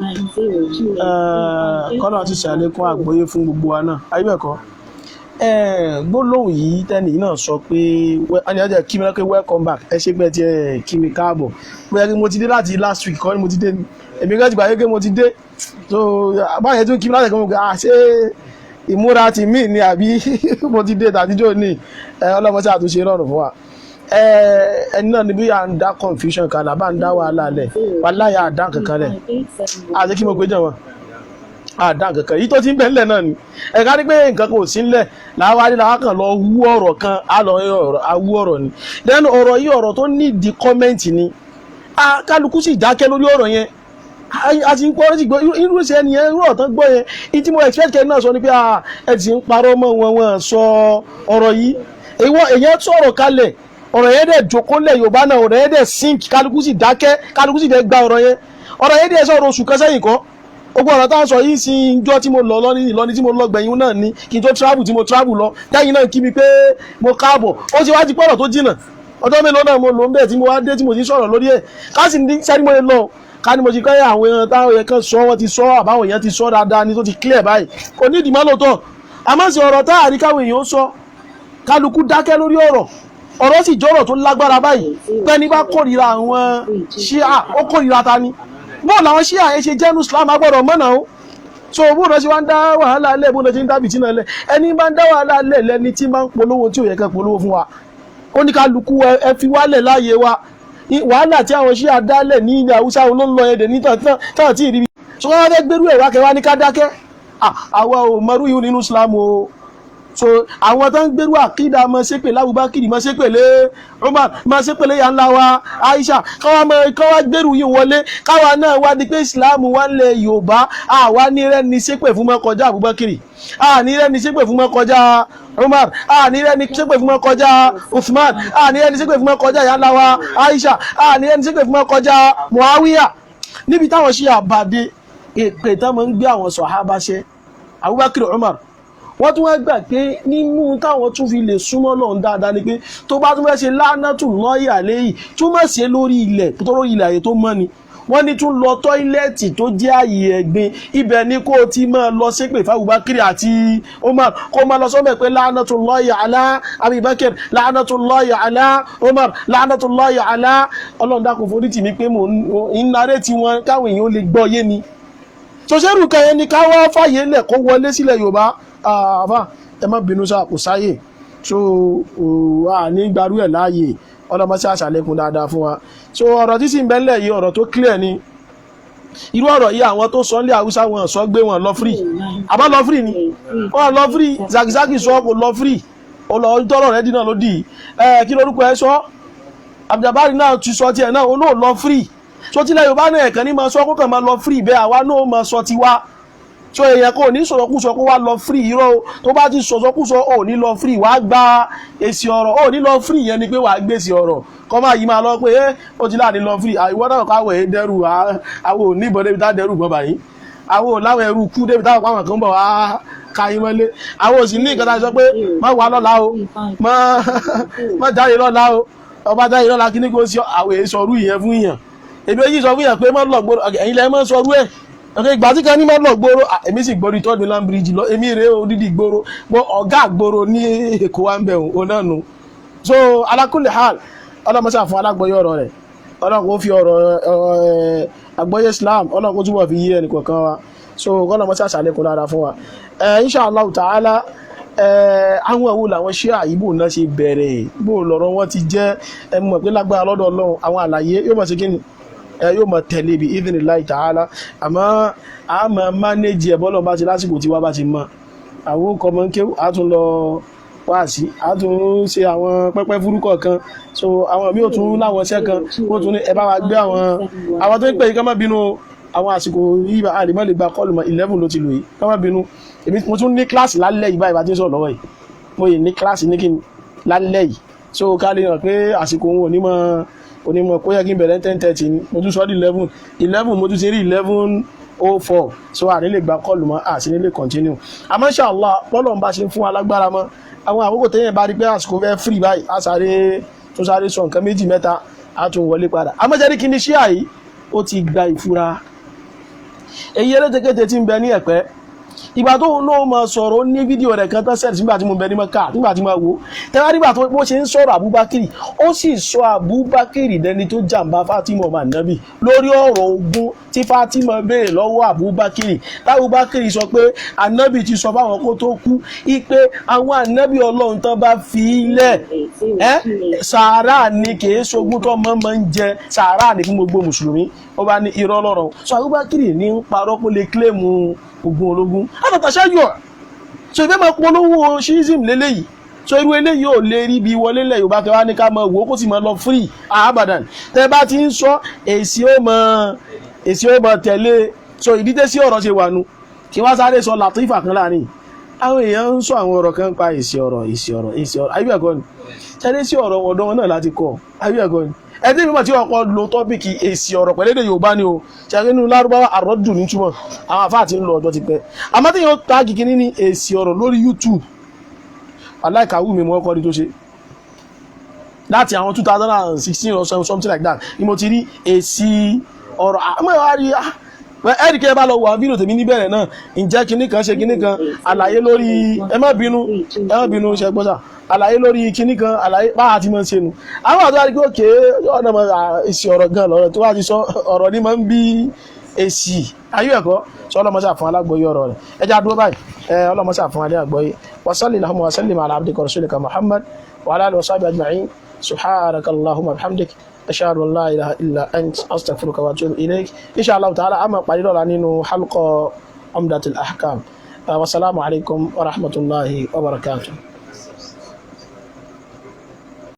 Kọ́lọ́run ti ṣàlékún àgbọ́yé fún gbogbo wa náà. Ayé bẹ́ẹ̀ kọ́. Gbólóhùn yìí tẹ́nì náà sọ pé ẹni ọjọ́ kí mi lọ́kẹ́ welcome back, ẹ ṣe pé tí ẹ kí mi káàbọ̀. Bóyá kí mo ti dé láti last week kọ́ ni mo ti dé ni, èmi kan ti gbà pé mo ti dé, so báyẹn tún kí mi láti kọ́ mo gbà á ṣé ìmúra ti mí ni àbí mo ti dé tàbíjọ́ ní ọlọ́mọ tí àtúnṣe rọrùn fún wa. Ẹni náà ni bí à ń dá confusion kan àbá ń dá wàhálà lẹ̀, wàhálà yà á dá kankan lẹ̀, àti kí mo pé jẹ̀ wọ́n àdá kankan yìí tó ti ń bẹ ńlẹ̀ náà ni ẹ̀ka rí pé nǹkan kan ò sí ńlẹ̀ láwa rí làwa kàn lọ wú ọ̀rọ̀ kan á lọ wú ọ̀rọ̀ ni. Then ọ̀rọ̀ yìí ọ̀rọ̀ tó nídìí kọ́mẹ́ǹtì ni, kálukú sì dákẹ́ lórí ọ̀rọ̀ yẹn. A ti ń gbọ́ ti gbọ́ irú ṣe ẹni yẹn irú ọ̀tán gbọ́ yẹn. Ìtí mo expect kẹ́ náà sọ ni pé ẹ ti ń parọ́ mọ́ wọn wọn sọ ọ̀rọ̀ yìí. Èyàn sọ̀rọ̀ kalẹ̀, ọ̀rọ̀ yẹn dẹ̀ jókòó lẹ̀ Yorùbá náà, ọ̀rọ̀ yẹn dẹ̀ sink, kálukú sì dákẹ́, kálukú sì fẹ́ gba ọ̀rọ̀ yẹn. Ọ̀rọ̀ yẹn dẹ̀ sọ̀rọ̀ oṣù kan sẹ́yìn kọ́. Gbogbo ọ̀rọ̀ tá a sọ yìí sí njọ́ tí mo lọ lọ́ní Ìlọrin tí mo lọ gbẹ̀yìn náà ni kí n tó travel tí mo travel lọ tẹ́yìn náà kí mi pé mo káàbọ̀. Ó ti wá di pọ̀rọ̀ tó jìnà, ọjọ́ mélòó náà mo lò ń bẹ̀ tí mo wá dé tí mo ti sọ̀rọ̀ lórí ẹ̀. Ká sì ní sẹ́ni mo lè lọ ká ní mo ti kọ́ àwọn èèyàn táwọn yẹn kan sọ wọ́n ti sọ àbáwọn èèyàn ti sọ dáadáa ni tó ti clear báyìí, kò ní ìdìmọ́ lóòótọ́. Àmọ́ sí ọ̀rọ̀ tá àrí káwọn èèyàn sọ, kálukú dákẹ́ lórí ọ̀rọ̀. Ọ̀rọ̀ sì jọ̀rọ̀ tó lágbára báyìí, pẹ́ni bá kórìíra àwọn Ṣíà ó kórìíra ta ni, bóò làwọn Ṣíà yẹn ṣe jẹ́nu Islam agbọ́dọ̀ mọ́nà o. So bóò náà ṣe wá ń dá wàhálà lẹ̀, bóò náà ṣe ń dá bìtínà lẹ̀, ẹni bá ń dá wàhálà lẹ̀ lẹ́ni tí máa ń polówó tí ò yẹ kẹ́ polówó fún wa. Ó ní kálukú ẹ fi wálẹ̀ láàyè wa. Wàhálà tí àwọn Ṣíà dálẹ̀ ní ilẹ̀ Haúsá ló ń lọ ẹ̀dẹ̀ ní tàn tí ìrírí. So wọ́n fẹ́ gbérú ẹ̀ wá kẹ́ wá ní ká dákẹ́. Àwa ò mọrú yìí nínú Islam o. So àwọn tó ń gbérú àkídà mọ ṣépè lábúbákìrì mọ ṣépè lé Umar mọ ṣépè lé yàrá wa Aisha, káwa gbérú yìí wọlé, káwa náà wá di pé Islam wà ń lẹ Yorùbá, àwa ní rẹ́ni ṣépè fún mọ́ kọjá Abubakiri, àní rẹ́ni ṣépè fún mọ́ kọjá Umar, àní rẹ́ni ṣépè fún mọ́ kọjá Uthman, àní rẹ́ni ṣépè fún mọ́ kọjá yàrá wa Aisha, àní rẹ́ni ṣépè fún mọ́ kọjá Muawiya. Níbi táwọn ṣe àbàdé èpè tán mọ́ ń gbé àwọn sọ̀hábà ṣe Abubakar Umar, Wọ́n tún wá gbà pé nínú táwọn tún fi lè súnmọ́ Ọlọ́run dáadáa ni pé tó bá tún fẹ́ ṣe lánàtúlọ́ọ̀hì àléyìí túmọ̀ sí lórí ilẹ̀ tó lórí ilẹ̀ àyè tó mọ́ ni. Wọ́n ní tún lọ tọ́ílẹ̀tì tó jẹ́ àyè ẹ̀gbin, ibẹ̀ ni kó o ti máa lọ ṣépè f'Abubakar àti Umar, kó o máa lọ sọ́mọ̀ pé la'natullahi ala Abubakar, la'natullahi ala Umar, la'natullahi ala. Ọlọ́run dákun foríjì mi pé mò ń narẹ́ tí wọ́n káwọn èèyàn lè gbọ́ yé ni. Sọ́sẹ́rù kan yẹn ni káwá fàyè lẹ̀ kó wọlé sílẹ̀ Yorùbá. Àfà ẹ má bínú sáà, kò sáyè so ní gbarú ẹ̀ láàyè. Ọlọ́mọ sí àṣàlékún dáadáa fún wa. So ọ̀rọ̀ tí sì ń bẹ́lẹ̀ yìí ọ̀rọ̀ tó clear ni. Irú ọ̀rọ̀ yìí àwọn tó sọ nílẹ̀ Haúsá wọn sọ gbé wọn lọ free, àbá lọ free ni, wọn lọ free. Zagizagi sọ kò lọ free, ó lọ tọrọ rẹ dínà ló dì í. Kí lórúkọ ẹ sọ, Abdulbari náà ti sọ tiẹ̀ náà, ó náà lọ free. So tílẹ̀ Yorùbá náà ẹ̀kan ní máa sọ kó kàn máa lọ free bẹ́ẹ̀, àwa náà máa sọ tiwa. So èèyàn kò ní sọ̀rọ̀kúsọ kó wá lọ free, irọ́ o. Tó bá ti sọ̀sọ̀kúsọ ò ní lọ free, wàá gba èsì ọ̀rọ̀. Ò ní lọ free yẹn ni pé wàá gbèsè ọ̀rọ̀ kọ́ máa yí máa lọ pé ẹ́ ó ti láàrin lọ free. Ìwọ náà káwọ̀ ẹ̀ dẹ́rù, àwọn ò ní ìbọn débi tá dẹ́rù bọ́ báyìí, àwọn ò láwọn ẹrú kú débi táwọn pàwọn kan bọ̀ wá ka yín mọ́lé, àwọn ò sì ní nǹkan tá a sọ pé má wà lọ́la o, má jáde lọ́la o, ọba jáde lọ́la kí ní kò sí àwọn èso ọrú ìyẹn fún yàn. Èmi èyí sọ fún yàn pé má lọ gbòòrò, ẹ̀yin lẹ́ mọ́ sọ ọrú ẹ̀. Ok, ìgbà tí kan ní má lọ gbòòrò, èmi sì gbòòrò Third Mainland Bridge lọ, èmi rèé odidi gbòòrò, mo ọ̀gá gbòòrò ní Èkó wa ń bẹ̀ òun náà nù. So ala kulli hal, ọlọ́mọṣà fún alágbọ̀yé ọ̀rọ̀ rẹ̀, Ọlọ́run kò fi ọ̀rọ̀ àgbọ́yé Islam, Ọlọ́run kò túbọ̀ fi yé ẹnì kọ̀ọ̀kan wa. So ọlọ́mọṣà ṣàlékún dáadáa fún wa. Insha Allah ta'ala, àwọn àwo làwọn ṣé àyíbò náà ṣe bẹ̀rẹ̀, bó lọ̀rọ̀ wọn ti jẹ́, ẹ mọ̀ pé lágbára lọ́dọ̀ Ọlọ́run àwọn àlàyé yóò mọ̀ sí kí ni yóò mọ̀ tẹ̀lé bí idhnillahi ta'ala. Àmọ́ a máa mánéjì ẹ̀ bọ́lọ̀ bá ti lásìkò tí wá bá ti mọ̀, àwọn kọmọ ń kéwù, a tún lọ wá sí, a tún ṣe àwọn pẹ́pẹ́ fúrú kọ̀ọ̀kan. So àwọn míì ò tún láwọn iṣẹ́ kan, wọ́n tún ní ẹ bá wa gbé àwọn tó ń pè yí ká má bínú, àwọn àsìkò yìí àlèmọ́ lè gba kọ́ọ̀lù mọ́ 11 ló ti lò yìí, ká má bínú. Èmi mo tún ní kíláàsì lálẹ́ yìí báyìí bá ti ń sọ̀rọ̀ lọ́wọ́ yìí, mo yìí ní kíláàsì ní kí n lálẹ́ yìí. So ká lè hàn pé àsìkò òun ò ní mọ́ onímọ̀ kó yẹ kí n bẹ̀rẹ̀ 10:30 ni, mo tún sọ di 11 mo tún ti rí 11:04. So à ní lè gba kọ́ọ̀lù mọ́, à sì ní lè continue. Àmọ́ insha Allah bọ́lọ̀ ń bá ṣe ń fún wa lágbára mọ́, àwọn àkókò téèyàn bá rí pé àsìkò fẹ́ free báyìí, á sáré tún sáré sọ nǹkan méjì mẹ́ta, á tún wọlé padà. Àmọ́ jẹ́ kí ni ṣíà yìí ó ti gba ìfura. Èyí elétekéte tí ń bẹ ní Ẹ̀pẹ́, ìgbà tó náà mọ sọ̀rọ̀ ó ní fídíò rẹ̀ kan tán sẹ́ẹ̀tì nígbà tí mo bẹ ní Mẹ́kà, nígbà tí mo wò tẹ́wá nígbà tó bó ṣe ń sọ̀rọ̀ Abubakar, ó sì sọ Abubakar dẹni tó jàǹbá Fatima ọmọ ànábì lórí ọ̀rọ̀ ogún tí Fatima béèrè lọ́wọ́ Abubakar. Abubakar sọ pé ànábì ti sọ fáwọn kó tó kú ipe àwọn ànábì Ọlọ́run tán bá fi lẹ̀ ẹ́ sàárà ni, kì í ṣogún tó mọ́ mọ́ ń jẹ, sàárà ni fún gbogbo mùsùlùmí. Ó bá ní irọ́ lọ́rọ̀. So Abubakar ní ń parọ́ kó lè kílèmù ogun ológun àtàtàṣà yọ. So ìfẹ́ máa polówó ṣíṣìm lélẹ́yìí. So irú eléyìí ò lè rí bí wọlé lẹ̀ Yorùbá kẹwàá ní ká máa wò ó kó sì máa lọ free abadan. Tẹ́ bá ti ń sọ èsì ó mọ tẹ̀lé. So ìdíje sí ọ̀rọ̀ ṣe wà nù kí wọ́n sáré sọ làtífà kan láàrin àwọn èèyàn ń sọ àwọn ọ̀rọ̀ kan pa èsì ọ̀rọ̀ èsì ọ̀rọ̀ èsì ọ̀rọ̀ ayé ẹ̀kọ́ ni tẹ́lẹ̀ sí ọ̀rọ̀ ọ̀dọ́ wọn náà láti kọ́ ayé ẹ̀kọ́ ni ẹdí mímọ̀ tí ọkọ̀ lo tọ́pìkì èsì ọ̀rọ̀ pẹ̀lú èdè Yorùbá ni o ṣàkínú nínú Lárúbáwá àrọ́dùn ní túmọ̀ àwọn àfáà ti ń lọ ọjọ́ ti pẹ́ àmọ́ tí yóò ta kìkìní ní èsì ọ̀rọ̀ lórí YouTube aláìkàwù mi mọ́ ọkọ̀ ní tó ṣe láti àwọn 2016 or something like that ni mo ti rí èsì ọ̀rọ̀ àmọ́ ìwà rí ẹ̀ríkẹ́ bá lọ wà fídíò tèmi níbẹ̀rẹ̀ náà ǹjẹ́ kinní kan ṣe kinní kan àlàyé lórí ẹ má bínú ṣe gbọ́sà àlàyé lórí kinní kan àlàyé bá àti máa ń ṣe nu àwọn àti wáyé òkè ọ̀nà èsì ọ̀rọ̀ gan lọ́rọ̀ tó wá ti sọ ọ̀rọ̀ ní máa ń bí èsì ayé ẹ̀kọ́ sọ ọlọ́mọṣà fún alágbóyé ọ̀rọ̀ rẹ̀ ẹ jẹ́ àdúró báyìí ọlọ́mọṣà fún alágbóyé wa salli allahumma wa sallim ala abdika rasulika Muhammad wa ala alihi wa sahbihi ajma'in subhanaka allahumma bihamdik ashhadu an la ilaha illa ant astaghfiruka wa atubu ilayk insha Allah ta'ala a máa pàdé lọ́la nínú halqa umdatul ahkam wa salaamu alaykum wa rahmatullahi wa barakatuh.